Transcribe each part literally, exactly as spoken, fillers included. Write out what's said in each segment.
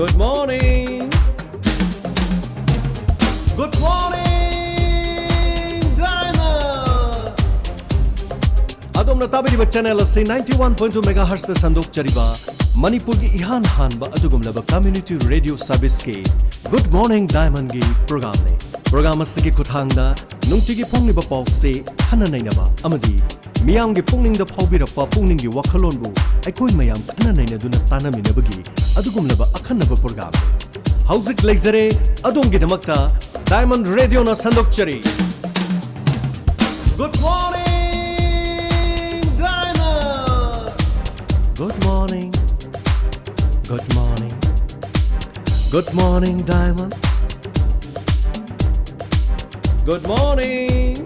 Good morning. Good morning, Diamond. ꯑꯗꯣꯝꯅ ꯇꯥꯕꯤꯔꯤꯕ channel ꯑꯁꯤ ninety one point two megahertzꯇ ꯁꯟꯗꯣꯛꯆꯔꯤꯕ ꯃꯅꯤꯄꯨꯔꯒꯤ ꯏꯍꯥꯟ ꯍꯥꯟꯕ ꯑꯗꯨꯒꯨꯝꯂꯕ community radio serviceꯀꯤ Good Morning Diamondꯒꯤ programꯅꯤ꯫ Program ꯑꯁꯤꯒꯤ ꯈꯨꯠꯊꯥꯡꯗ ꯅꯨꯡꯇꯤꯒꯤ ꯐꯣꯡꯂꯤꯕ ꯄꯥꯎꯆꯦ, ꯈꯟꯅ ꯅꯩꯅꯕ ꯑꯃꯗꯤ ꯃꯤꯌꯥꯝꯒꯤ ꯄꯨꯛꯅꯤꯡꯗ ꯐꯥꯎꯕꯤꯔꯛꯄ ꯄꯨꯛꯅꯤꯡꯒꯤ ꯋꯥꯈꯜꯂꯣꯟꯕꯨ ꯑꯩꯈꯣꯏ ꯃꯌꯥꯝ ꯈꯟꯅ ꯅꯩꯅꯗꯨꯅ ꯇꯥꯟꯅꯃꯤꯟꯅꯕꯒꯤ ꯑꯗꯨꯒꯨꯝꯂꯕ ꯑꯈꯟꯅꯕ programꯅꯤ꯫ ꯍꯧꯖꯤꯛ ꯂꯩꯖꯔꯦ ꯑꯗꯣꯝꯒꯤꯗꯃꯛꯇ Diamond Radioꯅ ꯁꯟꯗꯣꯛꯆꯔꯤ꯫ Good morning, Diamond. Good morning. Good morning. Good morning, Diamond. Good morning.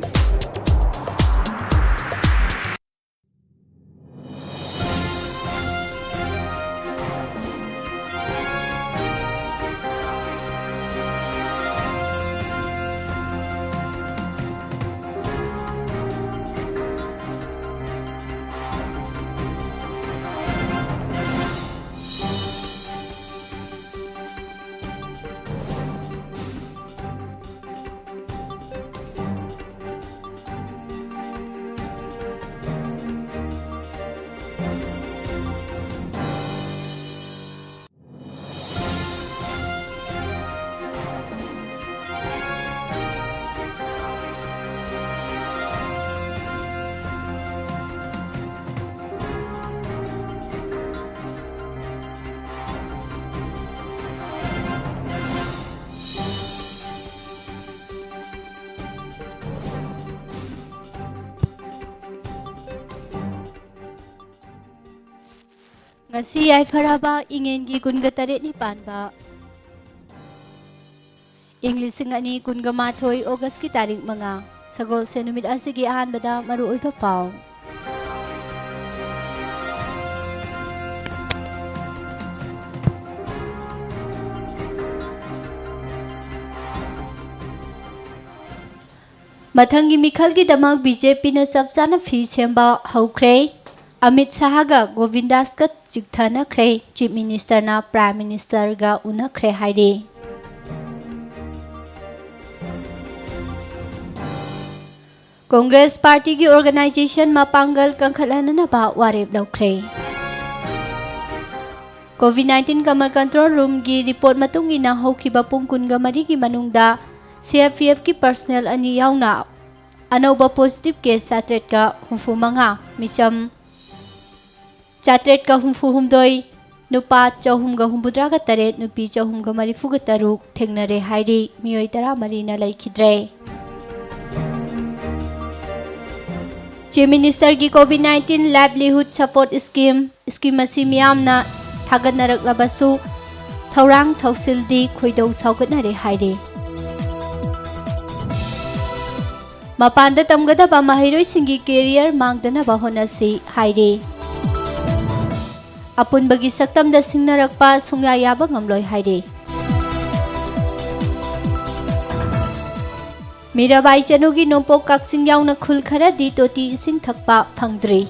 ꯉꯁꯤ ꯌꯥꯏꯐꯔꯕ ꯏꯉꯦꯟꯒꯤ ꯀꯨꯟꯒ ꯇꯔꯦꯠꯅꯤ ꯄꯥꯟꯕ, ꯏꯪ ꯂꯤꯁꯤꯡ ꯑꯅꯤ ꯀꯨꯟꯒ ꯃꯥꯊꯣꯏ Augustꯀꯤ ꯇꯥꯔꯤꯛ ꯃꯉꯥ, ꯁꯒꯣꯜꯁꯦꯟ ꯅꯨꯃꯤꯠ ꯑꯁꯤꯒꯤ ꯑꯍꯥꯟꯕꯗ ꯃꯔꯨꯑꯣꯏꯕ ꯄꯥꯎ꯫ ꯃꯊꯪꯒꯤ ꯃꯤꯈꯜꯒꯤꯗꯃꯛ BJPꯅ ꯆꯞ ꯆꯥꯅ ꯐꯤ ꯁꯦꯝꯕ ꯍꯧꯈ꯭ꯔꯦ꯫ ꯑꯃꯤꯠ ꯁꯥꯍꯒ ꯒꯣꯕꯤꯟꯗꯥꯁꯀ ꯆꯤꯛꯊꯅꯈ꯭ꯔꯦ꯫ ꯆꯤꯐ ꯃꯤꯅꯤꯁꯇꯔꯅ ꯄ꯭ꯔꯥꯏꯝ ꯃꯤꯅꯤꯁꯇꯔꯒ ꯎꯅꯈ꯭ꯔꯦ ꯍꯥꯏꯔꯤ꯫ ꯀꯣꯡꯒ꯭ꯔꯦꯁ ꯄꯥꯔꯇꯤꯒꯤ ꯑꯣꯔꯒꯅꯥꯏꯖꯦꯁꯟ ꯃꯄꯥꯡꯒꯜ ꯀꯟꯈꯠꯍꯟꯅꯅꯕ ꯋꯥꯔꯦꯞ ꯂꯧꯈ꯭ꯔꯦ꯫ ꯀꯣꯚꯤꯗ ꯅꯥꯏꯟꯇꯤꯟ ꯀꯃꯟ ꯀꯟꯇ꯭ꯔꯣꯜ ꯔꯨꯝꯒꯤ ꯔꯤꯄꯣꯔꯠ ꯃꯇꯨꯡ ꯏꯟꯅ, ꯍꯧꯈꯤꯕ ꯄꯨꯡ ꯀꯨꯟꯒ ꯃꯔꯤꯒꯤ ꯃꯅꯨꯡꯗ ꯁꯤ ꯑꯥꯔ ꯄꯤ ꯑꯦꯐꯀꯤ ꯄꯔꯁꯅꯦꯜ ꯑꯅꯤ ꯌꯥꯎꯅ ꯑꯅꯧꯕ ꯄꯣꯖꯤꯇꯤꯚ ꯀꯦꯁ ꯆꯥꯇ꯭ꯔꯦꯠꯀ ꯍꯨꯝꯐꯨ ꯃꯉꯥ, ꯃꯤꯆꯝ ꯆꯥꯇ꯭ꯔꯦꯠꯀ ꯍꯨꯝꯐꯨ ꯍꯨꯝꯗꯣꯏ, ꯅꯨꯄꯥ ꯆꯍꯨꯝꯒ ꯍꯨꯝꯐꯨꯇꯔꯥꯒ ꯇꯔꯦꯠ, ꯅꯨꯄꯤ ꯆꯍꯨꯝꯒ ꯃꯔꯤꯐꯨꯒ ꯇꯔꯨꯛ ꯊꯦꯡꯅꯔꯦ ꯍꯥꯏꯔꯤ꯫ ꯃꯤꯑꯣꯏ ꯇꯔꯥꯃꯔꯤꯅ ꯂꯩꯈꯤꯗ꯭ꯔꯦ꯫ ꯆꯤꯐ ꯃꯤꯅꯤꯁꯇꯔꯒꯤ COVID nineteen livelihood support scheme, scheme ꯑꯁꯤ ꯃꯤꯌꯥꯝꯅ ꯊꯥꯒꯠꯅꯔꯛꯂꯕꯁꯨ ꯊꯧꯔꯥꯡ ꯊꯧꯁꯤꯜꯗꯤ ꯈꯣꯏꯗꯧ ꯁꯥꯎꯒꯠꯅꯔꯦ ꯍꯥꯏꯔꯤ꯫ ꯃꯄꯥꯟꯗ ꯇꯝꯒꯗꯕ ꯃꯍꯩꯔꯣꯏꯁꯤꯡꯒꯤ ꯀꯦꯔꯤꯌꯔ ꯃꯥꯡꯗꯅꯕ ꯍꯣꯠꯅꯁꯤ ꯍꯥꯏꯔꯤ꯫ ꯑꯄꯨꯟꯕꯒꯤ ꯁꯛꯇꯝꯗ ꯁꯤꯡꯅꯔꯛꯄ ꯁꯨꯡꯌꯥ ꯌꯥꯕ ꯉꯝꯂꯣꯏ ꯍꯥꯏꯔꯤ꯫ ꯃꯤꯔꯥꯕꯥꯏ ꯆꯅꯨꯒꯤ ꯅꯣꯡꯄꯣꯛ ꯀꯛꯆꯤꯡ ꯌꯥꯎꯅ ꯈꯨꯜ ꯈꯔꯗꯤ ꯇꯣꯇꯤ ꯏꯁꯤꯡ ꯊꯛꯄ ꯐꯪꯗ꯭ꯔꯤ꯫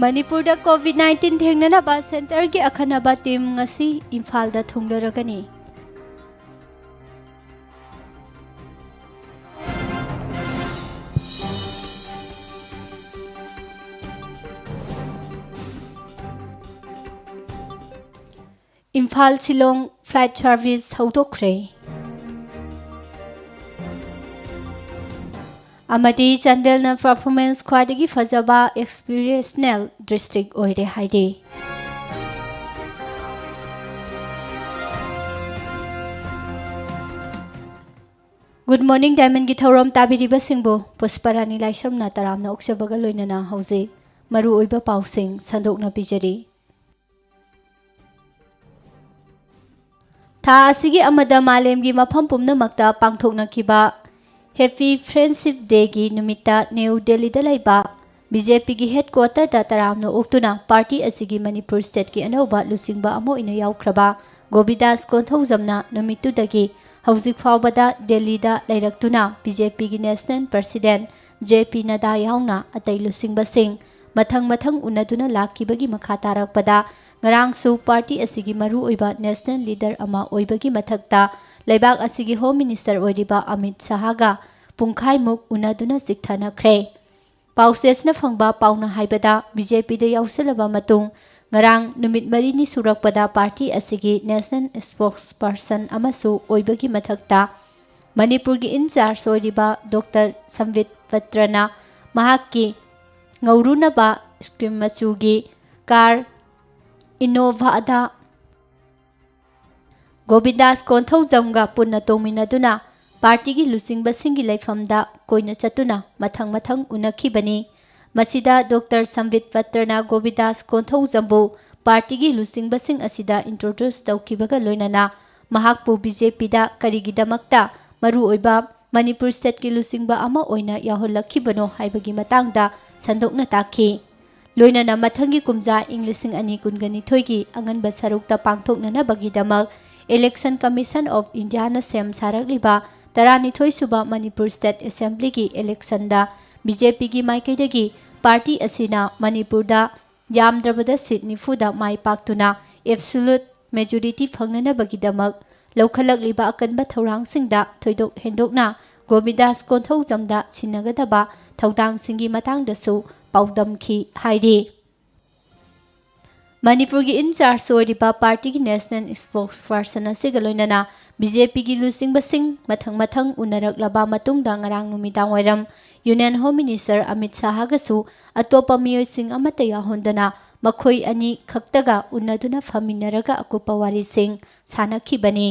ꯃꯅꯤꯄꯨꯔꯗ ꯀꯣꯚꯤꯗ ꯅꯥꯏꯟꯇꯤꯟ ꯊꯦꯡꯅꯅꯕ ꯁꯦꯟꯇꯔꯒꯤ ꯑꯈꯟꯅꯕ ꯇꯤꯝ ꯉꯁꯤ ꯏꯝꯐꯥꯜꯗ ꯊꯨꯡꯂꯔꯒꯅꯤ꯫ ꯏꯝꯐꯥꯜ ꯁꯤꯂꯣꯡ ꯐ꯭ꯂꯥꯏꯠ ꯁꯥꯔꯚꯤꯁ ꯍꯧꯗꯣꯛꯈ꯭ꯔꯦ꯫ ꯑꯃꯗꯤ ꯆꯥꯟꯗꯦꯜꯅ ꯄꯔꯐꯣꯔꯃꯦꯟꯁ ꯈ꯭ꯋꯥꯏꯗꯒꯤ ꯐꯖꯕ ꯑꯦꯁꯄꯤꯔꯦꯁꯅꯦꯜ ꯗꯤꯁꯇ꯭ꯔꯤꯛ ꯑꯣꯏꯔꯦ ꯍꯥꯏꯔꯤ꯫ ꯒꯨꯗ ꯃꯣꯔꯅꯤꯡ ꯗꯥꯏꯃꯟꯒꯤ ꯊꯧꯔꯝ ꯇꯥꯕꯤꯔꯤꯕꯁꯤꯡꯕꯨ ꯄꯨꯁꯄꯔꯥꯅꯤ ꯂꯥꯏꯁ꯭ꯔꯝꯅ ꯇꯔꯥꯝꯅ ꯑꯣꯛꯆꯕꯒ ꯂꯣꯏꯅꯅ ꯍꯧꯖꯤꯛ ꯃꯔꯨꯑꯣꯏꯕ ꯄꯥꯎꯁꯤꯡ ꯁꯟꯗꯣꯛꯅ ꯄꯤꯖꯔꯤ꯫ ꯊꯥ ꯑꯁꯤꯒꯤ ꯑꯃꯗ ꯃꯥꯂꯦꯝꯒꯤ ꯃꯐꯝ ꯄꯨꯝꯅꯃꯛꯇ ꯄꯥꯡꯊꯣꯛꯅꯈꯤꯕ Happy Friendship Dayꯒꯤ ꯅꯨꯃꯤꯠꯇ ꯅ꯭ꯌꯨ ꯗꯦꯜꯂꯤꯗ ꯂꯩꯕ BJPꯒꯤ headquarterꯗ ꯇꯔꯥꯝꯅ ꯑꯣꯛꯇꯨꯅ party ꯑꯁꯤꯒꯤ ꯃꯅꯤꯄꯨꯔ stateꯀꯤ ꯑꯅꯧꯕ ꯂꯨꯆꯤꯡꯕ ꯑꯃ ꯑꯣꯏꯅ ꯌꯥꯎꯈ꯭ꯔꯕ ꯒꯣꯕꯤꯟꯗꯥꯁ ꯀꯣꯟꯊꯧꯖꯝꯅ ꯅꯨꯃꯤꯠꯇꯨꯗꯒꯤ ꯍꯧꯖꯤꯛ ꯐꯥꯎꯕꯗ ꯗꯦꯜꯂꯤꯗ ꯂꯩꯔꯛꯇꯨꯅ BJPꯒꯤ national president J P Nadda ꯌꯥꯎꯅ ꯑꯇꯩ ꯂꯨꯆꯤꯡꯕꯁꯤꯡ ꯃꯊꯪ ꯃꯊꯪ ꯎꯅꯗꯨꯅ ꯂꯥꯛꯈꯤꯕꯒꯤ ꯃꯈꯥ ꯇꯥꯔꯛꯄꯗ, ꯉꯔꯥꯡꯁꯨ party ꯑꯁꯤꯒꯤ ꯃꯔꯨꯑꯣꯏꯕ national leader ꯑꯃ ꯑꯣꯏꯕꯒꯤ ꯃꯊꯛꯇ, ꯂꯩꯕꯥꯛ ꯑꯁꯤꯒꯤ Home Minister ꯑꯣꯏꯔꯤꯕ ꯑꯃꯤꯠ ꯁꯍꯥꯒ ꯄꯨꯡꯈꯥꯏꯃꯨꯛ ꯎꯅꯗꯨꯅ ꯆꯤꯛꯊꯅꯈ꯭ꯔꯦ꯫ ꯄꯥꯎꯆꯦꯁꯤꯅ ꯐꯪꯕ ꯄꯥꯎꯅ ꯍꯥꯏꯕꯗ, BJPꯗ ꯌꯥꯎꯁꯤꯜꯂꯕ ꯃꯇꯨꯡ ꯉꯔꯥꯡ ꯅꯨꯃꯤꯠ ꯃꯔꯤꯅꯤ ꯁꯨꯔꯛꯄꯗ party ꯑꯁꯤꯒꯤ national spokesperson ꯑꯃꯁꯨ ꯑꯣꯏꯕꯒꯤ ꯃꯊꯛꯇ, ꯃꯅꯤꯄꯨꯔꯒꯤ in charge ꯑꯣꯏꯔꯤꯕ Doctor ꯁꯝꯕꯤꯠ ꯄꯇ꯭ꯔꯅ ꯃꯍꯥꯛꯀꯤ ꯉꯧꯔꯨꯅꯕ cream ꯃꯆꯨꯒꯤ car Innovaꯗ ꯒꯣꯕꯤꯟꯗꯥꯁ ꯀꯣꯟꯊꯧꯖꯝꯒ ꯄꯨꯟꯅ ꯇꯣꯡꯃꯤꯟꯅꯗꯨꯅ partyꯒꯤ ꯂꯨꯆꯤꯡꯕꯁꯤꯡꯒꯤ ꯂꯩꯐꯝꯗ ꯀꯣꯏꯅ ꯆꯠꯇꯨꯅ ꯃꯊꯪ ꯃꯊꯪ ꯎꯅꯈꯤꯕꯅꯤ꯫ ꯃꯁꯤꯗ Doctor ꯁꯝꯕꯤꯠ ꯄꯇ꯭ꯔꯅ ꯒꯣꯕꯤꯟꯗꯥꯁ ꯀꯣꯟꯊꯧꯖꯝꯕꯨ partyꯒꯤ ꯂꯨꯆꯤꯡꯕꯁꯤꯡ ꯑꯁꯤꯗ introduce ꯇꯧꯈꯤꯕꯒ ꯂꯣꯏꯅꯅ ꯃꯍꯥꯛꯄꯨ BJPꯗ ꯀꯔꯤꯒꯤꯗꯃꯛꯇ ꯃꯔꯨꯑꯣꯏꯕ ꯃꯅꯤꯄꯨꯔ stateꯀꯤ ꯂꯨꯆꯤꯡꯕ ꯑꯃ ꯑꯣꯏꯅ ꯌꯥꯎꯍꯜꯂꯛꯈꯤꯕꯅꯣ ꯍꯥꯏꯕꯒꯤ ꯃꯇꯥꯡꯗ ꯁꯟꯗꯣꯛꯅ ꯇꯥꯛꯈꯤ꯫ ꯂꯣꯏꯅꯅ ꯃꯊꯪꯒꯤ ꯀꯨꯝꯖꯥ ꯏꯪ ꯂꯤꯁꯤꯡ ꯑꯅꯤ ꯀꯨꯟꯒ ꯅꯤꯊꯣꯏꯒꯤ ꯑꯉꯟꯕ ꯁꯔꯨꯛꯇ ꯄꯥꯡꯊꯣꯛꯅꯅꯕꯒꯤꯗꯃꯛ Election Commission of Indiaꯅ ꯁꯦꯝ ꯁꯥꯔꯛꯂꯤꯕ ꯇꯔꯥꯅꯤꯊꯣꯏ ꯁꯨꯕ ꯃꯅꯤꯄꯨꯔ State Assemblyꯒꯤ electionꯗ BJPꯒꯤ ꯃꯥꯏꯀꯩꯗꯒꯤ party ꯑꯁꯤꯅ ꯃꯅꯤꯄꯨꯔꯗ ꯌꯥꯝꯗ꯭ꯔꯕꯗ seat ꯅꯤꯐꯨꯗ ꯃꯥꯏ ꯄꯥꯛꯇꯨꯅ absolute majority ꯐꯪꯅꯅꯕꯒꯤꯗꯃꯛ ꯂꯧꯈꯠꯂꯛꯂꯤꯕ ꯑꯀꯟꯕ ꯊꯧꯔꯥꯡꯁꯤꯡꯗ ꯊꯣꯏꯗꯣꯛ ꯍꯦꯟꯗꯣꯛꯅ ꯒꯣꯕꯤꯟꯗꯥꯁ ꯀꯣꯟꯊꯧꯖꯝꯗ ꯁꯤꯟꯅꯒꯗꯕ ꯊꯧꯗꯥꯡꯁꯤꯡꯒꯤ ꯃꯇꯥꯡꯗꯁꯨ ꯄꯥꯎꯗꯝꯈꯤ ꯍꯥꯏꯔꯤ꯫ ꯃꯅꯤꯄꯨꯔꯒꯤ in charge ꯑꯣꯏꯔꯤꯕ partyꯒꯤ national spokesperson ꯑꯁꯤꯒ ꯂꯣꯏꯅꯅ BJPꯒꯤ ꯂꯨꯆꯤꯡꯕꯁꯤꯡ ꯃꯊꯪ ꯃꯊꯪ ꯎꯅꯔꯛꯂꯕ ꯃꯇꯨꯡꯗ ꯉꯔꯥꯡ ꯅꯨꯃꯤꯗꯥꯡ ꯋꯥꯏꯔꯝ Union Home Minister ꯑꯃꯤꯠ ꯁꯍꯥꯒꯁꯨ ꯑꯇꯣꯞꯄ ꯃꯤꯑꯣꯏꯁꯤꯡ ꯑꯃꯠꯇ ꯌꯥꯎꯍꯟꯗꯅ ꯃꯈꯣꯏ ꯑꯅꯤ ꯈꯛꯇꯒ ꯎꯅꯗꯨꯅ ꯐꯝꯃꯤꯟꯅꯔꯒ ꯑꯀꯨꯞꯄ ꯋꯥꯔꯤꯁꯤꯡ ꯁꯥꯟꯅꯈꯤꯕꯅꯤ꯫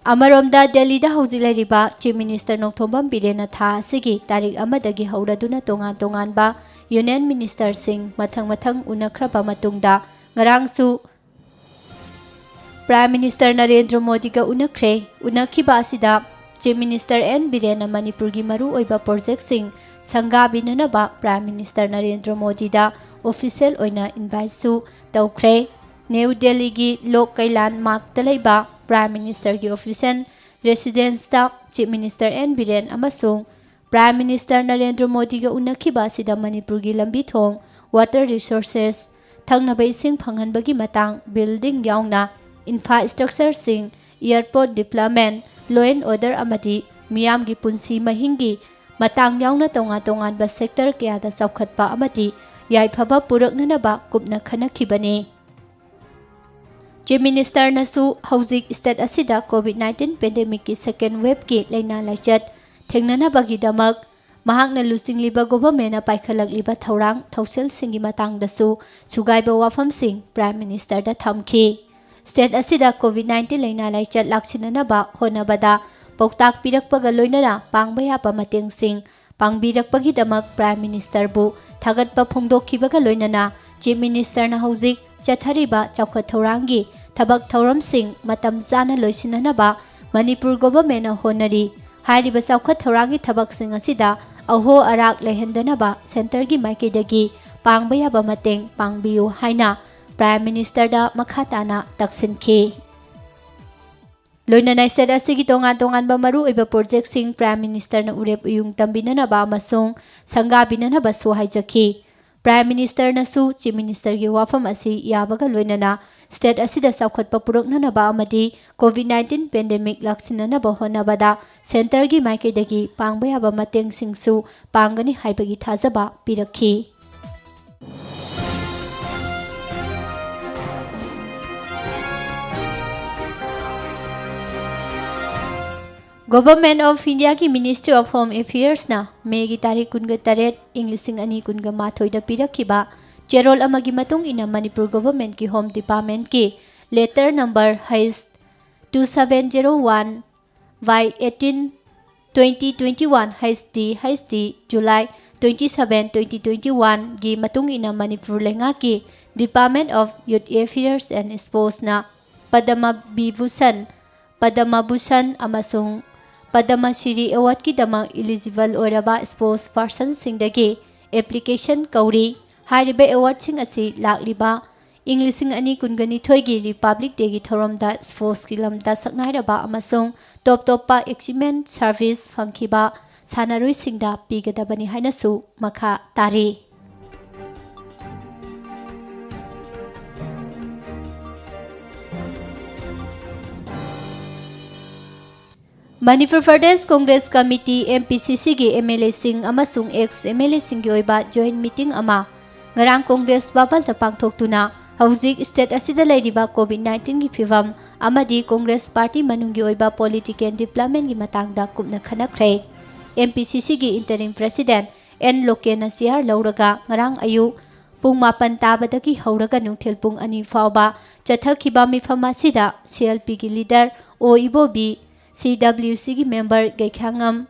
ꯑꯃꯔꯣꯝꯗ ꯗꯦꯜꯂꯤꯗ ꯍꯧꯖꯤꯛ ꯂꯩꯔꯤꯕ Chief Minister ꯅꯣꯡꯊꯣꯝꯕꯝ ꯕꯤꯔꯦꯟꯅ ꯊꯥ ꯑꯁꯤꯒꯤ ꯇꯥꯔꯤꯛ ꯑꯃꯗꯒꯤ ꯍꯧꯔꯗꯨꯅ ꯇꯣꯉꯥꯟ ꯇꯣꯉꯥꯟꯕ Union Ministerꯁꯤꯡ ꯃꯊꯪ ꯃꯊꯪ ꯎꯅꯈ꯭ꯔꯕ ꯃꯇꯨꯡꯗ ꯉꯔꯥꯡꯁꯨ Prime Minister ꯅꯔꯦꯟꯗ꯭ꯔ ꯃꯣꯗꯤꯒ ꯎꯅꯈ꯭ꯔꯦ꯫ ꯎꯅꯈꯤꯕ ꯑꯁꯤꯗ Chief Minister ꯑꯦꯟ ꯕꯤꯔꯦꯟꯅ ꯃꯅꯤꯄꯨꯔꯒꯤ ꯃꯔꯨꯑꯣꯏꯕ ꯄ꯭ꯔꯣꯖꯦꯛꯁꯤꯡ ꯁꯪꯒꯥꯕꯤꯅꯅꯕ Prime Minister ꯅꯔꯦꯟꯗ꯭ꯔ ꯃꯣꯗꯤꯗ official ꯑꯣꯏꯅ invites ꯁꯨ ꯇꯧꯈ꯭ꯔꯦ꯫ ꯅ꯭ꯌꯨ ꯗꯦꯜꯂꯤꯒꯤ ꯂꯣꯛ ꯀꯩꯂꯥꯟ ꯃꯥꯔꯛꯇ ꯂꯩꯕ Prime Minister ꯒꯤ official residence ꯇ Chief Minister ꯑꯦꯟ ꯕꯤꯔꯦꯟ ꯑꯃꯁꯨꯡ Prime Minister ꯅꯔꯦꯟꯗ꯭ꯔ ꯃꯣꯗꯤꯒ ꯎꯅꯈꯤꯕ ꯑꯁꯤꯗ ꯃꯅꯤꯄꯨꯔꯒꯤ ꯂꯝꯕꯤ ꯊꯣꯡ, water resources, ꯊꯛꯅꯕ ꯏꯁꯤꯡ ꯐꯪꯍꯟꯕꯒꯤ ꯃꯇꯥꯡ, building ꯌꯥꯎꯅ infrastructure ꯁꯤꯡ, airport development, law and order ꯑꯃꯗꯤ ꯃꯤꯌꯥꯝꯒꯤ ꯄꯨꯟꯁꯤ ꯃꯍꯤꯡꯒꯤ ꯃꯇꯥꯡ ꯌꯥꯎꯅ ꯇꯣꯉꯥꯟ ꯇꯣꯉꯥꯟꯕ sector ꯀꯌꯥꯗ ꯆꯥꯎꯈꯠꯄ ꯑꯃꯗꯤ ꯌꯥꯏꯐꯕ ꯄꯨꯔꯛꯅꯅꯕ ꯀꯨꯞꯅ ꯈꯟꯅꯈꯤꯕꯅꯤ꯫ Chief Minister ꯅꯁꯨ ꯍꯧꯖꯤꯛ state ꯑꯁꯤꯗ COVID nineteen pandemic ꯀꯤ second wave ꯀꯤ ꯂꯥꯏꯅꯥ ꯂꯥꯏꯆꯠ ꯊꯦꯡꯅꯅꯕꯒꯤꯗꯃꯛ ꯃꯍꯥꯛꯅ ꯂꯨꯆꯤꯡꯂꯤꯕ government ꯅ ꯄꯥꯏꯈꯠꯂꯛꯂꯤꯕ ꯊꯧꯔꯥꯡ ꯊꯧꯁꯤꯜꯁꯤꯡꯒꯤ ꯃꯇꯥꯡꯗꯁꯨ ꯁꯨꯒꯥꯏꯕ ꯋꯥꯐꯝꯁꯤꯡ Prime Minister ꯗ ꯊꯝꯈꯤ꯫ State ꯑꯁꯤꯗ COVID nineteen ꯂꯥꯏꯅꯥ ꯂꯥꯏꯆꯠ ꯂꯥꯛꯁꯤꯟꯅꯅꯕ ꯍꯣꯠꯅꯕꯗ ꯄꯥꯎꯇꯥꯛ ꯄꯤꯔꯛꯄꯒ ꯂꯣꯏꯅꯅ ꯄꯥꯡꯕ ꯌꯥꯕ ꯃꯇꯦꯡꯁꯤꯡ ꯄꯥꯡꯕꯤꯔꯛꯄꯒꯤꯗꯃꯛ Prime Minister ꯕꯨ ꯊꯥꯒꯠꯄ ꯐꯣꯡꯗꯣꯛꯈꯤꯕꯒ ꯂꯣꯏꯅꯅ Chief Minister ꯅ ꯍꯧꯖꯤꯛ ꯆꯠꯊꯔꯤꯕ ꯆꯥꯎꯈꯠ ꯊꯧꯔꯥꯡꯒꯤ ꯊꯕꯛ ꯊꯧꯔꯝꯁꯤꯡ ꯃꯇꯝ ꯆꯥꯅ ꯂꯣꯏꯁꯤꯟꯅꯅꯕ ꯃꯅꯤꯄꯨꯔ government ꯅ ꯍꯣꯠꯅꯔꯤ꯫ ꯍꯥꯏꯔꯤꯕ ꯆꯥꯎꯈꯠ ꯊꯧꯔꯥꯡꯒꯤ ꯊꯕꯛꯁꯤꯡ ꯑꯁꯤꯗ ꯑꯍꯣ ꯑꯔꯥꯛ ꯂꯩꯍꯟꯗꯅꯕ centre ꯒꯤ ꯃꯥꯏꯀꯩꯗꯒꯤ ꯄꯥꯡꯕ ꯌꯥꯕ ꯃꯇꯦꯡ ꯄꯥꯡꯕꯤꯌꯨ ꯍꯥꯏꯅ Prime Minister ꯗ ꯃꯈꯥ ꯇꯥꯅ ꯇꯛꯁꯤꯟꯈꯤ꯫ ꯂꯣꯏꯅꯅ state ꯑꯁꯤꯒꯤ ꯇꯣꯉꯥꯟ ꯇꯣꯉꯥꯟꯕ ꯃꯔꯨꯑꯣꯏꯕ ꯄ꯭ꯔꯣꯖꯦꯛꯁꯤꯡ Prime Minister ꯅ ꯎꯔꯦꯞ ꯎꯌꯨꯡ ꯇꯝꯕꯤꯅꯅꯕ ꯑꯃꯁꯨꯡ ꯁꯪꯒꯥꯕꯤꯅꯅꯕꯁꯨ ꯍꯥꯏꯖꯈꯤ꯫ Prime Minister ꯅꯁꯨ Chief Minister ꯒꯤ ꯋꯥꯐꯝ ꯑꯁꯤ ꯌꯥꯕꯒ ꯂꯣꯏꯅꯅ state ꯑꯁꯤꯗ ꯆꯥꯎꯈꯠꯄ ꯄꯨꯔꯛꯅꯅꯕ ꯑꯃꯗꯤ COVID nineteen pandemic ꯂꯥꯛꯁꯤꯟꯅꯅꯕ ꯍꯣꯠꯅꯕꯗ centre ꯒꯤ ꯃꯥꯏꯀꯩꯗꯒꯤ ꯄꯥꯡꯕ ꯌꯥꯕ ꯃꯇꯦꯡꯁꯤꯡꯁꯨ ꯄꯥꯡꯒꯅꯤ ꯍꯥꯏꯕꯒꯤ ꯊꯥꯖꯕ ꯄꯤꯔꯛꯈꯤ꯫ Government of India ꯒꯤ Ministry of Home Affairs ꯅ May ꯒꯤ ꯇꯥꯔꯤꯛ ꯀꯨꯟꯒ ꯇꯔꯦꯠ, ꯏꯪ ꯂꯤꯁꯤꯡ ꯑꯅꯤ ꯀꯨꯟꯒ ꯃꯥꯊꯣꯏꯗ ꯄꯤꯔꯛꯈꯤꯕ ꯆꯦꯔꯣꯜ ꯑꯃꯒꯤ ꯃꯇꯨꯡ ꯏꯟꯅ ꯃꯅꯤꯄꯨꯔ government ꯀꯤ Home Department ꯀꯤ letter number H two seven zero one by eighteen twenty twenty-one H D H D July twenty-seven, twenty twenty-one ꯒꯤ ꯃꯇꯨꯡ ꯏꯟꯅ ꯃꯅꯤꯄꯨꯔ ꯂꯩꯉꯥꯛꯀꯤ Department of Youth Affairs and Sports ꯅ ꯄꯗꯃ ꯕꯤꯚꯨꯁꯟ, ꯄꯗꯃ ꯚꯨꯁꯟ ꯑꯃꯁꯨꯡ ꯄꯗꯃ ꯁꯤꯔꯤ ꯑꯦꯋꯥꯔꯗꯀꯤꯗꯃꯛ ꯏꯂꯤꯖꯤꯕꯜ ꯑꯣꯏꯔꯕ ꯁ꯭ꯄꯣꯔꯠꯁ ꯄꯥꯔꯁꯟꯁꯤꯡꯗꯒꯤ ꯑꯦꯄ꯭ꯂꯤꯀꯦꯁꯟ ꯀꯧꯔꯤ꯫ ꯍꯥꯏꯔꯤꯕ ꯑꯦꯋꯥꯔꯗꯁꯤꯡ ꯑꯁꯤ ꯂꯥꯛꯂꯤꯕ ꯏꯪ ꯂꯤꯁꯤꯡ ꯑꯅꯤ ꯀꯨꯟꯒ ꯅꯤꯊꯣꯏꯒꯤ ꯔꯤꯄꯕ꯭ꯂꯤꯛ ꯗꯦꯒꯤ ꯊꯧꯔꯝꯗ ꯁ꯭ꯄꯣꯔꯠꯁꯀꯤ ꯂꯝꯗ ꯁꯛꯅꯥꯏꯔꯕ ꯑꯃꯁꯨꯡ ꯇꯣꯞ ꯇꯣꯞꯄ ꯑꯦꯆꯤꯞꯃꯦꯟ ꯁꯥꯔꯚꯤꯁ ꯐꯪꯈꯤꯕ ꯁꯥꯟꯅꯔꯣꯏꯁꯤꯡꯗ ꯄꯤꯒꯗꯕꯅꯤ ꯍꯥꯏꯅꯁꯨ ꯃꯈꯥ ꯇꯥꯔꯤ꯫ Manipur Pradesh Congress committee, M P C ꯁꯤꯒꯤ ꯑꯦꯝ ꯑꯦꯜ ꯑꯦꯁꯤꯡ ꯑꯃꯁꯨꯡ ꯑꯦꯛꯁ ꯑꯦꯝ ꯑꯦꯜ ꯑꯦꯁꯤꯡꯒꯤ ꯑꯣꯏꯕ ꯖꯣꯏꯟꯠ ꯃꯤꯇꯤꯡ ꯑꯃ ꯉꯔꯥꯡ ꯀꯣꯡꯒ꯭ꯔꯦꯁ ꯚꯕꯟꯗ ꯄꯥꯡꯊꯣꯛꯇꯨꯅ ꯍꯧꯖꯤꯛ ꯁ꯭ꯇꯦꯠ ꯑꯁꯤꯗ ꯂꯩꯔꯤꯕ ꯀꯣꯚꯤꯗ ꯅꯥꯏꯟꯇꯤꯟꯒꯤ ꯐꯤꯚꯝ ꯑꯃꯗꯤ ꯀꯣꯡꯒ꯭ꯔꯦꯁ ꯄꯥꯔꯇꯤ ꯃꯅꯨꯡꯒꯤ ꯑꯣꯏꯕ ꯄꯣꯂꯤꯇꯤꯀꯦꯜ ꯗꯤꯕ꯭ꯂꯞꯃꯦꯟꯒꯤ ꯃꯇꯥꯡꯗ ꯀꯨꯞꯅ ꯈꯟꯅꯈ꯭ꯔꯦ꯫ ꯑꯦꯝ ꯄꯤ ꯁꯤ ꯁꯤꯒꯤ ꯏꯟꯇꯔꯤꯝ ꯄ꯭ꯔꯦꯁꯤꯗꯦꯟꯠ ꯑꯦꯟ ꯂꯣꯀꯦꯟꯅ ꯆꯤꯌꯥꯔ ꯂꯧꯔꯒ ꯉꯔꯥꯡ ꯑꯌꯨꯛ ꯄꯨꯡ ꯃꯥꯄꯟ ꯇꯥꯕꯗꯒꯤ ꯍꯧꯔꯒ ꯅꯨꯡꯊꯤꯜ ꯄꯨꯡ ꯑꯅꯤ ꯐꯥꯎꯕ ꯆꯠꯊꯈꯤꯕ ꯃꯤꯐꯝ ꯑꯁꯤꯗ ꯁꯤ ꯑꯦꯜ ꯄꯤꯒꯤ ꯂꯤꯗꯔ ꯑꯣ ꯏꯕꯣꯕꯤ, ꯁꯤ ꯗꯕ꯭ꯂꯤꯌꯨ ꯁꯤꯒꯤ ꯃꯦꯝꯕꯔ ꯒꯩꯈ꯭ꯌꯥꯉꯝ,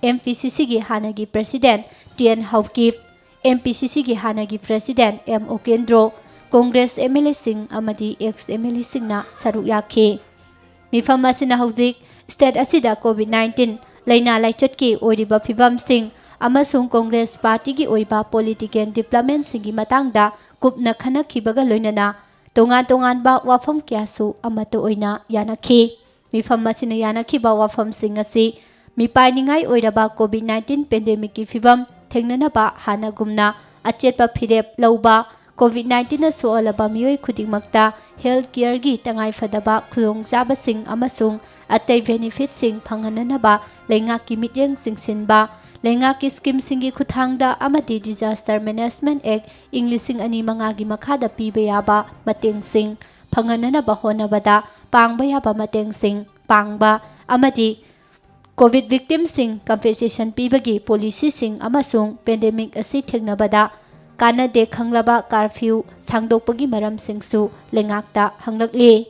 ꯑꯦꯝ ꯄꯤ ꯁꯤ ꯁꯤꯒꯤ ꯍꯥꯟꯅꯒꯤ president T N Haokip, M P C ꯁꯤꯒꯤ ꯍꯥꯟꯅꯒꯤ president M Ukendro, Congress M L ꯑꯦꯁꯤꯡ ꯑꯃꯗꯤ ꯑꯦꯛꯁ ꯑꯦꯝ ꯑꯦꯜ ꯑꯦꯁꯤꯡꯅ ꯁꯔꯨꯛ ꯌꯥꯈꯤ꯫ ꯃꯤꯐꯝ ꯑꯁꯤꯅ ꯍꯧꯖꯤꯛ ꯁ꯭ꯇꯦꯠ ꯑꯁꯤꯗ ꯀꯣꯚꯤꯗ ꯅꯥꯏꯟꯇꯤꯟ ꯂꯥꯏꯅꯥ ꯂꯥꯏꯆꯠꯀꯤ ꯑꯣꯏꯔꯤꯕ ꯐꯤꯚꯝꯁꯤꯡ ꯑꯃꯁꯨꯡ ꯀꯣꯡꯒ꯭ꯔꯦꯁ ꯄꯥꯔꯇꯤꯒꯤ ꯑꯣꯏꯕ ꯄꯣꯂꯤꯇꯤꯀꯦꯜ ꯗꯤꯕ꯭ꯂꯞꯃꯦꯟꯁꯤꯡꯒꯤ ꯃꯇꯥꯡꯗ ꯀꯨꯞꯅ ꯈꯟꯅꯈꯤꯕꯒ ꯂꯣꯏꯅꯅ ꯇꯣꯉꯥꯟ ꯇꯣꯉꯥꯟꯕ ꯋꯥꯐꯝ ꯀꯌꯥꯁꯨ ꯑꯃꯠꯇ ꯑꯣꯏꯅ ꯌꯥꯅꯈꯤ꯫ ꯃꯤꯐꯝ ꯑꯁꯤꯅ ꯌꯥꯅꯈꯤꯕ ꯋꯥꯐꯝꯁꯤꯡ ꯑꯁꯤ ꯃꯤꯄꯥꯏꯅꯤꯡꯉꯥꯏ ꯑꯣꯏꯔꯕ ꯀꯣꯚꯤꯗ ꯅꯥꯏꯟꯇꯤꯟ ꯄꯦꯟꯗꯦꯃꯤꯛꯀꯤ ꯐꯤꯚꯝ ꯊꯦꯡꯅꯅꯕ ꯍꯥꯟꯅꯒꯨꯝꯅ ꯑꯆꯦꯠꯄ ꯐꯤꯔꯦꯞ ꯂꯧꯕ, ꯀꯣꯚꯤꯗ ꯅꯥꯏꯟꯇꯤꯟꯅ ꯁꯣꯛꯍꯜꯂꯕ ꯃꯤꯑꯣꯏ ꯈꯨꯗꯤꯡꯃꯛꯇ ꯍꯦꯜꯊ ꯀꯤꯌꯔꯒꯤ ꯇꯉꯥꯏꯐꯗꯕ ꯈꯨꯗꯣꯡꯆꯥꯕꯁꯤꯡ ꯑꯃꯁꯨꯡ ꯑꯇꯩ ꯕꯦꯅꯤꯐꯤꯠꯁꯤꯡ ꯐꯪꯍꯟꯅꯅꯕ ꯂꯩꯉꯥꯛꯀꯤ ꯃꯤꯠꯌꯦꯡ ꯆꯤꯡꯁꯤꯟꯕ, ꯂꯩꯉꯥꯛꯀꯤ ꯁ꯭ꯀꯤꯝꯁꯤꯡꯒꯤ ꯈꯨꯠꯊꯥꯡꯗ ꯑꯃꯗꯤ ꯗꯤꯖꯥꯁꯇꯔ ꯃꯦꯅꯦꯖꯃꯦꯟꯠ ꯑꯦꯛꯠ ꯏꯪ ꯂꯤꯁꯤꯡ ꯑꯅꯤ ꯃꯉꯥꯒꯤ ꯃꯈꯥꯗ ꯄꯤꯕ ꯌꯥꯕ ꯃꯇꯦꯡꯁꯤꯡ ꯐꯪꯍꯟꯅꯅꯕ ꯍꯣꯠꯅꯕꯗ ꯄꯥꯡꯕ ꯌꯥꯕ ꯃꯇꯦꯡꯁꯤꯡ ꯄꯥꯡꯕ ꯑꯃꯗꯤ ꯀꯣꯚꯤꯗ ꯚꯤꯛꯇꯤꯝꯁꯤꯡ ꯀꯝꯄꯦꯟꯁꯦꯁꯟ ꯄꯤꯕꯒꯤ ꯄꯣꯂꯤꯁꯤꯁꯤꯡ ꯑꯃꯁꯨꯡ ꯄꯦꯟꯗꯦꯃꯤꯛ ꯑꯁꯤ ꯊꯦꯡꯅꯕꯗ ꯀꯥꯟꯅꯗꯦ ꯈꯪꯂꯕ ꯀꯥꯔꯐ꯭ꯌꯨ ꯁꯥꯡꯗꯣꯛꯄꯒꯤ ꯃꯔꯝꯁꯤꯡꯁꯨ ꯂꯩꯉꯥꯛꯇ ꯍꯪꯂꯛꯂꯤ꯫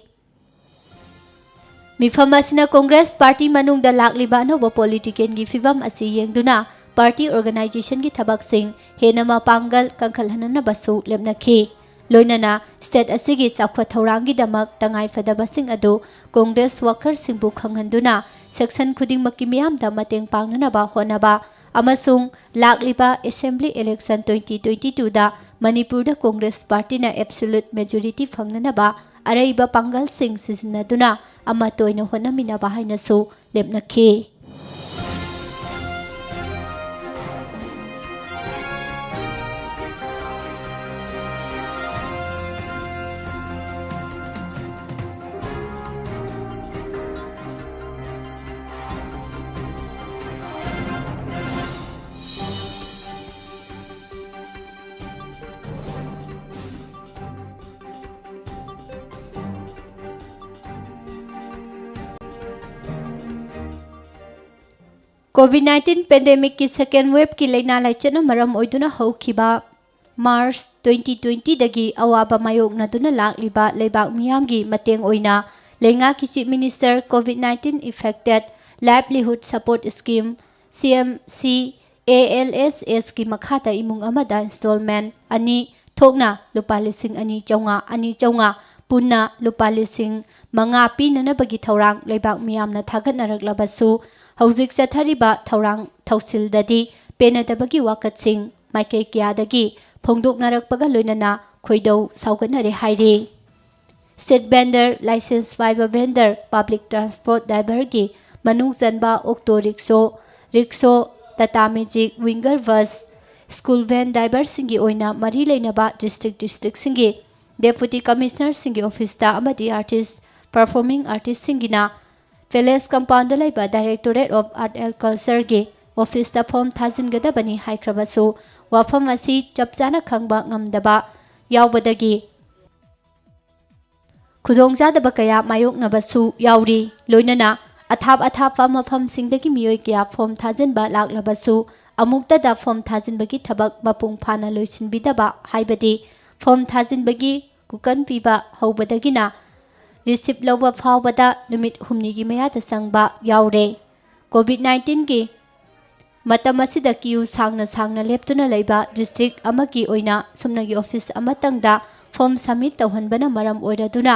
ꯃꯤꯐꯝ ꯑꯁꯤꯅ ꯀꯣꯡꯒ꯭ꯔꯦꯁ ꯄꯥꯔꯇꯤ ꯃꯅꯨꯡꯗ ꯂꯥꯛꯂꯤꯕ ꯑꯅꯧꯕ ꯄꯣꯂꯤꯇꯤꯀꯦꯜꯒꯤ ꯐꯤꯚꯝ ꯑꯁꯤ ꯌꯦꯡꯗꯨꯅ ꯄꯥꯔꯇꯤ ꯑꯣꯔꯒꯅꯥꯏꯖꯦꯁꯟꯒꯤ ꯊꯕꯛꯁꯤꯡ ꯍꯦꯟꯅ ꯃꯄꯥꯡꯒꯜ ꯀꯟꯈꯠꯍꯟꯅꯅꯕꯁꯨ ꯂꯦꯞꯅꯈꯤ꯫ ꯂꯣꯏꯅꯅ state ꯑꯁꯤꯒꯤ ꯆꯥꯎꯈꯠ ꯊꯧꯔꯥꯡꯒꯤꯗꯃꯛ ꯇꯉꯥꯏꯐꯗꯕꯁꯤꯡ ꯑꯗꯨ Congress workerꯁꯤꯡꯕꯨ ꯈꯪꯍꯟꯗꯨꯅ section ꯈꯨꯗꯤꯡꯃꯛꯀꯤ ꯃꯤꯌꯥꯝꯗ ꯃꯇꯦꯡ ꯄꯥꯡꯅꯅꯕ ꯍꯣꯠꯅꯕ ꯑꯃꯁꯨꯡ ꯂꯥꯛꯂꯤꯕ Assembly election twenty twenty twoꯗ ꯃꯅꯤꯄꯨꯔꯗ Congress partyꯅ absolute majority ꯐꯪꯅꯅꯕ ꯑꯔꯩꯕ ꯄꯥꯡꯒꯜꯁꯤꯡ ꯁꯤꯖꯤꯟꯅꯗꯨꯅ ꯑꯃꯠꯇ ꯑꯣꯏꯅ ꯍꯣꯠꯅꯃꯤꯟꯅꯕ ꯍꯥꯏꯅꯁꯨ ꯂꯦꯞꯅꯈꯤ꯫ Covid nineteen pandemicꯀꯤ second waveꯀꯤ ꯂꯥꯏꯅꯥ ꯂꯥꯏꯆꯠꯅ ꯃꯔꯝ ꯑꯣꯏꯗꯨꯅ ꯍꯧꯈꯤꯕ March twenty twentyꯗꯒꯤ ꯑꯋꯥꯕ ꯃꯥꯌꯣꯛꯅꯗꯨꯅ ꯂꯥꯛꯂꯤꯕ ꯂꯩꯕꯥꯛ ꯃꯤꯌꯥꯝꯒꯤ ꯃꯇꯦꯡ ꯑꯣꯏꯅ ꯂꯩꯉꯥꯛꯀꯤ Chief Minister Covid nineteen Affected Livelihood Support Scheme, C M C A L S Sꯀꯤ ꯃꯈꯥꯗ ꯏꯃꯨꯡ ꯑꯃꯗ installment ꯑꯅꯤ ꯊꯣꯛꯅ ꯂꯨꯄꯥ ꯂꯤꯁꯤꯡ ꯑꯅꯤ ꯆꯥꯝꯃꯉꯥ, ꯑꯅꯤ ꯆꯥꯝꯃꯉꯥ, ꯄꯨꯟꯅ ꯂꯨꯄꯥ ꯂꯤꯁꯤꯡ ꯃꯉꯥ ꯄꯤꯅꯅꯕꯒꯤ ꯊꯧꯔꯥꯡ ꯂꯩꯕꯥꯛ ꯃꯤꯌꯥꯝꯅ ꯊꯥꯒꯠꯅꯔꯛꯂꯕꯁꯨ, ꯍꯧꯖꯤꯛ ꯆꯠꯊꯔꯤꯕ ꯊꯧꯔꯥꯡ ꯊꯧꯁꯤꯜꯗꯗꯤ ꯄꯦꯟꯅꯗꯕꯒꯤ ꯋꯥꯀꯠꯁꯤꯡ ꯃꯥꯏꯀꯩ ꯀꯌꯥꯗꯒꯤ ꯐꯣꯡꯗꯣꯛꯅꯔꯛꯄꯒ ꯂꯣꯏꯅꯅ ꯈꯣꯏꯗꯧ ꯁꯥꯎꯒꯠꯅꯔꯦ ꯍꯥꯏꯔꯤ꯫ Street vendor, license ꯄꯥꯏꯕ vendor, public transport driverꯒꯤ ꯃꯅꯨꯡ ꯆꯟꯕ auto rickshaw, rickshaw, Tata Magic, Winger bus, school van driverꯁꯤꯡꯒꯤ ꯑꯣꯏꯅ ꯃꯔꯤ ꯂꯩꯅꯕ district districtꯁꯤꯡꯒꯤ Deputy Commissionerꯁꯤꯡꯒꯤ officeꯇ ꯑꯃꯗꯤ artist, performing artistꯁꯤꯡꯒꯤꯅ Palace compoundꯗ ꯂꯩꯕ Directorate of Art and Cultureꯒꯤ officeꯇ form ꯊꯥꯖꯤꯟꯒꯗꯕꯅꯤ ꯍꯥꯏꯈ꯭ꯔꯕꯁꯨ, ꯋꯥꯐꯝ ꯑꯁꯤ ꯆꯞ ꯆꯥꯅ ꯈꯪꯕ ꯉꯝꯗꯕ ꯌꯥꯎꯕꯗꯒꯤ ꯈꯨꯗꯣꯡꯆꯥꯗꯕ ꯀꯌꯥ ꯃꯥꯌꯣꯛꯅꯕꯁꯨ ꯌꯥꯎꯔꯤ꯫ ꯂꯣꯏꯅꯅ ꯑꯊꯥꯞ ꯑꯊꯥꯞꯄ ꯃꯐꯝꯁꯤꯡꯗꯒꯤ ꯃꯤꯑꯣꯏ ꯀꯌꯥ form ꯊꯥꯖꯤꯟꯕ ꯂꯥꯛꯂꯕꯁꯨ, ꯑꯃꯨꯛꯇꯗ form ꯊꯥꯖꯤꯟꯕꯒꯤ ꯊꯕꯛ ꯃꯄꯨꯡ ꯐꯥꯅ ꯂꯣꯏꯁꯤꯟꯕꯤꯗꯕ, ꯍꯥꯏꯕꯗꯤ form ꯊꯥꯖꯤꯟꯕꯒꯤ ꯀꯨꯀꯟ ꯄꯤꯕ ꯍꯧꯕꯗꯒꯤꯅ receipt ꯂꯧꯕ ꯐꯥꯎꯕꯗ ꯅꯨꯃꯤꯠ ꯍꯨꯝꯅꯤꯒꯤ ꯃꯌꯥꯗ ꯆꯪꯕ ꯌꯥꯎꯔꯦ꯫ Covid nineteenꯒꯤ ꯃꯇꯝ ꯑꯁꯤꯗ queue ꯁꯥꯡꯅ ꯁꯥꯡꯅ ꯂꯦꯞꯇꯨꯅ ꯂꯩꯕ district ꯑꯃꯒꯤ ꯑꯣꯏꯅ ꯁꯨꯞꯅꯒꯤ office ꯑꯃꯇꯪꯗ ꯐꯣꯔꯝ ꯁꯕꯃꯤꯠ ꯇꯧꯍꯟꯕꯅ ꯃꯔꯝ ꯑꯣꯏꯔꯗꯨꯅ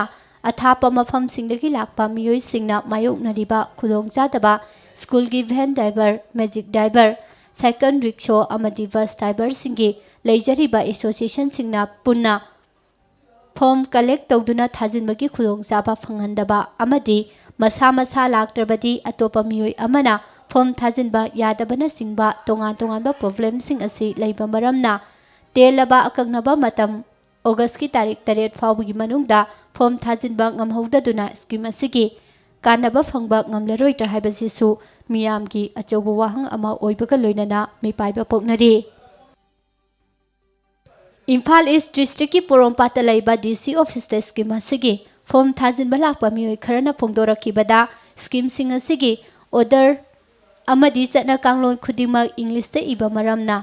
ꯑꯊꯥꯞꯄ ꯃꯐꯝꯁꯤꯡꯗꯒꯤ ꯂꯥꯛꯄ ꯃꯤꯑꯣꯏꯁꯤꯡꯅ ꯃꯥꯌꯣꯛꯅꯔꯤꯕ ꯈꯨꯗꯣꯡꯆꯥꯗꯕ ꯁ꯭ꯀꯨꯜꯒꯤ van driver, magic driver, cycle rickshaw ꯑꯃꯗꯤ ꯕꯁ ꯗ꯭ꯔꯥꯏꯚꯔꯁꯤꯡꯒꯤ ꯂꯩꯖꯔꯤꯕ ꯑꯦꯁꯣꯁꯤꯌꯦꯁꯟꯁꯤꯡꯅ ꯄꯨꯟꯅ ꯐꯣꯔꯝ ꯀꯂꯦꯛ ꯇꯧꯗꯨꯅ ꯊꯥꯖꯤꯟꯕꯒꯤ ꯈꯨꯗꯣꯡꯆꯥꯕ ꯐꯪꯍꯟꯗꯕ ꯑꯃꯗꯤ ꯃꯁꯥ ꯃꯁꯥ ꯂꯥꯛꯇ꯭ꯔꯕꯗꯤ ꯑꯇꯣꯞꯄ ꯃꯤꯑꯣꯏ ꯑꯃꯅ ꯐꯣꯔꯝ ꯊꯥꯖꯤꯟꯕ ꯌꯥꯗꯕꯅꯆꯤꯡꯕ ꯇꯣꯉꯥꯟ ꯇꯣꯉꯥꯟꯕ ꯄ꯭ꯔꯣꯕ꯭ꯂꯦꯝꯁꯤꯡ ꯑꯁꯤ ꯂꯩꯕ ꯃꯔꯝꯅ ꯇꯦꯜꯂꯕ ꯑꯀꯛꯅꯕ ꯃꯇꯝ ꯑꯣꯒꯁꯀꯤ ꯇꯥꯔꯤꯛ ꯇꯔꯦꯠ ꯐꯥꯎꯕꯒꯤ ꯃꯅꯨꯡꯗ ꯐꯣꯔꯝ ꯊꯥꯖꯤꯟꯕ ꯉꯝꯍꯧꯗꯗꯨꯅ ꯁ꯭ꯀꯤꯝ ꯑꯁꯤꯒꯤ ꯀꯥꯟꯅꯕ ꯐꯪꯕ ꯉꯝꯂꯔꯣꯏꯗ꯭ꯔꯥ ꯍꯥꯏꯕꯁꯤꯁꯨ ꯃꯤꯌꯥꯝꯒꯤ ꯑꯆꯧꯕ ꯋꯥꯍꯪ ꯑꯃ ꯑꯣꯏꯕꯒ ꯂꯣꯏꯅꯅ ꯃꯤꯄꯥꯏꯕ ꯄꯣꯛꯅꯔꯤ꯫ ꯏꯝꯐꯥꯜ ꯏꯁ ꯗꯤꯁꯇ꯭ꯔꯤꯛꯀꯤ ꯄꯣꯔꯣꯝꯄꯥꯠꯇ ꯂꯩꯕ ꯗꯤ ꯁꯤ ꯑꯣꯐꯤꯁꯇ ꯁ꯭ꯀꯤꯝ ꯑꯁꯤꯒꯤ ꯐꯣꯔꯝ ꯊꯥꯖꯤꯟꯕ ꯂꯥꯛꯄ ꯃꯤꯑꯣꯏ ꯈꯔꯅ ꯐꯣꯡꯗꯣꯔꯛꯈꯤꯕꯗ ꯁ꯭ꯀꯤꯝꯁꯤꯡ ꯑꯁꯤꯒꯤ ꯑꯣꯔꯗꯔ ꯑꯃꯗꯤ ꯆꯠꯅ ꯀꯥꯡꯂꯣꯟ ꯈꯨꯗꯤꯡꯃꯛ ꯏꯪꯂꯤꯁꯇ ꯏꯕ ꯃꯔꯝꯅ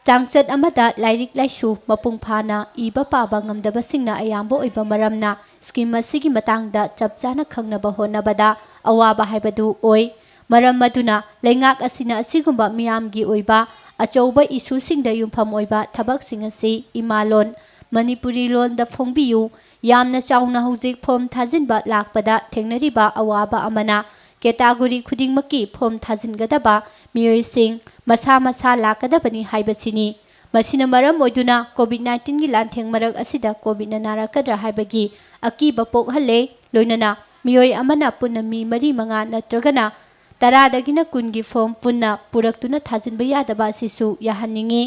ꯆꯥꯡꯆꯠ ꯑꯃꯗ ꯂꯥꯏꯔꯤꯛ ꯂꯥꯏꯁꯨ ꯃꯄꯨꯡ ꯐꯥꯅ ꯏꯕ ꯄꯥꯕ ꯉꯝꯗꯕꯁꯤꯡꯅ ꯑꯌꯥꯝꯕ ꯑꯣꯏꯕ ꯃꯔꯝꯅ ꯁ꯭ꯀꯤꯝ ꯑꯁꯤꯒꯤ ꯃꯇꯥꯡꯗ ꯆꯞ ꯆꯥꯅ ꯈꯪꯅꯕ ꯍꯣꯠꯅꯕꯗ ꯑꯋꯥꯕ ꯍꯥꯏꯕꯗꯨ ꯑꯣꯏ꯫ ꯃꯔꯝ ꯑꯗꯨꯅ ꯂꯩꯉꯥꯛ ꯑꯁꯤꯅ ꯑꯁꯤꯒꯨꯝꯕ ꯃꯤꯌꯥꯝꯒꯤ ꯑꯣꯏꯕ ꯑꯆꯧꯕ ꯏꯁꯨꯁꯤꯡꯗ ꯌꯨꯝꯐꯝ ꯑꯣꯏꯕ ꯊꯕꯛꯁꯤꯡ ꯑꯁꯤ ꯏꯃꯥ ꯂꯣꯟ, ꯃꯅꯤꯄꯨꯔꯤ ꯂꯣꯟꯗ ꯐꯣꯡꯕꯤꯌꯨ꯫ ꯌꯥꯝꯅ ꯆꯥꯎꯅ ꯍꯧꯖꯤꯛ ꯐꯣꯔꯝ ꯊꯥꯖꯤꯟꯕ ꯂꯥꯛꯄꯗ ꯊꯦꯡꯅꯔꯤꯕ ꯑꯋꯥꯕ ꯑꯃꯅ ꯀꯦꯇꯥꯒꯣꯔꯤ ꯈꯨꯗꯤꯡꯃꯛꯀꯤ ꯐꯣꯔꯝ ꯊꯥꯖꯤꯟꯒꯗꯕ ꯃꯤꯑꯣꯏꯁꯤꯡ ꯃꯁꯥ ꯃꯁꯥ ꯂꯥꯛꯀꯗꯕꯅꯤ ꯍꯥꯏꯕꯁꯤꯅꯤ꯫ ꯃꯁꯤꯅ ꯃꯔꯝ ꯑꯣꯏꯗꯨꯅ ꯀꯣꯚꯤꯗ ꯅꯥꯏꯟꯇꯤꯟꯒꯤ ꯂꯥꯟꯊꯦꯡ ꯃꯔꯛ ꯑꯁꯤꯗ ꯀꯣꯚꯤꯗꯅ ꯅꯥꯔꯛꯀꯗ꯭ꯔꯥ ꯍꯥꯏꯕꯒꯤ ꯑꯀꯤꯕ ꯄꯣꯛꯍꯜꯂꯦ꯫ ꯂꯣꯏꯅꯅ ꯃꯤꯑꯣꯏ ꯑꯃꯅ ꯄꯨꯟꯅ ꯃꯤ ꯃꯔꯤ, ꯃꯉꯥ ꯅꯠꯇ꯭ꯔꯒꯅ ꯇꯔꯥꯗꯒꯤꯅ ꯀꯨꯟꯒꯤ ꯐꯣꯔꯝ ꯄꯨꯟꯅ ꯄꯨꯔꯛꯇꯨꯅ ꯊꯥꯖꯤꯟꯕ ꯌꯥꯗꯕ ꯑꯁꯤꯁꯨ ꯌꯥꯍꯟꯅꯤꯡꯏ꯫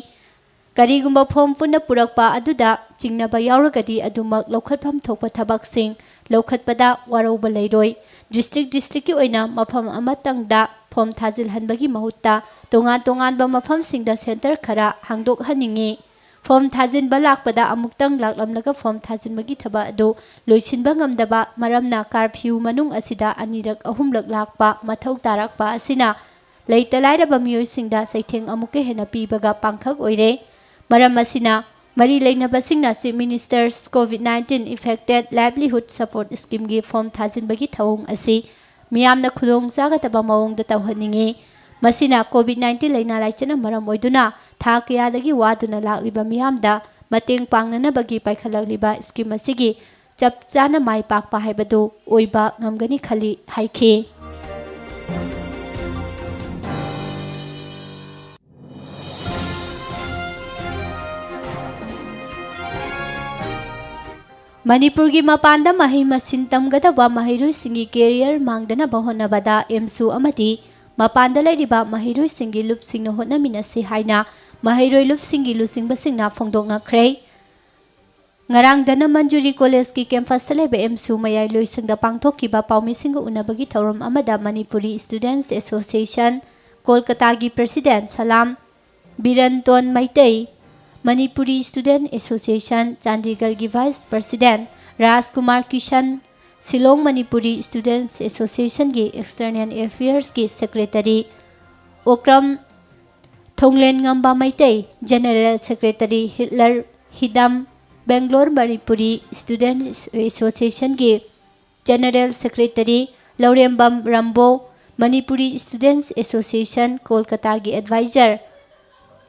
ꯀꯔꯤꯒꯨꯝꯕ ꯐꯣꯔꯝ ꯄꯨꯟꯅ ꯄꯨꯔꯛꯄ ꯑꯗꯨꯗ ꯆꯤꯡꯅꯕ ꯌꯥꯎꯔꯒꯗꯤ ꯑꯗꯨꯃꯛ ꯂꯧꯈꯠꯐꯝ ꯊꯣꯛꯄ ꯊꯕꯛꯁꯤꯡ ꯂꯧꯈꯠꯄꯗ ꯋꯥꯔꯧꯕ ꯂꯩꯔꯣꯏ꯫ ꯗꯤꯁꯇ꯭ꯔꯤꯛ ꯗꯤꯁꯇ꯭ꯔꯤꯛꯀꯤ ꯑꯣꯏꯅ ꯃꯐꯝ ꯑꯃꯇꯪꯗ ꯐꯣꯔꯝ ꯊꯥꯖꯤꯜꯍꯟꯕꯒꯤ ꯃꯍꯨꯠꯇ ꯇꯣꯉꯥꯟ ꯇꯣꯉꯥꯟꯕ ꯃꯐꯝꯁꯤꯡꯗ ꯁꯦꯟꯇꯔ ꯈꯔ ꯍꯥꯡꯗꯣꯛꯍꯟꯅꯤꯡꯏ꯫ ꯐꯣꯔꯝ ꯊꯥꯖꯤꯟꯕ ꯂꯥꯛꯄꯗ ꯑꯃꯨꯛꯇꯪ ꯂꯥꯛꯂꯝꯂꯒ ꯐꯣꯔꯝ ꯊꯥꯖꯤꯟꯕꯒꯤ ꯊꯕꯛ ꯑꯗꯨ ꯂꯣꯏꯁꯤꯟꯕ ꯉꯝꯗꯕ ꯃꯔꯝꯅ ꯀꯥꯔꯐ꯭ꯌꯨ ꯃꯅꯨꯡ ꯑꯁꯤꯗ ꯑꯅꯤꯔꯛ ꯑꯍꯨꯝꯂꯛ ꯂꯥꯛꯄ ꯃꯊꯧ ꯇꯥꯔꯛꯄ ꯑꯁꯤꯅ ꯂꯩꯇ ꯂꯥꯏꯔꯕ ꯃꯤꯑꯣꯏꯁꯤꯡꯗ ꯆꯩꯊꯦꯡ ꯑꯃꯨꯛꯀ ꯍꯦꯟꯅ ꯄꯤꯕꯒ ꯄꯥꯡꯈꯛ ꯑꯣꯏꯔꯦ꯫ ꯃꯔꯝ ꯑꯁꯤꯅ ꯃꯔꯤ ꯂꯩꯅꯕꯁꯤꯡꯅ Chief Minister's COVID nineteen Affected Livelihood Support Schemeꯒꯤ ꯐꯣꯔꯝ ꯊꯥꯖꯤꯟꯕꯒꯤ ꯊꯧꯑꯣꯡ ꯑꯁꯤ ꯃꯤꯌꯥꯝꯅ ꯈꯨꯗꯣꯡ ꯆꯥꯒꯗꯕ ꯃꯑꯣꯡꯗ ꯇꯧꯍꯟꯅꯤꯡꯏ꯫ ꯃꯁꯤꯅ COVID nineteen ꯂꯥꯏꯅꯥ ꯂꯥꯏꯆꯠꯅ ꯃꯔꯝ ꯑꯣꯏꯗꯨꯅ ꯊꯥ ꯀꯌꯥꯗꯒꯤ ꯋꯥꯗꯨꯅ ꯂꯥꯛꯂꯤꯕ ꯃꯤꯌꯥꯝꯗ ꯃꯇꯦꯡ ꯄꯥꯡꯅꯅꯕꯒꯤ ꯄꯥꯏꯈꯠꯂꯛꯂꯤꯕ ꯁ꯭ꯀꯤꯝ ꯑꯁꯤꯒꯤ ꯆꯞ ꯆꯥꯅ ꯃꯥꯏ ꯄꯥꯛꯄ ꯍꯥꯏꯕꯗꯨ ꯑꯣꯏꯕ ꯉꯝꯒꯅꯤ ꯈꯜꯂꯤ ꯍꯥꯏꯈꯤ꯫ ꯃꯅꯤꯄꯨꯔꯒꯤ ꯃꯄꯥꯟꯗ ꯃꯍꯩ ꯃꯁꯤꯡ ꯇꯝꯒꯗꯕ ꯃꯍꯩꯔꯣꯏꯁꯤꯡꯒꯤ ꯀꯦꯔꯤꯌꯔ ꯃꯥꯡꯗꯅꯕ ꯍꯣꯠꯅꯕꯗ ꯑꯦꯝꯁꯨ ꯑꯃꯗꯤ ꯃꯄꯥꯟꯗ ꯂꯩꯔꯤꯕ ꯃꯍꯩꯔꯣꯏꯁꯤꯡꯒꯤ ꯂꯨꯞꯁꯤꯡꯅ ꯍꯣꯠꯅꯃꯤꯟꯅꯁꯤ ꯍꯥꯏꯅ ꯃꯍꯩꯔꯣꯏ ꯂꯨꯞꯁꯤꯡꯒꯤ ꯂꯨꯆꯤꯡꯕꯁꯤꯡꯅ ꯐꯣꯡꯗꯣꯛꯅꯈ꯭ꯔꯦ꯫ ꯉꯔꯥꯡ ꯙꯅꯃꯟꯖꯨꯔꯤ ꯀꯣꯂꯦꯖꯀꯤ ꯀꯦꯝꯄꯁꯇ ꯂꯩꯕ ꯑꯦꯝꯁꯨ ꯃꯌꯥꯏ ꯂꯣꯏꯁꯪꯗ ꯄꯥꯡꯊꯣꯛꯈꯤꯕ ꯄꯥꯎꯃꯤꯁꯤꯡꯒ ꯎꯅꯕꯒꯤ ꯊꯧꯔꯝ ꯑꯃꯗ ꯃꯅꯤꯄꯨꯔꯤ ꯁ꯭ꯇꯨꯗꯦꯟꯠꯁ ꯑꯦꯁꯣꯁꯤꯌꯦꯁꯟ ꯀꯣꯜꯀꯇꯥꯒꯤ president Salam Birenton Meitei, Manipuri student association ꯆꯥꯟꯗꯤꯒꯔꯒꯤ vice president Rajkumar Kishan, Shillong Manipuri students ꯑꯦꯁꯣꯁꯤꯌꯦꯁꯟꯒꯤ ꯑꯦꯛꯁꯇꯔꯅꯦꯜ ꯑꯦꯐꯤꯌꯔꯁꯀꯤ secretary Okram Thonglengamba Meitei, general secretary Hitler Hidam, Bangalore Manipuri students ꯑꯦꯁꯣꯁꯤꯌꯦꯁꯟꯒꯤ general secretary Lourembam Rambo, Manipuri students association ꯀꯣꯜꯀꯇꯥꯒꯤ ꯑꯦꯗꯚꯥꯏꯖꯔ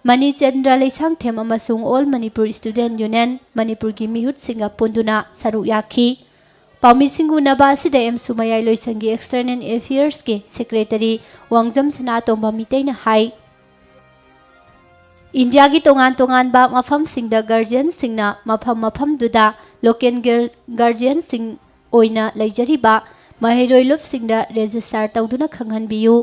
ꯃꯅꯤꯆꯟꯗ꯭ꯔ ꯂꯩꯁꯥꯡꯊꯦꯝ ꯑꯃꯁꯨꯡ ꯑꯣꯜ ꯃꯅꯤꯄꯨꯔ ꯁ꯭ꯇꯨꯗꯦꯟꯠ ꯌꯨꯅꯤꯌꯟ ꯃꯅꯤꯄꯨꯔꯒꯤ ꯃꯤꯍꯨꯠꯁꯤꯡꯒ ꯄꯨꯟꯗꯨꯅ ꯁꯔꯨꯛ ꯌꯥꯈꯤ꯫ ꯄꯥꯎꯃꯤꯁꯤꯡ ꯎꯅꯕ ꯑꯁꯤꯗ ꯑꯦꯝꯁꯨ ꯃꯌꯥꯏ ꯂꯣꯏꯁꯪꯒꯤ ꯑꯦꯛꯁꯇꯔꯅꯦꯜ ꯑꯦꯐꯤꯌꯔꯁꯀꯤ ꯁꯦꯀ꯭ꯔꯦꯇꯔꯤ ꯋꯥꯡꯖꯝ ꯁꯅꯥꯇꯣꯝꯕ ꯃꯤꯇꯩꯅ ꯍꯥꯏ, ꯏꯟꯗꯤꯌꯥꯒꯤ ꯇꯣꯉꯥꯟ ꯇꯣꯉꯥꯟꯕ ꯃꯐꯝꯁꯤꯡꯗ ꯒꯥꯔꯖꯤꯌꯟꯁꯤꯡꯅ ꯃꯐꯝ ꯃꯐꯝꯗꯨꯗ ꯂꯣꯀꯦꯜ ꯒꯔ-, ꯒꯥꯔꯖꯤꯌꯟꯁꯤꯡ ꯑꯣꯏꯅ ꯂꯩꯖꯔꯤꯕ ꯃꯍꯩꯔꯣꯏ ꯂꯨꯞꯁꯤꯡꯗ ꯔꯦꯖꯤꯁꯇꯥꯔ ꯇꯧꯗꯨꯅ ꯈꯪꯍꯟꯕꯤꯌꯨ꯫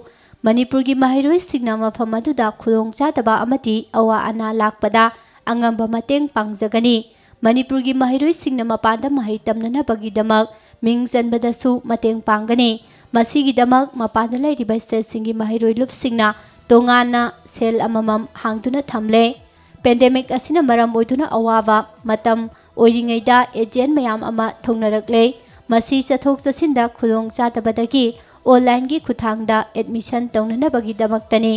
ꯃꯅꯤꯄꯨꯔꯒꯤ ꯃꯍꯩꯔꯣꯏꯁꯤꯡꯅ ꯃꯐꯝ ꯑꯗꯨꯗ ꯈꯨꯗꯣꯡꯆꯥꯗꯕ ꯑꯃꯗꯤ ꯑꯋꯥ ꯑꯅꯥ ꯂꯥꯛꯄꯗ ꯑꯉꯝꯕ ꯃꯇꯦꯡ ꯄꯥꯡꯖꯒꯅꯤ꯫ ꯃꯅꯤꯄꯨꯔꯒꯤ ꯃꯍꯩꯔꯣꯏꯁꯤꯡꯅ ꯃꯄꯥꯟꯗ ꯃꯍꯩ ꯇꯝꯅꯅꯕꯒꯤꯗꯃꯛ ꯃꯤꯡ ꯆꯟꯕꯗꯁꯨ ꯃꯇꯦꯡ ꯄꯥꯡꯒꯅꯤ꯫ ꯃꯁꯤꯒꯤꯗꯃꯛ ꯃꯄꯥꯟꯗ ꯂꯩꯔꯤꯕ ꯁ꯭ꯇꯦꯠꯁꯤꯡꯒꯤ ꯃꯍꯩꯔꯣꯏ ꯂꯨꯞꯁꯤꯡꯅ ꯇꯣꯉꯥꯟꯅ ꯁꯦꯜ ꯑꯃꯃꯝ ꯍꯥꯡꯗꯨꯅ ꯊꯝꯂꯦ꯫ ꯄꯦꯟꯗꯦꯃꯤꯛ ꯑꯁꯤꯅ ꯃꯔꯝ ꯑꯣꯏꯗꯨꯅ ꯑꯋꯥꯕ ꯃꯇꯝ ꯑꯣꯏꯔꯤꯉꯩꯗ ꯑꯦꯖꯦꯟ ꯃꯌꯥꯝ ꯑꯃ ꯊꯨꯡꯅꯔꯛꯂꯦ꯫ ꯃꯁꯤ ꯆꯠꯊꯣꯛ ꯆꯠꯁꯤꯟꯗ ꯈꯨꯗꯣꯡꯆꯥꯗꯕꯗꯒꯤ ꯑꯣꯟꯂꯥꯏꯟꯒꯤ ꯈꯨꯠꯊꯥꯡꯗ ꯑꯦꯗꯃꯤꯁꯟ ꯇꯧꯅꯅꯕꯒꯤꯗꯃꯛꯇꯅꯤ꯫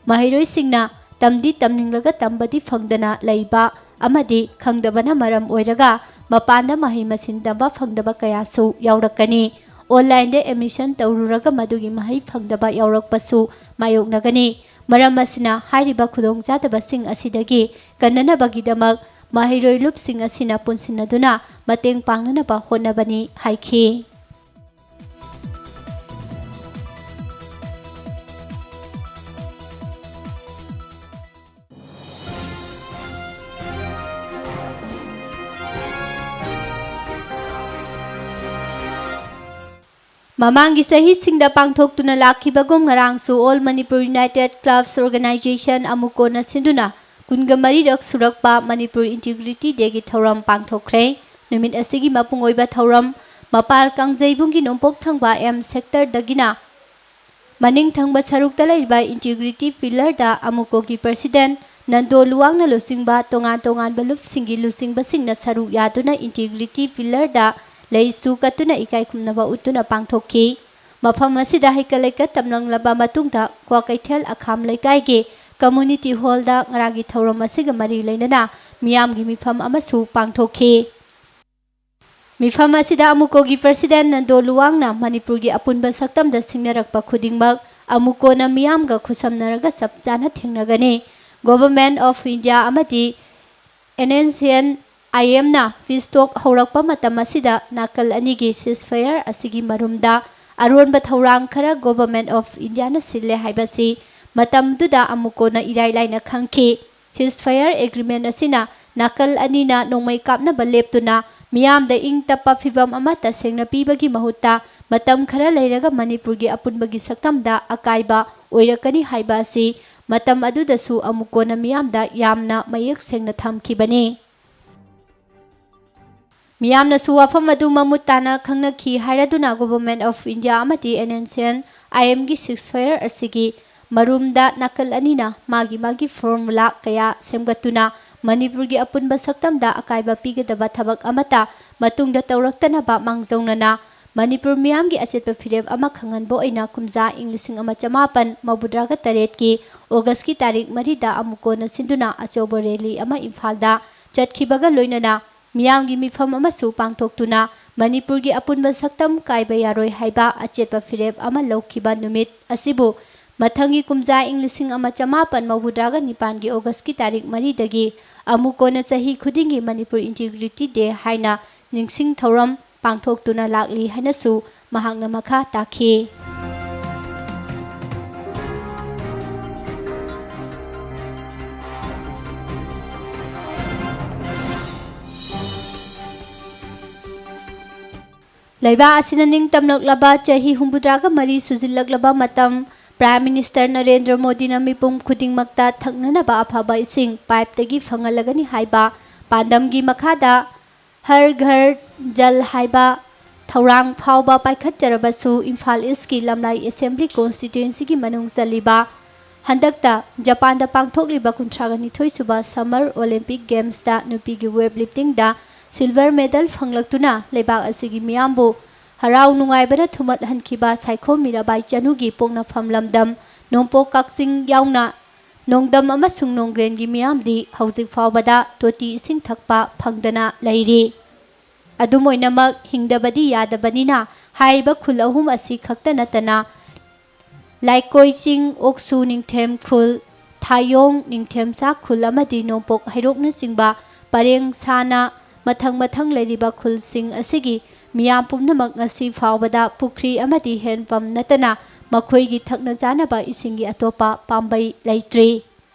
ꯃꯍꯩꯔꯣꯏꯁꯤꯡꯅ ꯇꯝꯗꯤ ꯇꯝꯅꯤꯡꯂꯒ ꯇꯝꯕꯗꯤ ꯐꯪꯗꯅ ꯂꯩꯕ ꯑꯃꯗꯤ ꯈꯪꯗꯕꯅ ꯃꯔꯝ ꯑꯣꯏꯔꯒ ꯃꯄꯥꯟꯗ ꯃꯍꯩ ꯃꯁꯤꯡ ꯇꯝꯕ ꯐꯪꯗꯕ ꯀꯌꯥꯁꯨ ꯌꯥꯎꯔꯛꯀꯅꯤ꯫ ꯑꯣꯟꯂꯥꯏꯟꯗ ꯑꯦꯗꯃꯤꯁꯟ ꯇꯧꯔꯨꯔꯒ ꯃꯗꯨꯒꯤ ꯃꯍꯩ ꯐꯪꯗꯕ ꯌꯥꯎꯔꯛꯄꯁꯨ ꯃꯥꯌꯣꯛꯅꯒꯅꯤ꯫ ꯃꯔꯝ ꯑꯁꯤꯅ ꯍꯥꯏꯔꯤꯕ ꯈꯨꯗꯣꯡꯆꯥꯗꯕꯁꯤꯡ ꯑꯁꯤꯗꯒꯤ ꯀꯟꯅꯅꯕꯒꯤꯗꯃꯛ ꯃꯍꯩꯔꯣꯏ ꯂꯨꯞꯁꯤꯡ ꯑꯁꯤꯅ ꯄꯨꯟꯁꯤꯟꯅꯗꯨꯅ ꯃꯇꯦꯡ ꯄꯥꯡꯅꯅꯕ ꯍꯣꯠꯅꯕꯅꯤ ꯍꯥꯏꯈꯤ꯫ ꯃꯃꯥꯡꯒꯤ ꯆꯍꯤꯁꯤꯡꯗ ꯄꯥꯡꯊꯣꯛꯇꯨꯅ ꯂꯥꯛꯈꯤꯕꯒꯨꯝ ꯉꯔꯥꯡꯁꯨ All Manipur United Clubs Organization, ꯑꯃꯨꯀꯣꯅ ꯁꯤꯟꯗꯨꯅ ꯀꯨꯟꯒ ꯃꯔꯤꯔꯛ ꯁꯨꯔꯛꯄ ꯃꯅꯤꯄꯨꯔ Integrity Dayꯒꯤ ꯊꯧꯔꯝ ꯄꯥꯡꯊꯣꯛꯈ꯭ꯔꯦ꯫ ꯅꯨꯃꯤꯠ ꯑꯁꯤꯒꯤ ꯃꯄꯨꯡ ꯑꯣꯏꯕ ꯊꯧꯔꯝ ꯃꯄꯥꯜ ꯀꯥꯡꯖꯩꯕꯨꯡꯒꯤ ꯅꯣꯡꯄꯣꯛ ꯊꯪꯕ M sectorꯗꯒꯤꯅ ꯃꯅꯤꯡ ꯊꯪꯕ ꯁꯔꯨꯛꯇ ꯂꯩꯔꯤꯕ Integrity Pillarꯗ ꯑꯃꯨꯀꯣꯒꯤ President ꯅꯟꯗꯣ ꯂꯨꯋꯥꯡꯅ ꯂꯨꯆꯤꯡꯕ ꯇꯣꯉꯥꯟ ꯇꯣꯉꯥꯟꯕ ꯂꯨꯞꯁꯤꯡꯒꯤ ꯂꯨꯆꯤꯡꯕꯁꯤꯡꯅ ꯁꯔꯨꯛ ꯌꯥꯗꯨꯅ Integrity Pillarꯗ ꯂꯩꯁꯨ ꯀꯠꯇꯨꯅ ꯏꯀꯥꯏ ꯈꯨꯝꯅꯕ ꯎꯠꯇꯨꯅ ꯄꯥꯡꯊꯣꯛꯈꯤ꯫ ꯃꯐꯝ ꯑꯁꯤꯗ ꯍꯩꯀꯠ ꯂꯩꯀꯠ ꯇꯝꯂꯝꯂꯕ ꯃꯇꯨꯡꯗ ꯀ꯭ꯋꯥꯀꯩꯊꯦꯜ ꯑꯈꯥꯝ ꯂꯩꯀꯥꯏꯒꯤ Community Hallꯗ ꯉꯔꯥꯡꯒꯤ ꯊꯧꯔꯝ ꯑꯁꯤꯒ ꯃꯔꯤ ꯂꯩꯅꯅ ꯃꯤꯌꯥꯝꯒꯤ ꯃꯤꯐꯝ ꯑꯃꯁꯨ ꯄꯥꯡꯊꯣꯛꯈꯤ꯫ ꯃꯤꯐꯝ ꯑꯁꯤꯗ ꯑꯃꯨꯀꯣꯒꯤ President ꯅꯟꯗꯣ ꯂꯨꯋꯥꯡꯅ ꯃꯅꯤꯄꯨꯔꯒꯤ ꯑꯄꯨꯟꯕ ꯁꯛꯇꯝꯗ ꯁꯤꯡꯅꯔꯛꯄ ꯈꯨꯗꯤꯡꯃꯛ ꯑꯃꯨꯀꯣꯅ ꯃꯤꯌꯥꯝꯒ ꯈꯨꯠꯁꯝꯅꯔꯒ ꯆꯞ ꯆꯥꯅ ꯊꯦꯡꯅꯒꯅꯤ꯫ Government of India ꯑꯃꯗꯤ NSCN-IMꯅ peace talk ꯍꯧꯔꯛꯄ ꯃꯇꯝ ꯑꯁꯤꯗ ꯅꯥꯀꯜ ꯑꯅꯤꯒꯤ ceasefire ꯑꯁꯤꯒꯤ ꯃꯔꯨꯝꯗ ꯑꯔꯣꯟꯕ ꯊꯧꯔꯥꯡ ꯈꯔ Government of Indiaꯅ ꯁꯤꯜꯂꯦ ꯍꯥꯏꯕꯁꯤ ꯃꯇꯝꯗꯨꯗ ꯑꯃꯨꯀꯣꯅ ꯏꯔꯥꯏ ꯂꯥꯏꯅ ꯈꯪꯈꯤ꯫ Ceasefire agreement ꯑꯁꯤꯅ ꯅꯥꯀꯜ ꯑꯅꯤꯅ ꯅꯣꯡꯃꯩ ꯀꯥꯞꯅꯕ ꯂꯦꯞꯇꯨꯅ ꯃꯤꯌꯥꯝꯗ ꯏꯪ ꯇꯞꯄ ꯐꯤꯚꯝ ꯑꯃ ꯇꯁꯦꯡꯅ ꯄꯤꯕꯒꯤ ꯃꯍꯨꯠꯇ ꯃꯇꯝ ꯈꯔ ꯂꯩꯔꯒ ꯃꯅꯤꯄꯨꯔꯒꯤ ꯑꯄꯨꯟꯕꯒꯤ ꯁꯛꯇꯝꯗ ꯑꯀꯥꯏꯕ ꯑꯣꯏꯔꯛꯀꯅꯤ ꯍꯥꯏꯕ ꯑꯁꯤ ꯃꯇꯝ ꯑꯗꯨꯗꯁꯨ ꯑꯃꯨꯛ ꯀꯣꯟꯅ ꯃꯤꯌꯥꯝꯗ ꯌꯥꯝꯅ ꯃꯌꯦꯛ ꯁꯦꯡꯅ ꯊꯝꯈꯤꯕꯅꯤ꯫ ꯃꯤꯌꯥꯝꯅꯁꯨ ꯋꯥꯐꯝ ꯑꯗꯨ ꯃꯃꯨꯠ ꯇꯥꯅ ꯈꯪꯅꯈꯤ ꯍꯥꯏꯔꯗꯨꯅ Government of India ꯑꯃꯗꯤ NSCN-IMꯒꯤ ceasefire ꯑꯁꯤꯒꯤ ꯃꯔꯨꯝꯗ ꯅꯥꯀꯜ ꯑꯅꯤꯅ ꯃꯥꯒꯤ ꯃꯥꯒꯤ formula ꯀꯌꯥ ꯁꯦꯝꯒꯠꯇꯨꯅ ꯃꯅꯤꯄꯨꯔꯒꯤ ꯑꯄꯨꯟꯕ ꯁꯛꯇꯝꯗ ꯑꯀꯥꯏꯕ ꯄꯤꯒꯗꯕ ꯊꯕꯛ ꯑꯃꯠꯇ ꯃꯇꯨꯡꯗ ꯇꯧꯔꯛꯇꯅꯕ ꯃꯥꯡꯖꯧꯅꯅ ꯃꯅꯤꯄꯨꯔ ꯃꯤꯌꯥꯝꯒꯤ ꯑꯆꯦꯠꯄ ꯐꯤꯔꯦꯞ ꯑꯃ ꯈꯪꯍꯟꯕ ꯑꯣꯏꯅ ꯀꯨꯝꯖꯥ ꯏꯪ ꯂꯤꯁꯤꯡ ꯑꯃ ꯆꯃꯥꯄꯟ ꯃꯧꯗ꯭ꯔꯥꯒ ꯇꯔꯦꯠꯀꯤ Augustꯀꯤ ꯇꯥꯔꯤꯛ ꯃꯔꯤꯗ ꯑꯃꯨꯛ ꯀꯣꯟꯅ ꯁꯤꯟꯗꯨꯅ ꯑꯆꯧꯕ rally ꯑꯃ ꯏꯝꯐꯥꯜꯗ ꯆꯠꯈꯤꯕꯒ ꯂꯣꯏꯅꯅ ꯃꯤꯌꯥꯝꯒꯤ ꯃꯤꯐꯝ ꯑꯃꯁꯨ ꯄꯥꯡꯊꯣꯛꯇꯨꯅ ꯃꯅꯤꯄꯨꯔꯒꯤ ꯑꯄꯨꯟꯕ ꯁꯛꯇꯝ ꯀꯥꯏꯕ ꯌꯥꯔꯣꯏ ꯍꯥꯏꯕ ꯑꯆꯦꯠꯄ ꯐꯤꯔꯦꯞ ꯑꯃ ꯂꯧꯈꯤꯕ ꯅꯨꯃꯤꯠ ꯑꯁꯤꯕꯨ ꯃꯊꯪꯒꯤ ꯀꯨꯝꯖꯥ ꯏꯪ ꯂꯤꯁꯤꯡ ꯑꯃ ꯆꯃꯥꯄꯟ ꯃꯧꯗ꯭ꯔꯥꯒ ꯅꯤꯄꯥꯟꯒꯤ ꯑꯣꯒꯁꯀꯤ ꯇꯥꯔꯤꯛ ꯃꯔꯤꯗꯒꯤ ꯑꯃꯨꯛ ꯀꯣꯟꯅ ꯆꯍꯤ ꯈꯨꯗꯤꯡꯒꯤ ꯃꯅꯤꯄꯨꯔ ꯏꯟꯇꯤꯒ꯭ꯔꯤꯇꯤ ꯗꯦ ꯍꯥꯏꯅ ꯅꯤꯡꯁꯤꯡ ꯊꯧꯔꯝ ꯄꯥꯡꯊꯣꯛꯇꯨꯅ ꯂꯥꯛꯂꯤ ꯍꯥꯏꯅꯁꯨ ꯃꯍꯥꯛꯅ ꯃꯈꯥ ꯇꯥꯈꯤ꯫ ꯂꯩꯕꯥꯛ ꯑꯁꯤꯅ ꯅꯤꯡꯇꯝꯂꯛꯂꯕ ꯆꯍꯤ ꯍꯨꯝꯐꯨꯇꯔꯥꯒ ꯃꯔꯤ ꯁꯨꯖꯤꯜꯂꯛꯂꯕ ꯃꯇꯝ, ꯄ꯭ꯔꯥꯏꯝ ꯃꯤꯅꯤꯁꯇꯔ ꯅꯔꯦꯟꯗ꯭ꯔ ꯃꯣꯗꯤꯅ ꯃꯤꯄꯨꯝ ꯈꯨꯗꯤꯡꯃꯛꯇ ꯊꯛꯅꯅꯕ ꯑꯐꯕ ꯏꯁꯤꯡ ꯄꯥꯏꯞꯇꯒꯤ ꯐꯪꯍꯜꯂꯒꯅꯤ ꯍꯥꯏꯕ ꯄꯥꯟꯗꯝꯒꯤ ꯃꯈꯥꯗ ꯍꯔ ꯘꯔ ꯖꯜ ꯍꯥꯏꯕ ꯊꯧꯔꯥꯡ ꯐꯥꯎꯕ ꯄꯥꯏꯈꯠꯆꯔꯕꯁꯨ, ꯏꯝꯐꯥꯜ ꯏꯁꯀꯤ ꯂꯝꯂꯥꯏ ꯑꯦꯁꯦꯝꯕ꯭ꯂꯤ ꯀꯣꯟꯁꯇꯤꯇ꯭ꯋꯦꯟꯁꯤꯒꯤ ꯃꯅꯨꯡ ꯆꯜꯂꯤꯕ ꯍꯟꯗꯛꯇ ꯖꯄꯥꯟꯗ ꯄꯥꯡꯊꯣꯛꯂꯤꯕ ꯀꯨꯟꯊ꯭ꯔꯥꯒ ꯅꯤꯊꯣꯏ ꯁꯨꯕ ꯁꯝꯃꯔ ꯑꯣꯂꯤꯝꯄꯤꯛ ꯒꯦꯝꯁꯇ ꯅꯨꯄꯤꯒꯤ ꯋꯦꯠ ꯂꯤꯐꯇꯤꯡꯗ ꯁꯤꯜꯚꯔ ꯃꯦꯗꯜ ꯐꯪꯂꯛꯇꯨꯅ ꯂꯩꯕꯥꯛ ꯑꯁꯤꯒꯤ ꯃꯤꯌꯥꯝꯕꯨ ꯍꯔꯥꯎ ꯅꯨꯡꯉꯥꯏꯕꯅ ꯊꯨꯝꯍꯠꯍꯟꯈꯤꯕ ꯁꯥꯏꯈꯣꯝ ꯃꯤꯔꯥꯕꯥꯏ ꯆꯅꯨꯒꯤ ꯄꯣꯛꯅꯐꯝ ꯂꯝꯗꯝ ꯅꯣꯡꯄꯣꯛ ꯀꯛꯆꯤꯡ ꯌꯥꯎꯅ ꯅꯣꯡꯗꯝ ꯑꯃꯁꯨꯡ ꯅꯣꯡꯒ꯭ꯔꯦꯟꯒꯤ ꯃꯤꯌꯥꯝꯗꯤ ꯍꯧꯖꯤꯛ ꯐꯥꯎꯕꯗ ꯇꯣꯇꯤ ꯏꯁꯤꯡ ꯊꯛꯄ ꯐꯪꯗꯅ ꯂꯩꯔꯤ꯫ ꯑꯗꯨꯝ ꯑꯣꯏꯅꯃꯛ, ꯍꯤꯡꯗꯕꯗꯤ ꯌꯥꯗꯕꯅꯤꯅ ꯍꯥꯏꯔꯤꯕ ꯈꯨꯜ ꯑꯍꯨꯝ ꯑꯁꯤ ꯈꯛꯇ ꯅꯠꯇꯅ ꯂꯥꯏꯀꯣꯏ ꯆꯤꯡ, ꯑꯣꯛꯁꯨ ꯅꯤꯡꯊꯦꯝ ꯈꯨꯜ, ꯊꯥꯌꯣꯡ ꯅꯤꯡꯊꯦꯝꯆꯥ ꯈꯨꯜ ꯑꯃꯗꯤ ꯅꯣꯡꯄꯣꯛ ꯍꯩꯔꯣꯛꯅꯆꯤꯡꯕ ꯄꯔꯦꯡ ꯁꯥꯅ ꯃꯊꯪ ꯃꯊꯪ ꯂꯩꯔꯤꯕ ꯈꯨꯜꯁꯤꯡ ꯑꯁꯤꯒꯤ ꯃꯤꯌꯥꯝ ꯄꯨꯝꯅꯃꯛ ꯉꯁꯤ ꯐꯥꯎꯕꯗ ꯄꯨꯈ꯭ꯔꯤ ꯑꯃꯗꯤ ꯍꯦꯟꯄꯝ ꯅꯠꯇꯅ ꯃꯈꯣꯏꯒꯤ ꯊꯛꯅ ꯆꯥꯅꯕ ꯏꯁꯤꯡꯒꯤ ꯑꯇꯣꯞꯄ ꯄꯥꯝꯕꯩ ꯂꯩꯇ꯭ꯔꯤ꯫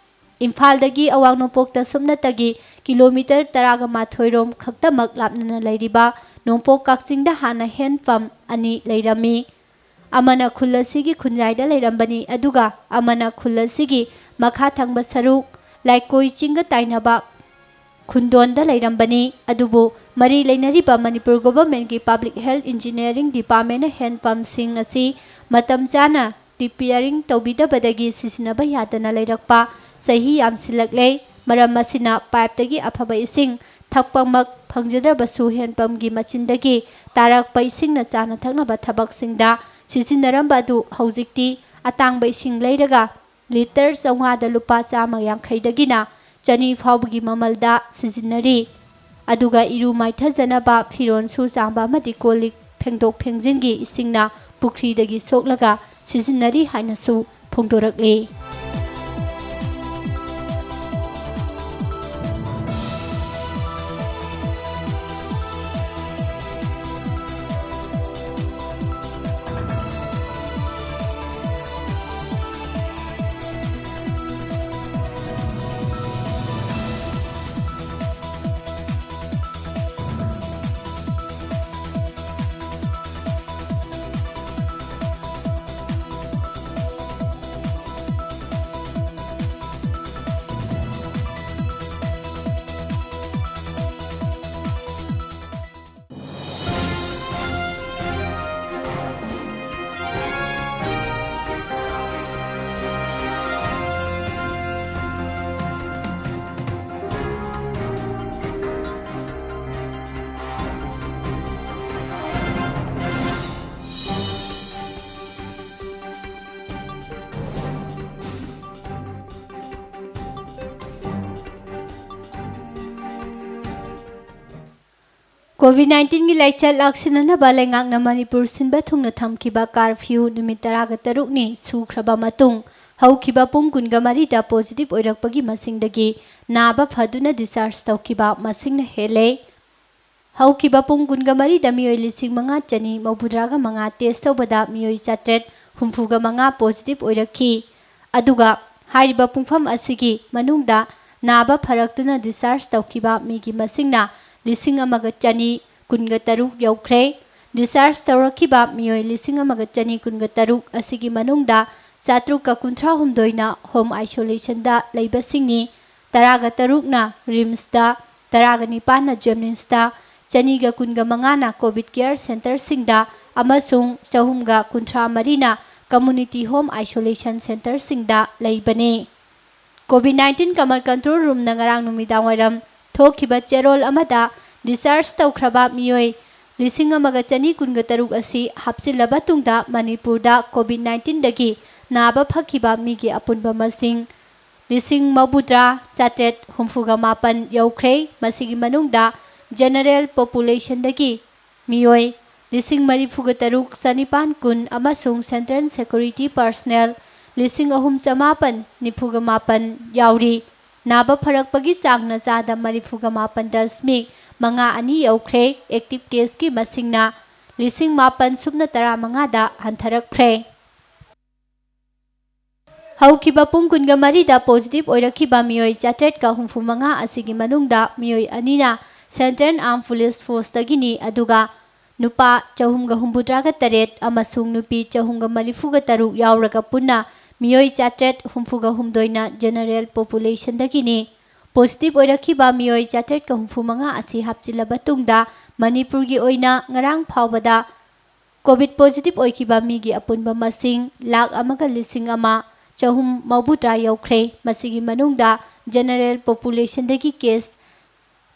ꯏꯝꯐꯥꯜꯗꯒꯤ ꯑꯋꯥꯡ ꯅꯣꯡꯄꯣꯛꯇ ꯁꯨꯞꯅꯇꯒꯤ ꯀꯤꯂꯣꯃꯤꯇꯔ ꯇꯔꯥꯒ ꯃꯥꯊꯣꯏ ꯔꯣꯝ ꯈꯛꯇꯃꯛ ꯂꯥꯞꯅꯅ ꯂꯩꯔꯤꯕ ꯅꯣꯡꯄꯣꯛ ꯀꯛꯆꯤꯡꯗ ꯍꯥꯟꯅ ꯍꯦꯟꯄꯝ ꯑꯅꯤ ꯂꯩꯔꯝꯃꯤ꯫ ꯑꯃꯅ ꯈꯨꯜ ꯑꯁꯤꯒꯤ ꯈꯨꯟꯌꯥꯏꯗ ꯂꯩꯔꯝꯕꯅꯤ, ꯑꯗꯨꯒ ꯑꯃꯅ ꯈꯨꯜ ꯑꯁꯤꯒꯤ ꯃꯈꯥ ꯊꯪꯕ ꯁꯔꯨꯛ ꯂꯥꯏꯀꯣꯏ ꯆꯤꯡꯒ ꯇꯥꯏꯅꯕ ꯈꯨꯟꯗꯣꯟꯗ ꯂꯩꯔꯝꯕꯅꯤ꯫ ꯑꯗꯨꯕꯨ ꯃꯔꯤ ꯂꯩꯅꯔꯤꯕ ꯃꯅꯤꯄꯨꯔ ꯒꯣꯚꯔꯟꯃꯦꯟꯠꯀꯤ ꯄꯕ꯭ꯂꯤꯛ ꯍꯦꯜꯊ ꯏꯟꯖꯤꯅꯤꯌꯥꯔꯤꯡ ꯗꯤꯄꯥꯔꯠꯃꯦꯟꯠꯅ ꯍꯦꯟꯄꯝꯁꯤꯡ ꯑꯁꯤ ꯃꯇꯝ ꯆꯥꯅ ꯔꯤꯄꯤꯌꯥꯔꯤꯡ ꯇꯧꯕꯤꯗꯕꯗꯒꯤ ꯁꯤꯖꯤꯟꯅꯕ ꯌꯥꯗꯅ ꯂꯩꯔꯛꯄ ꯆꯍꯤ ꯌꯥꯝꯁꯤꯜꯂꯛꯂꯦ꯫ ꯃꯔꯝ ꯑꯁꯤꯅ ꯄꯥꯏꯞꯇꯒꯤ ꯑꯐꯕ ꯏꯁꯤꯡ ꯊꯛꯄꯃꯛ ꯐꯪꯖꯗ꯭ꯔꯕꯁꯨ, ꯍꯦꯟꯄꯝꯒꯤ ꯃꯆꯤꯟꯗꯒꯤ ꯇꯥꯔꯛꯄ ꯏꯁꯤꯡꯅ ꯆꯥꯅ ꯊꯛꯅꯕ ꯊꯕꯛꯁꯤꯡꯗ ꯁꯤꯖꯤꯟꯅꯔꯝꯕ ꯑꯗꯨ ꯍꯧꯖꯤꯛꯇꯤ ꯑꯇꯥꯡꯕ ꯏꯁꯤꯡ ꯂꯩꯔꯒ ꯂꯤꯇꯔ ꯆꯥꯝꯃꯉꯥꯗ ꯂꯨꯄꯥ ꯆꯥꯝꯃ ꯌꯥꯡꯈꯩꯗꯒꯤꯅ ꯆꯅꯤ ꯐꯥꯎꯕꯒꯤ ꯃꯃꯜꯗ ꯁꯤꯖꯤꯟꯅꯔꯤ꯫ ꯑꯗꯨꯒ ꯏꯔꯨ ꯃꯥꯏꯊꯖꯅꯕ, ꯐꯤꯔꯣꯟ ꯁꯨ ꯆꯥꯝꯕ ꯑꯃꯗꯤ ꯀꯣꯜ ꯂꯤꯛ ꯐꯦꯡꯗꯣꯛ ꯐꯦꯡꯖꯤꯟꯒꯤ ꯏꯁꯤꯡꯅ ꯄꯨꯈ꯭ꯔꯤꯗꯒꯤ ꯁꯣꯛꯂꯒ ꯁꯤꯖꯤꯟꯅꯔꯤ ꯍꯥꯏꯅꯁꯨ ꯐꯣꯡꯗꯣꯔꯛꯂꯤ꯫ COVID nineteenꯒꯤ ꯂꯥꯏꯆꯠ ꯂꯥꯛꯁꯤꯟꯅꯅꯕ ꯂꯩꯉꯥꯛꯅ ꯃꯅꯤꯄꯨꯔ ꯁꯤꯟꯕ ꯊꯨꯡꯅ ꯊꯝꯈꯤꯕ curfew ꯅꯨꯃꯤꯠ ꯇꯔꯥꯒ ꯇꯔꯨꯛꯅꯤ ꯁꯨꯈ꯭ꯔꯕ ꯃꯇꯨꯡ, ꯍꯧꯈꯤꯕ ꯄꯨꯡ ꯀꯨꯟꯒ ꯃꯔꯤꯗ positive ꯑꯣꯏꯔꯛꯄꯒꯤ ꯃꯁꯤꯡꯗꯒꯤ ꯅꯥꯕ ꯐꯗꯨꯅ discharge ꯇꯧꯈꯤꯕ ꯃꯁꯤꯡꯅ ꯍꯦꯜꯂꯦ꯫ ꯍꯧꯈꯤꯕ ꯄꯨꯡ ꯀꯨꯟꯒ ꯃꯔꯤꯗ ꯃꯤꯑꯣꯏ ꯂꯤꯁꯤꯡ ꯃꯉꯥ ꯆꯅꯤ ꯃꯧꯗ꯭ꯔꯥꯒ ꯃꯉꯥ test ꯇꯧꯕꯗ ꯃꯤꯑꯣꯏ ꯆꯥꯇ꯭ꯔꯦꯠ ꯍꯨꯝꯐꯨꯒ ꯃꯉꯥ positive ꯑꯣꯏꯔꯛꯈꯤ꯫ ꯑꯗꯨꯒ ꯍꯥꯏꯔꯤꯕ ꯄꯨꯡꯐꯝ ꯑꯁꯤꯒꯤ ꯃꯅꯨꯡꯗ ꯅꯥꯕ ꯐꯔꯛꯇꯨꯅ discharge ꯇꯧꯈꯤꯕ ꯃꯤꯒꯤ ꯃꯁꯤꯡꯅ ꯂꯤꯁꯤꯡ ꯑꯃꯒ ꯆꯅꯤ ꯀꯨꯟꯒ ꯇꯔꯨꯛ ꯌꯧꯈ꯭ꯔꯦ꯫ Discharge ꯇꯧꯔꯛꯈꯤꯕ ꯃꯤꯑꯣꯏ ꯂꯤꯁꯤꯡ ꯑꯃꯒ ꯆꯅꯤ ꯀꯨꯟꯒ ꯇꯔꯨꯛ ꯑꯁꯤꯒꯤ ꯃꯅꯨꯡꯗ ꯆꯥꯇ꯭ꯔꯨꯛꯀ ꯀꯨꯟꯊ꯭ꯔꯥ ꯍꯨꯝꯗꯣꯏꯅ home isolationꯗ ꯂꯩꯕꯁꯤꯡꯅꯤ, ꯇꯔꯥꯒ ꯇꯔꯨꯛꯅ RIMSꯇ, ꯇꯔꯥꯒ ꯅꯤꯄꯥꯟꯅ JNIMSꯇ, ꯆꯅꯤꯒ ꯀꯨꯟꯒ ꯃꯉꯥꯅ COVID care centreꯁꯤꯡꯗ ꯑꯃꯁꯨꯡ ꯆꯍꯨꯝꯒ ꯀꯨꯟꯊ꯭ꯔꯥ ꯃꯔꯤꯅ community home isolation centreꯁꯤꯡꯗ ꯂꯩꯕꯅꯤ꯫ COVID nineteen command control roomꯅ ꯉꯔꯥꯡ ꯅꯨꯃꯤꯗꯥꯡꯋꯥꯏꯔꯝ ꯊꯣꯛꯈꯤꯕ ꯆꯦꯔꯣꯜ ꯑꯃꯗ discharge ꯇꯧꯈ꯭ꯔꯕ ꯃꯤꯑꯣꯏ ꯂꯤꯁꯤꯡ ꯑꯃꯒ ꯆꯅꯤ ꯀꯨꯟꯒ ꯇꯔꯨꯛ ꯑꯁꯤ ꯍꯥꯞꯆꯤꯜꯂꯕ ꯇꯨꯡꯗ ꯃꯅꯤꯄꯨꯔꯗ COVID nineteenꯗꯒꯤ ꯅꯥꯕ ꯐꯈꯤꯕ ꯃꯤꯒꯤ ꯑꯄꯨꯟꯕ ꯃꯁꯤꯡ ꯂꯤꯁꯤꯡ ꯃꯧꯗ꯭ꯔꯥ ꯆꯥꯇ꯭ꯔꯦꯠ ꯍꯨꯝꯐꯨꯒ ꯃꯥꯄꯟ ꯌꯧꯈ꯭ꯔꯦ꯫ ꯃꯁꯤꯒꯤ ꯃꯅꯨꯡꯗ general populationꯗꯒꯤ ꯃꯤꯑꯣꯏ ꯂꯤꯁꯤꯡ ꯃꯔꯤꯐꯨꯒ ꯇꯔꯨꯛ ꯆꯅꯤꯄꯥꯟ ꯀꯨꯟ ꯑꯃꯁꯨꯡ central security personnel ꯂꯤꯁꯤꯡ ꯑꯍꯨꯝ ꯆꯃꯥꯄꯟ ꯅꯤꯐꯨꯒ ꯃꯥꯄꯟ ꯌꯥꯎꯔꯤ꯫ ꯅꯥꯕ ꯐꯔꯛꯄꯒꯤ ꯆꯥꯡꯅ ꯆꯥꯗ ꯃꯔꯤꯐꯨꯒ ꯃꯥꯄꯟ ꯗꯁꯃꯤꯛ ꯃꯉꯥ ꯑꯅꯤ ꯌꯧꯈ꯭ꯔꯦ꯫ ꯑꯦꯛꯇꯤꯚ ꯀꯦꯁꯀꯤ ꯃꯁꯤꯡꯅ ꯂꯤꯁꯤꯡ ꯃꯥꯄꯟ ꯁꯨꯞꯅ ꯇꯔꯥꯃꯉꯥꯗ ꯍꯟꯊꯔꯛꯈ꯭ꯔꯦ꯫ ꯍꯧꯈꯤꯕ ꯄꯨꯡ ꯀꯨꯟꯒ ꯃꯔꯤꯗ ꯄꯣꯖꯤꯇꯤꯚ ꯑꯣꯏꯔꯛꯈꯤꯕ ꯃꯤꯑꯣꯏ ꯆꯥꯇ꯭ꯔꯦꯠꯀ ꯍꯨꯝꯐꯨ ꯃꯉꯥ ꯑꯁꯤꯒꯤ ꯃꯅꯨꯡꯗ ꯃꯤꯑꯣꯏ ꯑꯅꯤꯅ ꯁꯦꯟꯇ꯭ꯔꯦꯜ ꯑꯥꯔꯝ ꯄꯨꯂꯤꯁ ꯐꯣꯔꯁꯇꯒꯤꯅꯤ, ꯑꯗꯨꯒ ꯅꯨꯄꯥ ꯆꯍꯨꯝꯒ ꯍꯨꯝꯐꯨꯇꯔꯥꯒ ꯇꯔꯦꯠ ꯑꯃꯁꯨꯡ ꯅꯨꯄꯤ ꯆꯍꯨꯝꯒ ꯃꯔꯤꯐꯨꯒ ꯇꯔꯨꯛ ꯌꯥꯎꯔꯒ ꯄꯨꯟꯅ ꯃꯤꯑꯣꯏ ꯆꯥꯇ꯭ꯔꯦꯠ ꯍꯨꯝꯐꯨꯒ ꯍꯨꯝꯗꯣꯏꯅ ꯖꯦꯅꯔꯦꯜ ꯄꯣꯄꯨꯂꯦꯁꯟꯗꯒꯤꯅꯤ꯫ ꯄꯣꯖꯤꯇꯤꯚ ꯑꯣꯏꯔꯛꯈꯤꯕ ꯃꯤꯑꯣꯏ ꯆꯥꯇ꯭ꯔꯦꯠꯀ ꯍꯨꯝꯐꯨ ꯃꯉꯥ ꯑꯁꯤ ꯍꯥꯞꯆꯤꯜꯂꯕ ꯇꯨꯡꯗ ꯃꯅꯤꯄꯨꯔꯒꯤ ꯑꯣꯏꯅ ꯉꯔꯥꯡ ꯐꯥꯎꯕꯗ ꯀꯣꯚꯤꯗ ꯄꯣꯖꯤꯇꯤꯚ ꯑꯣꯏꯈꯤꯕ ꯃꯤꯒꯤ ꯑꯄꯨꯟꯕ ꯃꯁꯤꯡ ꯂꯥꯈ ꯑꯃꯒ ꯂꯤꯁꯤꯡ ꯑꯃ ꯆꯍꯨꯝ ꯃꯧꯕꯨꯇꯔꯥ ꯌꯧꯈ꯭ꯔꯦ꯫ ꯃꯁꯤꯒꯤ ꯃꯅꯨꯡꯗ ꯖꯦꯅꯔꯦꯜ ꯄꯣꯄꯨꯂꯦꯁꯟꯗꯒꯤ ꯀꯦꯁ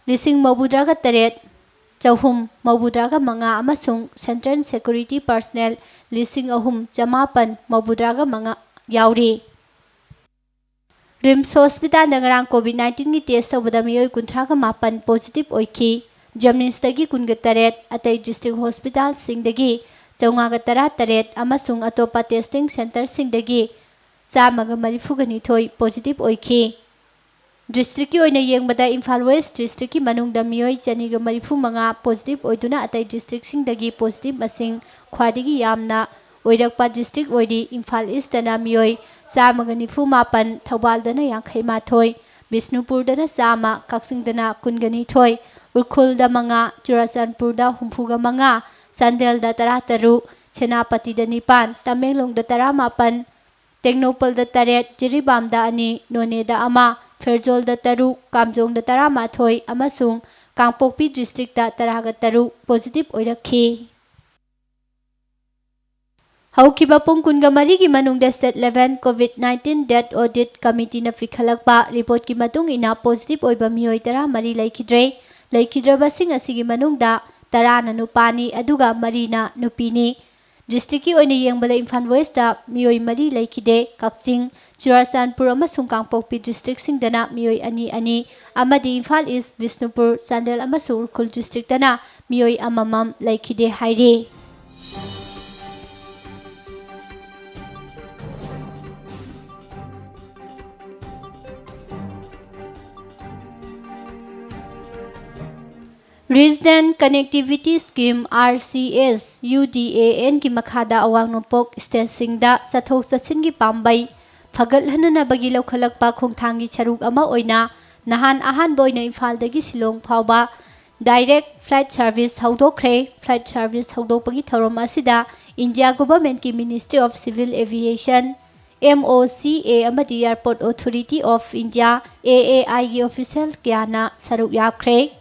ꯂꯤꯁꯤꯡ ꯃꯧꯕꯨꯇꯔꯥꯒ ꯇꯔꯦꯠ ꯆꯍꯨꯝ ꯃꯧꯕꯨꯇꯔꯥꯒ ꯃꯉꯥ ꯑꯃꯁꯨꯡ ꯁꯦꯟꯇ꯭ꯔꯦꯜ ꯁꯦꯀ꯭ꯌꯨꯔꯤꯇꯤ ꯄꯔꯁꯅꯦꯜ ꯂꯤꯁꯤꯡ ꯑꯍꯨꯝ ꯆꯃꯥꯄꯟ ꯃꯧꯕꯨꯇꯔꯥꯒ ꯃꯉꯥ ꯌꯥꯎꯔꯤ꯫ ꯔꯤꯝꯁ ꯍꯣꯁꯄꯤꯇꯥꯜꯗ ꯉꯔꯥꯡ ꯀꯣꯚꯤꯗ ꯅꯥꯏꯟꯇꯤꯟꯒꯤ ꯇꯦꯁ ꯇꯧꯕꯗ ꯃꯤꯑꯣꯏ ꯀꯨꯟꯊ꯭ꯔꯥꯒ ꯃꯥꯄꯟ ꯄꯣꯖꯤꯇꯤꯚ ꯑꯣꯏꯈꯤ꯫ ꯖꯦꯅꯤꯝꯁꯇꯒꯤ ꯀꯨꯟꯒ ꯇꯔꯦꯠ, ꯑꯇꯩ ꯗꯤꯁꯇ꯭ꯔꯤꯛ ꯍꯣꯁꯄꯤꯇꯥꯜꯁꯤꯡꯗꯒꯤ ꯆꯥꯝꯃꯉꯥꯒ ꯇꯔꯥꯇꯔꯦꯠ ꯑꯃꯁꯨꯡ ꯑꯇꯣꯞꯄ ꯇꯦꯁꯇꯤꯡ ꯁꯦꯟꯇꯔꯁꯤꯡꯗꯒꯤ ꯆꯥꯝꯃꯒ ꯃꯔꯤꯐꯨꯒ ꯅꯤꯊꯣꯏ ꯄꯣꯖꯤꯇꯤꯚ ꯑꯣꯏꯈꯤ꯫ ꯗꯤꯁꯇ꯭ꯔꯤꯛꯀꯤ ꯑꯣꯏꯅ ꯌꯦꯡꯕꯗ ꯏꯝꯐꯥꯜ ꯋꯦꯁ ꯗꯤꯁꯇ꯭ꯔꯤꯛꯀꯤ ꯃꯅꯨꯡꯗ ꯃꯤꯑꯣꯏ ꯆꯅꯤꯒ ꯃꯔꯤꯐꯨ ꯃꯉꯥ ꯄꯣꯖꯤꯇꯤꯚ ꯑꯣꯏꯗꯨꯅ ꯑꯇꯩ ꯗꯤꯁꯇ꯭ꯔꯤꯛꯁꯤꯡꯗꯒꯤ ꯄꯣꯖꯤꯇꯤꯚ ꯃꯁꯤꯡ ꯈ꯭ꯋꯥꯏꯗꯒꯤ ꯌꯥꯝꯅ ꯑꯣꯏꯔꯛꯄ ꯗꯤꯁꯇ꯭ꯔꯤꯛ ꯑꯣꯏꯔꯤ꯫ ꯏꯝꯐꯥꯜ ꯏꯁꯇꯅ ꯃꯤꯑꯣꯏ ꯆꯥꯝꯃꯒ ꯅꯤꯐꯨ ꯃꯥꯄꯟ, ꯊꯧꯕꯥꯜꯗꯅ ꯌꯥꯡꯈꯩ ꯃꯥꯊꯣꯏ, ꯕꯤꯁꯅꯨꯄꯨꯔꯗꯅ ꯆꯥꯝꯃ, ꯀꯛꯆꯤꯡꯗꯅ ꯀꯨꯟꯒ ꯅꯤꯊꯣꯏ, ꯎꯈ꯭ꯔꯨꯜꯗ ꯃꯉꯥ, ꯆꯨꯔꯥꯆꯥꯟꯄꯨꯔꯗ ꯍꯨꯝꯐꯨꯒ ꯃꯉꯥ, ꯆꯥꯟꯗꯦꯜꯗ ꯇꯔꯥꯇꯔꯨꯛ, ꯁꯦꯅꯥꯄꯇꯤꯗ ꯅꯤꯄꯥꯟ, ꯇꯃꯦꯡꯂꯣꯡꯗ ꯇꯔꯥꯃꯥꯄꯟ, ꯇꯦꯡꯅꯧꯄꯜꯗ ꯇꯔꯦꯠ, ꯖꯤꯔꯤꯕꯥꯝꯗ ꯑꯅꯤ, ꯅꯣꯅꯦꯗ ꯑꯃ, ꯐꯦꯔꯖꯣꯜꯗ ꯇꯔꯨꯛ, ꯀꯥꯝꯖꯣꯡꯗ ꯇꯔꯥꯃꯥꯊꯣꯏ ꯑꯃꯁꯨꯡ ꯀꯥꯡꯄꯣꯛꯄꯤ ꯗꯤꯁꯇ꯭ꯔꯤꯛꯇ ꯇꯔꯥꯒ ꯇꯔꯨꯛ ꯄꯣꯖꯤꯇꯤꯚ ꯑꯣꯏꯔꯛꯈꯤ꯫ ꯍꯧꯈꯤꯕ ꯄꯨꯡ ꯀꯨꯟꯒ ꯃꯔꯤꯒꯤ ꯃꯅꯨꯡꯗ state level COVID nineteen death audit ꯀꯃꯤꯇꯤꯅ ꯄꯤꯈꯠꯂꯛꯄ ꯔꯤꯄꯣꯔꯠꯀꯤ ꯃꯇꯨꯡ ꯏꯟꯅ ꯄꯣꯖꯤꯇꯤꯚ ꯑꯣꯏꯕ ꯃꯤꯑꯣꯏ ꯇꯔꯥꯃꯔꯤ ꯂꯩꯈꯤꯗ꯭ꯔꯦ꯫ ꯂꯩꯈꯤꯗ꯭ꯔꯕꯁꯤꯡ ꯑꯁꯤꯒꯤ ꯃꯅꯨꯡꯗ ꯇꯔꯥꯅ ꯅꯨꯄꯥꯅꯤ, ꯑꯗꯨꯒ ꯃꯔꯤꯅ ꯅꯨꯄꯤꯅꯤ꯫ ꯗꯤꯁꯇ꯭ꯔꯤꯛꯀꯤ ꯑꯣꯏꯅ ꯌꯦꯡꯕꯗ ꯏꯝꯐꯥꯜ ꯋꯦꯁꯇ ꯃꯤꯑꯣꯏ ꯃꯔꯤ ꯂꯩꯈꯤꯗꯦ꯫ ꯀꯛꯆꯤꯡ, ꯆꯨꯔꯥꯆꯥꯟꯄꯨꯔ ꯑꯃꯁꯨꯡ ꯀꯥꯡꯄꯣꯛꯄꯤ ꯗꯤꯁꯇ꯭ꯔꯤꯛꯁꯤꯡꯗꯅ ꯃꯤꯑꯣꯏ ꯑꯅꯤ ꯑꯅꯤ ꯑꯃꯗꯤ ꯏꯝꯐꯥꯜ ꯏꯁ, ꯕꯤꯁꯅꯨꯄꯨꯔ, ꯆꯥꯟꯗꯦꯜ ꯑꯃꯁꯨꯡ ꯎꯈ꯭ꯔꯨꯜ ꯗꯤꯁꯇ꯭ꯔꯤꯛꯇꯅ ꯃꯤꯑꯣꯏ ꯑꯃꯃꯝ ꯂꯩꯈꯤꯗꯦ ꯍꯥꯏꯔꯤ꯫ Regional Connectivity Scheme, R C S, U D A N ꯒꯤ ꯃꯈꯥꯗ ꯑꯋꯥꯡ ꯅꯣꯡꯄꯣꯛ ꯁ꯭ꯇꯦꯠꯁꯤꯡꯗ ꯆꯠꯊꯣꯛ ꯆꯠꯁꯤꯟꯒꯤ ꯄꯥꯝꯕꯩ ꯐꯒꯠꯍꯟꯅꯅꯕꯒꯤ ꯂꯧꯈꯠꯂꯛꯄ ꯈꯣꯡꯊꯥꯡꯒꯤ ꯁꯔꯨꯛ ꯑꯃ ꯑꯣꯏꯅ ꯅꯍꯥꯟ ꯑꯍꯥꯟꯕ ꯑꯣꯏꯅ ꯏꯝꯐꯥꯜꯗꯒꯤ ꯁꯤꯂꯣꯡ ꯐꯥꯎꯕ direct flight service ꯍꯧꯗꯣꯛꯈ꯭ꯔꯦ꯫ Flight service ꯍꯧꯗꯣꯛꯄꯒꯤ ꯊꯧꯔꯝ ꯑꯁꯤꯗ India Government ꯀꯤ Ministry of Civil Aviation, M O C A, ꯑꯃꯗꯤ Airport Authority of India, A A I ꯒꯤ official ꯀꯌꯥꯅ ꯁꯔꯨꯛ ꯌꯥꯈ꯭ꯔꯦ꯫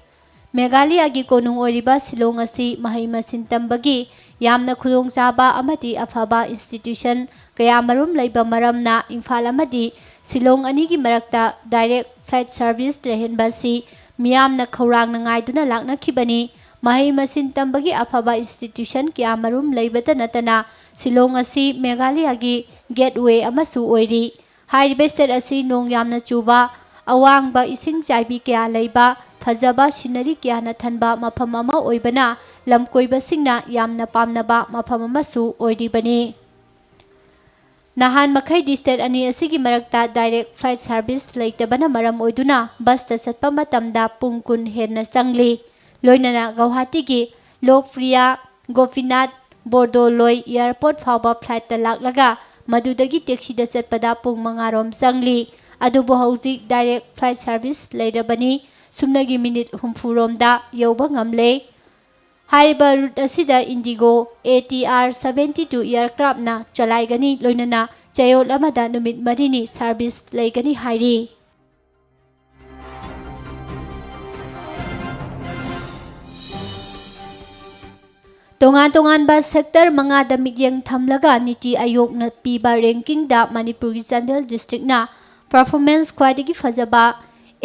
ꯃꯦꯘꯥꯂꯌꯥꯒꯤ ꯀꯣꯅꯨꯡ ꯑꯣꯏꯔꯤꯕ ꯁꯤꯂꯣꯡ ꯑꯁꯤ ꯃꯍꯩ ꯃꯁꯤꯡ ꯇꯝꯕꯒꯤ ꯌꯥꯝꯅ ꯈꯨꯗꯣꯡꯆꯥꯕ ꯑꯃꯗꯤ ꯑꯐꯕ institution ꯀꯌꯥꯃꯔꯨꯝ ꯂꯩꯕ ꯃꯔꯝꯅ ꯏꯝꯐꯥꯜ ꯑꯃꯗꯤ ꯁꯤꯂꯣꯡ ꯑꯅꯤꯒꯤ ꯃꯔꯛꯇ direct flight service ꯂꯩꯍꯟꯕ ꯑꯁꯤ ꯃꯤꯌꯥꯝꯅ ꯈꯧꯔꯥꯡꯅ ꯉꯥꯏꯗꯨꯅ ꯂꯥꯛꯅꯈꯤꯕꯅꯤ꯫ ꯃꯍꯩ ꯃꯁꯤꯡ ꯇꯝꯕꯒꯤ ꯑꯐꯕ institution ꯀꯌꯥꯃꯔꯨꯝ ꯂꯩꯕꯇ ꯅꯠꯇꯅ ꯁꯤꯂꯣꯡ ꯑꯁꯤ ꯃꯦꯘꯥꯂꯌꯥꯒꯤ gateway ꯑꯃꯁꯨ ꯑꯣꯏꯔꯤ꯫ ꯍꯥꯏꯔꯤꯕ state ꯑꯁꯤ ꯅꯣꯡ ꯌꯥꯝꯅ ꯆꯨꯕ, ꯑꯋꯥꯡꯕ ꯏꯁꯤꯡ ꯆꯥꯏꯕꯤ ꯀꯌꯥ ꯂꯩꯕ, ꯐꯖꯕ scenery ꯀꯌꯥꯅ ꯊꯟꯕ ꯃꯐꯝ ꯑꯃ ꯑꯣꯏꯕꯅ ꯂꯝꯀꯣꯏꯕꯁꯤꯡꯅ ꯌꯥꯝꯅ ꯄꯥꯝꯅꯕ ꯃꯐꯝ ꯑꯃꯁꯨ ꯑꯣꯏꯔꯤꯕꯅꯤ꯫ ꯅꯍꯥꯟ ꯃꯈꯩꯗꯤ state ꯑꯅꯤ ꯑꯁꯤꯒꯤ ꯃꯔꯛꯇ direct flight service ꯂꯩꯇꯕꯅ ꯃꯔꯝ ꯑꯣꯏꯗꯨꯅ busꯇ ꯆꯠꯄ ꯃꯇꯝꯗ ꯄꯨꯡ ꯀꯨꯟ ꯍꯦꯟꯅ ꯆꯪꯂꯤ꯫ ꯂꯣꯏꯅꯅ ꯒꯧꯍꯥꯇꯤꯒꯤ ꯂꯣꯛꯄ꯭ꯔꯤꯌꯥ ꯒꯣꯄꯤꯅꯥꯊ ꯕꯣꯔꯗꯣꯂꯣꯏ airport ꯐꯥꯎꯕ flightꯇ ꯂꯥꯛꯂꯒ ꯃꯗꯨꯗꯒꯤ taxiꯗ ꯆꯠꯄꯗ ꯄꯨꯡ ꯃꯉꯥꯔꯣꯝ ꯆꯪꯂꯤ꯫ ꯑꯗꯨꯕꯨ ꯍꯧꯖꯤꯛ direct flight service ꯂꯩꯔꯕꯅꯤ꯫ ꯁꯨꯞꯅꯒꯤ minute ꯍꯨꯝꯐꯨꯔꯣꯝꯗ ꯌꯧꯕ ꯉꯝꯂꯦ꯫ ꯍꯥꯏꯔꯤꯕ route ꯑꯁꯤꯗ Indigo A T R seventy two aircraftꯅ ꯆꯂꯥꯏꯒꯅꯤ, ꯂꯣꯏꯅꯅ ꯆꯌꯣꯜ ꯑꯃꯗ ꯅꯨꯃꯤꯠ ꯃꯔꯤꯅꯤ service ꯂꯩꯒꯅꯤ ꯍꯥꯏꯔꯤ꯫ ꯇꯣꯉꯥꯟ ꯇꯣꯉꯥꯟꯕ sector ꯃꯉꯥꯗ ꯃꯤꯠꯌꯦꯡ ꯊꯝꯂꯒ ꯅꯤꯇꯤ ꯑꯌꯣꯒꯅ ꯄꯤꯕ rankingꯗ ꯃꯅꯤꯄꯨꯔꯒꯤ ꯆꯥꯟꯗꯦꯜ districtꯅ performance ꯈ꯭ꯋꯥꯏꯗꯒꯤ ꯐꯖꯕ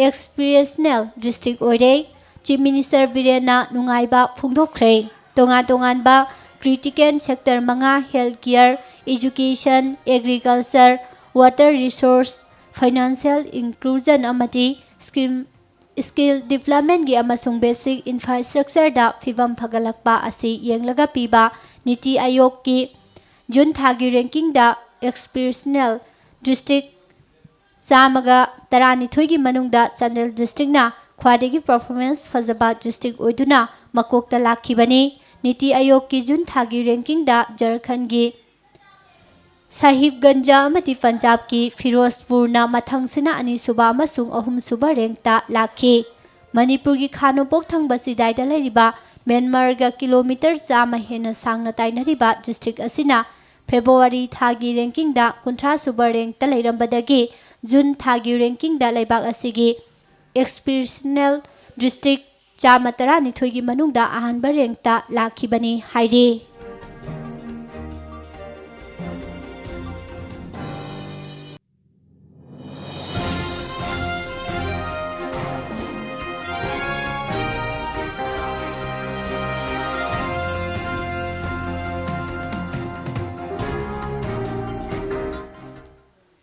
aspirational district ꯑꯣꯏꯔꯦ꯫ Chief Minister ꯕꯤꯔꯦꯟꯅ ꯅꯨꯡꯉꯥꯏꯕ ꯐꯣꯡꯗꯣꯛꯈ꯭ꯔꯦ꯫ ꯇꯣꯉꯥꯟ ꯇꯣꯉꯥꯟꯕ critical sector ꯃꯉꯥ, health care, education, agriculture, water resource, financial inclusion ꯑꯃꯗꯤ scheme skill developmentꯀꯤ ꯑꯃꯁꯨꯡ basic infrastructureꯗ ꯐꯤꯕꯝ ꯐꯒꯠꯂꯛꯄ ꯑꯁꯤ ꯌꯦꯡꯂꯒ ꯄꯤꯕ ꯅꯤꯇꯤ ꯑꯌꯣꯒꯀꯤ ꯖꯨꯟ ꯊꯥꯒꯤ rankingꯗ aspirational district ꯆꯥꯝꯃꯒ ꯇꯔꯥꯅꯤꯊꯣꯏꯒꯤ ꯃꯅꯨꯡꯗ ꯆꯥꯟꯗꯦꯜ districtꯅ ꯈ꯭ꯋꯥꯏꯗꯒꯤ performance ꯐꯖꯕ district ꯑꯣꯏꯗꯨꯅ ꯃꯀꯣꯛꯇ ꯂꯥꯛꯈꯤꯕꯅꯤ꯫ ꯅꯤꯇꯤ ꯑꯌꯣꯒꯀꯤ ꯖꯨꯟ ꯊꯥꯒꯤ rankingꯗ ꯖꯔꯈꯟꯒꯤ ꯁꯥꯍꯤꯕꯒꯟꯖ ꯑꯃꯗꯤ ꯄꯟꯖꯥꯕꯀꯤ ꯐꯤꯔꯣꯖꯄꯨꯔꯅ ꯃꯊꯪꯁꯤꯅ ꯑꯅꯤꯁꯨꯕ ꯑꯃꯁꯨꯡ ꯑꯍꯨꯝꯁꯨꯕ rankꯇ ꯂꯥꯛꯈꯤ꯫ ꯃꯅꯤꯄꯨꯔꯒꯤ ꯈꯥ ꯅꯣꯡꯄꯣꯛ ꯊꯪꯕ ꯆꯤꯗꯥꯏꯗ ꯂꯩꯔꯤꯕ ꯃ꯭ꯌꯥꯟꯃꯥꯔꯒ kilometre ꯆꯥꯝꯃ ꯍꯦꯟꯅ ꯁꯥꯡꯅ ꯇꯥꯏꯅꯔꯤꯕ district ꯑꯁꯤꯅ February ꯊꯥꯒꯤ rankingꯗ ꯀꯨꯟꯊ꯭ꯔꯥ ꯁꯨꯕ rankꯇ ꯂꯩꯔꯝꯕꯗꯒꯤ June ꯊꯥꯒꯤ rankingꯗ ꯂꯩꯕꯥꯛ ꯑꯁꯤꯒꯤ aspirational district ꯆꯥꯝꯃ ꯇꯔꯥꯅꯤꯊꯣꯏꯒꯤ ꯃꯅꯨꯡꯗ ꯑꯍꯥꯟꯕ rankꯇ ꯂꯥꯛꯈꯤꯕꯅꯤ ꯍꯥꯏꯔꯤ꯫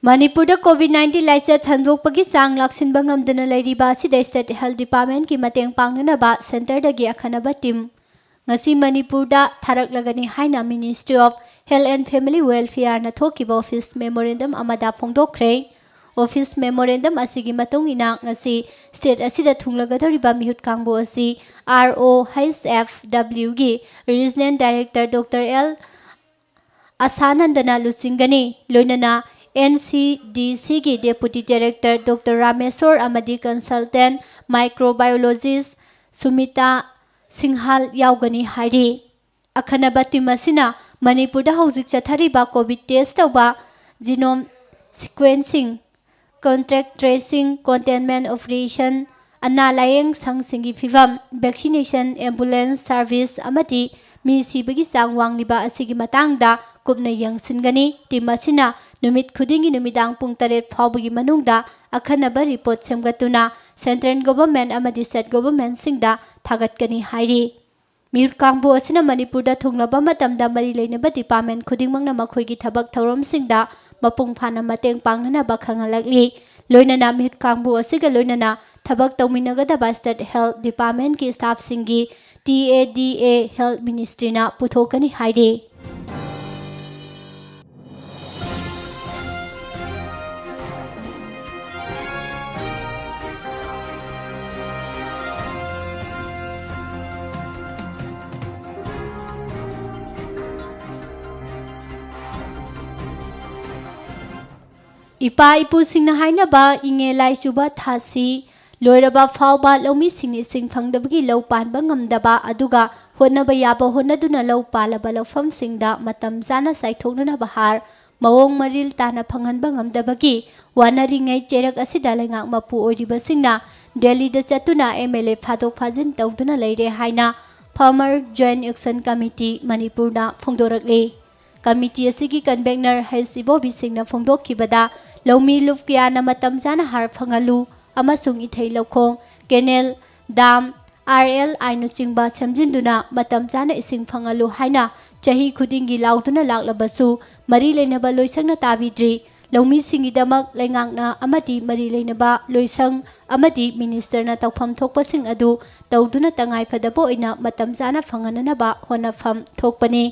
ꯃꯅꯤꯄꯨꯔꯗ COVID nineteen ꯂꯥꯏꯆꯠ ꯁꯟꯗꯣꯛꯄꯒꯤ ꯆꯥꯡ ꯂꯥꯛꯁꯤꯟꯕ ꯉꯝꯗꯅ ꯂꯩꯔꯤꯕ ꯑꯁꯤꯗ State Health Departmentꯀꯤ ꯃꯇꯦꯡ ꯄꯥꯡꯅꯅꯕ centreꯗꯒꯤ ꯑꯈꯟꯅꯕ team ꯉꯁꯤ ꯃꯅꯤꯄꯨꯔꯗ ꯊꯥꯔꯛꯂꯒꯅꯤ ꯍꯥꯏꯅ Ministry of Health and Family Welfareꯅ ꯊꯣꯛꯈꯤꯕ office memorandum ꯑꯃꯗ ꯐꯣꯡꯗꯣꯛꯈ꯭ꯔꯦ꯫ Office memorandum ꯑꯁꯤꯒꯤ ꯃꯇꯨꯡ ꯏꯟꯅ ꯉꯁꯤ state ꯑꯁꯤꯗ ꯊꯨꯡꯂꯒꯗꯧꯔꯤꯕ ꯃꯤꯍꯨꯠ ꯀꯥꯡꯕꯨ ꯑꯁꯤ ROHFWꯒꯤ Regional Director Doctor L ꯑꯁꯥꯅꯟꯗꯅ ꯂꯨꯆꯤꯡꯒꯅꯤ꯫ ꯂꯣꯏꯅꯅ NCDCꯒꯤ Deputy Director Doctor ꯔꯥꯃꯦꯁꯣꯔ ꯑꯃꯗꯤ Consultant Microbiologist ꯁꯨꯃꯤꯇꯥ ꯁꯤꯡꯍꯥꯜ ꯌꯥꯎꯒꯅꯤ ꯍꯥꯏꯔꯤ꯫ ꯑꯈꯟꯅꯕ team ꯑꯁꯤꯅ ꯃꯅꯤꯄꯨꯔꯗ ꯍꯧꯖꯤꯛ ꯆꯠꯊꯔꯤꯕ COVID test ꯇꯧꯕ, genome sequencing, contact tracing, containment operation, ꯑꯅꯥ ꯂꯥꯌꯦꯡ ꯁꯪꯁꯤꯡꯒꯤ ꯐꯤꯚꯝ, vaccination, ambulance service ꯑꯃꯗꯤ ꯃꯤ ꯁꯤꯕꯒꯤ ꯆꯥꯡ ꯋꯥꯡꯂꯤꯕ ꯑꯁꯤꯒꯤ ꯃꯇꯥꯡꯗ ꯀꯨꯞꯅ ꯌꯦꯡꯁꯤꯟꯒꯅꯤ꯫ Team ꯑꯁꯤꯅ ꯅꯨꯃꯤꯠ ꯈꯨꯗꯤꯡꯒꯤ ꯅꯨꯃꯤꯗꯥꯡ ꯄꯨꯡ ꯇꯔꯦꯠ ꯐꯥꯎꯕꯒꯤ ꯃꯅꯨꯡꯗ ꯑꯈꯟꯅꯕ report ꯁꯦꯝꯒꯠꯇꯨꯅ central government ꯑꯃꯗꯤ state governmentꯁꯤꯡꯗ ꯊꯥꯒꯠꯀꯅꯤ ꯍꯥꯏꯔꯤ꯫ ꯃꯤꯍꯨꯠ ꯀꯥꯡꯕꯨ ꯑꯁꯤꯅ ꯃꯅꯤꯄꯨꯔꯗ ꯊꯨꯡꯂꯕ ꯃꯇꯝꯗ ꯃꯔꯤ ꯂꯩꯅꯕ department ꯈꯨꯗꯤꯡꯃꯛꯅ ꯃꯈꯣꯏꯒꯤ ꯊꯕꯛ ꯊꯧꯔꯝꯁꯤꯡꯗ ꯃꯄꯨꯡ ꯐꯥꯅ ꯃꯇꯦꯡ ꯄꯥꯡꯅꯅꯕ ꯈꯪꯍꯜꯂꯛꯂꯤ꯫ ꯂꯣꯏꯅꯅ ꯃꯤꯍꯨꯠ ꯀꯥꯡꯕꯨ ꯑꯁꯤꯒ ꯂꯣꯏꯅꯅ ꯊꯕꯛ ꯇꯧꯃꯤꯟꯅꯒꯗꯕ State Health Departmentꯀꯤ staffꯁꯤꯡꯒꯤ TADA Health Ministryꯅ ꯄꯨꯊꯣꯛꯀꯅꯤ ꯍꯥꯏꯔꯤ꯫ ꯏꯄꯥ ꯏꯄꯨꯁꯤꯡꯅ ꯍꯥꯏꯅꯕ, ꯏꯉꯦ ꯂꯥꯏꯆꯨꯕ ꯊꯥꯁꯤ ꯂꯣꯏꯔꯕ ꯐꯥꯎꯕ ꯂꯧꯃꯤꯁꯤꯡꯅ ꯏꯁꯤꯡ ꯐꯪꯗꯕꯒꯤ ꯂꯧ ꯄꯥꯟꯕ ꯉꯝꯗꯕ, ꯑꯗꯨꯒ ꯍꯣꯠꯅꯕ ꯌꯥꯕ ꯍꯣꯠꯅꯗꯨꯅ ꯂꯧ ꯄꯥꯜꯂꯕ ꯂꯧꯐꯝꯁꯤꯡꯗ ꯃꯇꯝ ꯆꯥꯅ ꯆꯥꯏꯊꯣꯛꯅꯅꯕ ꯍꯥꯔ ꯃꯑꯣꯡ ꯃꯔꯤꯜ ꯇꯥꯅ ꯐꯪꯍꯟꯕ ꯉꯝꯗꯕꯒꯤ ꯋꯥꯅꯔꯤꯉꯩ ꯆꯩꯔꯛ ꯑꯁꯤꯗ ꯂꯩꯉꯥꯛ ꯃꯄꯨ ꯑꯣꯏꯔꯤꯕꯁꯤꯡꯅ ꯗꯦꯜꯂꯤꯗ ꯆꯠꯇꯨꯅ ꯑꯦꯝ ꯑꯦꯜ ꯑꯦ ꯐꯥꯗꯣꯛ ꯐꯥꯖꯤꯟ ꯇꯧꯗꯨꯅ ꯂꯩꯔꯦ ꯍꯥꯏꯅ Farmer Joint Action Committee ꯃꯅꯤꯄꯨꯔꯅ ꯐꯣꯡꯗꯣꯔꯛꯂꯤ꯫ ꯀꯃꯤꯇꯤ ꯑꯁꯤꯒꯤ ꯀꯟꯚꯦꯅꯔ ꯍꯩꯁ ꯏꯕꯣꯕꯤ ꯁꯤꯡꯅ ꯐꯣꯡꯗꯣꯛꯈꯤꯕꯗ, ꯂꯧꯃꯤ ꯂꯨꯞ ꯀꯌꯥꯅ ꯃꯇꯝ ꯆꯥꯅ ꯍꯥꯔ ꯐꯪꯍꯜꯂꯨ ꯑꯃꯁꯨꯡ ꯏꯊꯩ ꯂꯧꯈꯣꯡ, ꯀꯦꯅꯦꯜ, ꯗꯥꯝ, ꯑꯥꯔ ꯑꯦꯜ ꯑꯥꯏꯅꯆꯤꯡꯕ ꯁꯦꯝꯖꯤꯟꯗꯨꯅ ꯃꯇꯝ ꯆꯥꯅ ꯏꯁꯤꯡ ꯐꯪꯍꯜꯂꯨ ꯍꯥꯏꯅ ꯆꯍꯤ ꯈꯨꯗꯤꯡꯒꯤ ꯂꯥꯎꯗꯨꯅ ꯂꯥꯛꯂꯕꯁꯨ, ꯃꯔꯤ ꯂꯩꯅꯕ ꯂꯣꯏꯁꯪꯅ ꯇꯥꯕꯤꯗ꯭ꯔꯤ꯫ ꯂꯧꯃꯤꯁꯤꯡꯒꯤꯗꯃꯛ ꯂꯩꯉꯥꯛꯅ ꯑꯃꯗꯤ ꯃꯔꯤ ꯂꯩꯅꯕ ꯂꯣꯏꯁꯪ ꯑꯃꯗꯤ ꯃꯤꯅꯤꯁꯇꯔꯅ ꯇꯧꯐꯝ ꯊꯣꯛꯄꯁꯤꯡ ꯑꯗꯨ ꯇꯧꯗꯨꯅ ꯇꯉꯥꯏ ꯐꯗꯕ ꯑꯣꯏꯅ ꯃꯇꯝ ꯆꯥꯅ ꯐꯪꯍꯟꯅꯅꯕ ꯍꯣꯠꯅꯐꯝ ꯊꯣꯛꯄꯅꯤ꯫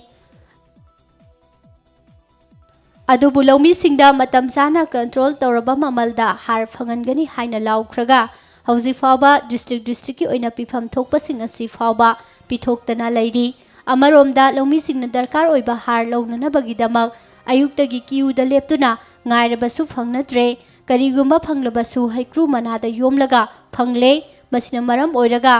ꯑꯗꯨꯕꯨ ꯂꯧꯃꯤꯁꯤꯡꯗ ꯃꯇꯝ ꯆꯥꯅ ꯀꯟꯇ꯭ꯔꯣꯜ ꯇꯧꯔꯕ ꯃꯃꯜꯗ ꯍꯥꯔ ꯐꯪꯍꯟꯒꯅꯤ ꯍꯥꯏꯅ ꯂꯥꯎꯈ꯭ꯔꯒ, ꯍꯧꯖꯤꯛ ꯐꯥꯎꯕ ꯗꯤꯁꯇ꯭ꯔꯤꯛ ꯗꯤꯁꯇ꯭ꯔꯤꯛꯀꯤ ꯑꯣꯏꯅ ꯄꯤꯐꯝ ꯊꯣꯛꯄꯁꯤꯡ ꯑꯁꯤ ꯐꯥꯎꯕ ꯄꯤꯊꯣꯛꯇꯅ ꯂꯩꯔꯤ꯫ ꯑꯃꯔꯣꯝꯗ, ꯂꯧꯃꯤꯁꯤꯡꯅ ꯗꯔꯀꯥꯔ ꯑꯣꯏꯕ ꯍꯥꯔ ꯂꯧꯅꯅꯕꯒꯤꯗꯃꯛ ꯑꯌꯨꯛꯇꯒꯤ ꯀ꯭ꯌꯨꯗ ꯂꯦꯞꯇꯨꯅ ꯉꯥꯏꯔꯕꯁꯨ ꯐꯪꯅꯗ꯭ꯔꯦ꯫ ꯀꯔꯤꯒꯨꯝꯕ ꯐꯪꯂꯕꯁꯨ ꯍꯩꯀ꯭ꯔꯨ ꯃꯅꯥꯗ ꯌꯣꯝꯂꯒ ꯐꯪꯂꯦ꯫ ꯃꯁꯤꯅ ꯃꯔꯝ ꯑꯣꯏꯔꯒ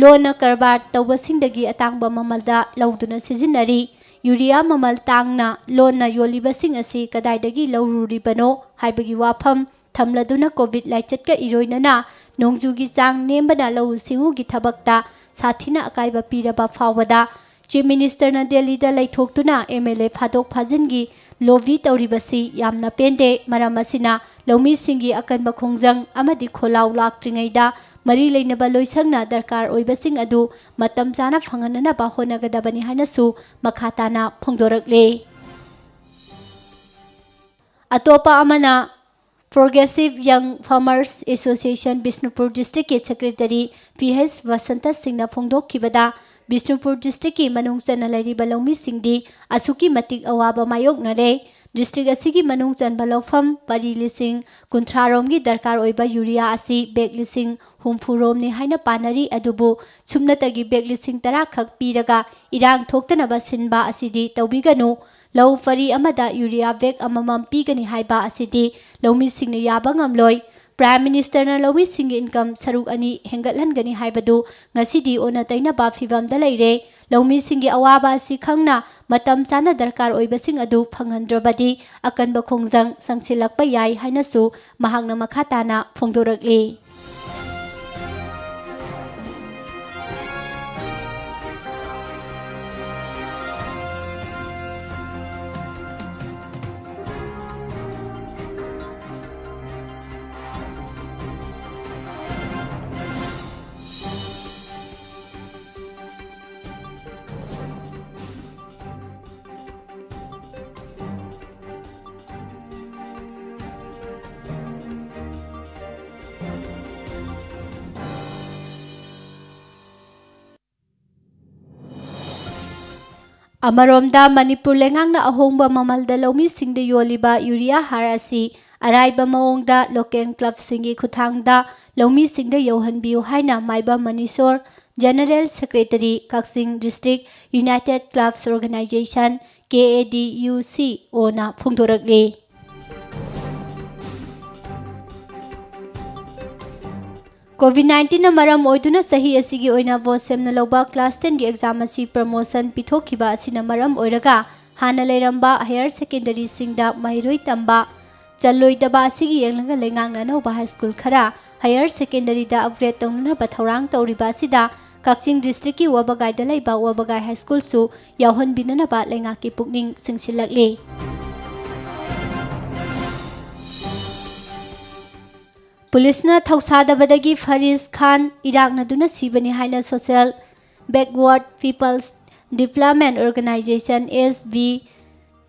ꯂꯣꯟꯅ ꯀꯔꯕꯥꯔ ꯇꯧꯕꯁꯤꯡꯗꯒꯤ ꯑꯇꯥꯡꯕ ꯃꯃꯜꯗ ꯂꯧꯗꯨꯅ ꯁꯤꯖꯤꯟꯅꯔꯤ꯫ ꯌꯨꯔꯤꯌꯥ ꯃꯃꯜ ꯇꯥꯡꯅ ꯂꯣꯟꯅ ꯌꯣꯜꯂꯤꯕꯁꯤꯡ ꯑꯁꯤ ꯀꯗꯥꯏꯗꯒꯤ ꯂꯧꯔꯨꯔꯤꯕꯅꯣ ꯍꯥꯏꯕꯒꯤ ꯋꯥꯐꯝ ꯊꯝꯂꯗꯨꯅ, ꯀꯣꯚꯤꯗ ꯂꯥꯏꯆꯠꯀ ꯏꯔꯣꯏꯅꯅ ꯅꯣꯡꯖꯨꯒꯤ ꯆꯥꯡ ꯅꯦꯝꯕꯅ ꯂꯧꯎ ꯁꯤꯡꯎꯒꯤ ꯊꯕꯛꯇ ꯁꯥꯊꯤꯅ ꯑꯀꯥꯏꯕ ꯄꯤꯔꯕ ꯐꯥꯎꯕꯗ, ꯆꯤꯐ ꯃꯤꯅꯤꯁꯇꯔꯅ ꯗꯦꯜꯂꯤꯗ ꯂꯩꯊꯣꯛꯇꯨꯅ ꯑꯦꯝ ꯑꯦꯜ ꯑꯦ ꯐꯥꯗꯣꯛ ꯐꯥꯖꯤꯟꯒꯤ ꯂꯣꯕꯤ ꯇꯧꯔꯤꯕꯁꯤ ꯌꯥꯝꯅ ꯄꯦꯟꯗꯦ꯫ ꯃꯔꯝ ꯑꯁꯤꯅ, ꯂꯧꯃꯤꯁꯤꯡꯒꯤ ꯑꯀꯟꯕ ꯈꯣꯡꯖꯪ ꯑꯃꯗꯤ ꯈꯣꯜꯂꯥꯎ ꯂꯥꯛꯇ꯭ꯔꯤꯉꯩꯗ ꯃꯔꯤ ꯂꯩꯅꯕ ꯂꯣꯏꯁꯪꯅ ꯗꯔꯀꯥꯔ ꯑꯣꯏꯕꯁꯤꯡ ꯑꯗꯨ ꯃꯇꯝ ꯆꯥꯅ ꯐꯪꯍꯟꯅꯅꯕ ꯍꯣꯠꯅꯒꯗꯕꯅꯤ ꯍꯥꯏꯅꯁꯨ ꯃꯈꯥ ꯇꯥꯅ ꯐꯣꯡꯗꯣꯔꯛꯂꯤ꯫ ꯑꯇꯣꯞꯄ ꯑꯃꯅ, Progressive Young Farmers Association Bishnupur ꯗꯤꯁꯇ꯭ꯔꯤꯛꯀꯤ ꯁꯦꯀ꯭ꯔꯦꯇꯔꯤ ꯄꯤ ꯍꯩꯆ ꯕꯁꯟꯇ ꯁꯤꯡꯅ ꯐꯣꯡꯗꯣꯛꯈꯤꯕꯗ, ꯕꯤꯁꯅꯨꯄꯨꯔ ꯗꯤꯁꯇ꯭ꯔꯤꯛꯀꯤ ꯃꯅꯨꯡ ꯆꯟꯅ ꯂꯩꯔꯤꯕ ꯂꯧꯃꯤꯁꯤꯡꯗꯤ ꯑꯁꯨꯛꯀꯤ ꯃꯇꯤꯛ ꯑꯋꯥꯕ ꯃꯥꯌꯣꯛꯅꯔꯦ꯫ ꯗꯤꯁꯇ꯭ꯔꯤꯛ ꯑꯁꯤꯒꯤ ꯃꯅꯨꯡ ꯆꯟꯕ ꯂꯧꯐꯝ ꯄꯔꯤ ꯂꯤꯁꯤꯡ ꯀꯨꯟꯊ꯭ꯔꯥ ꯔꯣꯝꯒꯤ ꯗꯔꯀꯥꯔ ꯑꯣꯏꯕ ꯌꯨꯔꯤꯌꯥ ꯑꯁꯤ ꯕꯦꯒ ꯂꯤꯁꯤꯡ ꯍꯨꯝꯐꯨ ꯔꯣꯝꯅꯤ ꯍꯥꯏꯅ ꯄꯥꯅꯔꯤ, ꯑꯗꯨꯕꯨ ꯁꯨꯞꯅꯇꯒꯤ ꯕꯦꯒ ꯂꯤꯁꯤꯡ ꯇꯔꯥ ꯈꯛ ꯄꯤꯔꯒ ꯏꯔꯥꯡ ꯊꯣꯛꯇꯅꯕ ꯁꯤꯟꯕ ꯑꯁꯤꯗꯤ ꯇꯧꯕꯤꯒꯅꯨ꯫ ꯂꯧ ꯄꯔꯤ ꯑꯃꯗ ꯌꯨꯔꯤꯌꯥ ꯕꯦꯒ ꯑꯃꯃꯝ ꯄꯤꯒꯅꯤ ꯍꯥꯏꯕ ꯑꯁꯤꯗꯤ ꯂꯧꯃꯤꯁꯤꯡꯅ ꯌꯥꯕ ꯉꯝꯂꯣꯏ꯫ ꯄ꯭ꯔꯥꯏꯝ ꯃꯤꯅꯤꯁꯇꯔꯅ ꯂꯧꯃꯤꯁꯤꯡꯒꯤ ꯏꯟꯀꯝ ꯁꯔꯨꯛ ꯑꯅꯤ ꯍꯦꯟꯒꯠꯍꯟꯒꯅꯤ ꯍꯥꯏꯕꯗꯨ ꯉꯁꯤꯗꯤ ꯑꯣꯟꯅ ꯇꯩꯅꯕ ꯐꯤꯚꯝꯗ ꯂꯩꯔꯦ꯫ ꯂꯧꯃꯤꯁꯤꯡꯒꯤ ꯑꯋꯥꯕ ꯑꯁꯤ ꯈꯪꯅ ꯃꯇꯝ ꯆꯥꯅ ꯗꯔꯀꯥꯔ ꯑꯣꯏꯕꯁꯤꯡ ꯑꯗꯨ ꯐꯪꯍꯟꯗ꯭ꯔꯕꯗꯤ ꯑꯀꯟꯕ ꯈꯣꯡꯖꯪ ꯆꯪꯁꯤꯜꯂꯛꯄ ꯌꯥꯏ ꯍꯥꯏꯅꯁꯨ ꯃꯍꯥꯛꯅ ꯃꯈꯥ ꯇꯥꯅ ꯐꯣꯡꯗꯣꯔꯛꯂꯤ꯫ ꯑꯃꯔꯣꯝꯗ, ꯃꯅꯤꯄꯨꯔ ꯂꯩꯉꯥꯛꯅ ꯑꯍꯣꯡꯕ ꯃꯃꯜꯗ ꯂꯧꯃꯤꯁꯤꯡꯗ ꯌꯣꯜꯂꯤꯕ ꯌꯨꯔꯤꯌꯥ ꯍꯥꯔ ꯑꯁꯤ ꯑꯔꯥꯏꯕ ꯃꯑꯣꯡꯗ ꯂꯣꯀꯦꯜ ꯀ꯭ꯂꯕꯁꯤꯡꯒꯤ ꯈꯨꯠꯊꯥꯡꯗ ꯂꯧꯃꯤꯁꯤꯡꯗ ꯌꯧꯍꯟꯕꯤꯌꯨ ꯍꯥꯏꯅ ꯃꯥꯏꯕꯝ ꯃꯅꯤꯁꯣꯔ general secretary, Kakching district United ꯀ꯭ꯂꯕꯁ organisation, K A D U ꯁꯤ ꯑꯣꯅ ꯐꯣꯡꯗꯣꯔꯛꯂꯤ꯫ ꯀꯣꯚꯤꯗ ꯅꯥꯏꯟꯇꯤꯟꯅ ꯃꯔꯝ ꯑꯣꯏꯗꯨꯅ ꯆꯍꯤ ꯑꯁꯤꯒꯤ ꯑꯣꯏꯅ ꯕꯣꯠ ꯁꯦꯝꯅ ꯂꯧꯕ ꯀ꯭ꯂꯥꯁ ꯇꯦꯟꯒꯤ ꯑꯦꯛꯖꯥꯝ ꯑꯁꯤ ꯄ꯭ꯔꯃꯣꯁꯟ ꯄꯤꯊꯣꯛꯈꯤꯕ ꯑꯁꯤꯅ ꯃꯔꯝ ꯑꯣꯏꯔꯒ ꯍꯥꯟꯅ ꯂꯩꯔꯝꯕ ꯍꯥꯌꯔ ꯁꯦꯀꯦꯟꯗꯔꯤꯁꯤꯡꯗ ꯃꯍꯩꯔꯣꯏ ꯇꯝꯕ ꯆꯜꯂꯣꯏꯗꯕ ꯑꯁꯤꯒꯤ ꯌꯦꯡꯂꯒ ꯂꯩꯉꯥꯛꯅ ꯑꯅꯧꯕ ꯍꯥꯏ ꯁ꯭ꯀꯨꯜ ꯈꯔ ꯍꯥꯌꯔ ꯁꯦꯀꯦꯟꯗꯔꯤꯗ ꯑꯞꯒ꯭ꯔꯦꯗ ꯇꯧꯅꯅꯕ ꯊꯧꯔꯥꯡ ꯇꯧꯔꯤꯕ ꯑꯁꯤꯗ ꯀꯛꯆꯤꯡ ꯗꯤꯁꯇ꯭ꯔꯤꯛꯀꯤ ꯋꯥꯕꯒꯥꯏꯗ ꯂꯩꯕ ꯋꯥꯕꯒꯥꯏ ꯍꯥꯏ ꯁ꯭ꯀꯨꯜꯁꯨ ꯌꯥꯎꯍꯟꯕꯤꯅꯅꯕ ꯂꯩꯉꯥꯛꯀꯤ ꯄꯨꯛꯅꯤꯡ ꯆꯤꯡꯁꯤꯜꯂꯛꯂꯤ꯫ ꯄꯨꯂꯤꯁꯅ ꯊꯧꯁꯥꯗꯕꯗꯒꯤ ꯐꯔꯤꯁ ꯈꯥꯟ ꯏꯔꯥꯛꯅꯗꯨꯅ ꯁꯤꯕꯅꯤ ꯍꯥꯏꯅ social backward people's development organization, S B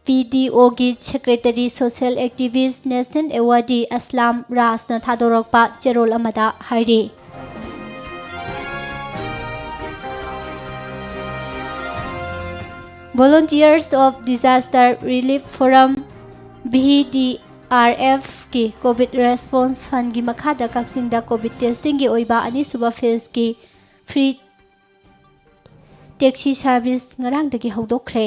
P D ꯑꯣꯒꯤ secretary social activist national awardee Aslam ꯔꯥꯖꯅ ꯊꯥꯗꯣꯔꯛꯄ ꯆꯦꯔꯣꯜ ꯑꯃꯗ ꯍꯥꯏꯔꯤ꯫ Volunteers of Disaster Relief Forum, V D R ꯑꯦꯐꯀꯤ ꯀꯣꯚꯤꯗ ꯔꯦꯁꯄꯣꯟꯁ ꯐꯟꯒꯤ ꯃꯈꯥꯗ ꯀꯛꯆꯤꯡꯗ ꯀꯣꯚꯤꯗ ꯇꯦꯁꯇꯤꯡꯒꯤ ꯑꯣꯏꯕ ꯑꯅꯤꯁꯨꯕ ꯐꯦꯖꯀꯤ ꯐ꯭ꯔꯤ ꯇꯦꯛꯁꯤ ꯁꯥꯔꯚꯤꯁ ꯉꯔꯥꯡꯗꯒꯤ ꯍꯧꯗꯣꯛꯈ꯭ꯔꯦ꯫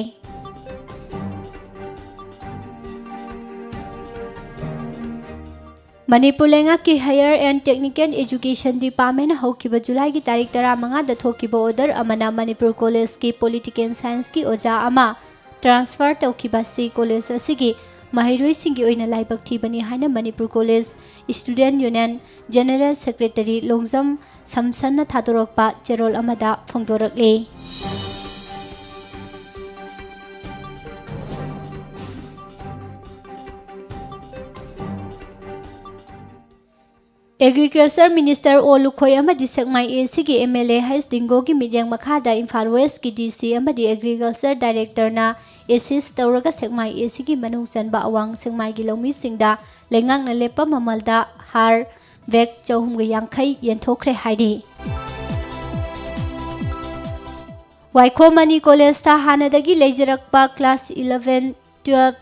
ꯃꯅꯤꯄꯨꯔ ꯂꯩꯉꯥꯛꯀꯤ Higher and Technical Education Department ꯍꯧꯈꯤꯕ ꯖꯨꯂꯥꯏꯒꯤ ꯇꯥꯔꯤꯛ ꯇꯔꯥꯃꯉꯥꯗ ꯊꯣꯛꯈꯤꯕ order ꯑꯃꯅ ꯃꯅꯤꯄꯨꯔ ꯀꯣꯂꯦꯖꯀꯤ Political Scienceꯀꯤ ꯑꯣꯖꯥ ꯑꯃ transfer ꯇꯧꯈꯤꯕ ꯑꯁꯤ ꯀꯣꯂꯦꯖ ꯑꯁꯤꯒꯤ ꯃꯍꯩꯔꯣꯏꯁꯤꯡꯒꯤ ꯑꯣꯏꯅ ꯂꯥꯏꯕꯛ ꯊꯤꯕꯅꯤ ꯍꯥꯏꯅ Manipur college Student Union General Secretary Longjam ꯁꯝꯁꯟꯅ ꯊꯥꯗꯣꯔꯛꯄ ꯆꯦꯔꯣꯜ ꯑꯃꯗ ꯐꯣꯡꯗꯣꯔꯛꯂꯤ꯫ Agriculture Minister ꯑꯣ ꯂꯨꯈꯣꯏ ꯑꯃꯗꯤ ꯁꯦꯛꯃꯥꯏ ACꯒꯤ MLA ꯍꯩꯁ ꯗꯤꯡꯒꯣꯒꯤ ꯃꯤꯠꯌꯦꯡ ꯃꯈꯥꯗ ꯏꯝꯐꯥꯜ Westꯀꯤ DC ꯑꯃꯗꯤ Agriculture Directorꯅ assist ꯇꯧꯔꯒ ꯁꯦꯛꯃꯥꯏ ACꯒꯤ ꯃꯅꯨꯡ ꯆꯟꯕ ꯑꯋꯥꯡ ꯁꯦꯛꯃꯥꯏꯒꯤ ꯂꯧꯃꯤꯁꯤꯡꯗ ꯂꯩꯉꯥꯛꯅ ꯂꯦꯞꯄ ꯃꯃꯜꯗ ꯍꯥꯔ bag ꯆꯍꯨꯝꯒ ꯌꯥꯡꯈꯩ ꯌꯦꯟꯊꯣꯛꯈ꯭ꯔꯦ ꯍꯥꯏꯔꯤ꯫ ꯋꯥꯏꯈꯣꯝ ꯃꯅꯤ ꯀꯣꯂꯦꯖꯇ ꯍꯥꯟꯅꯗꯒꯤ ꯂꯩꯖꯔꯛꯄ class eleven, twelve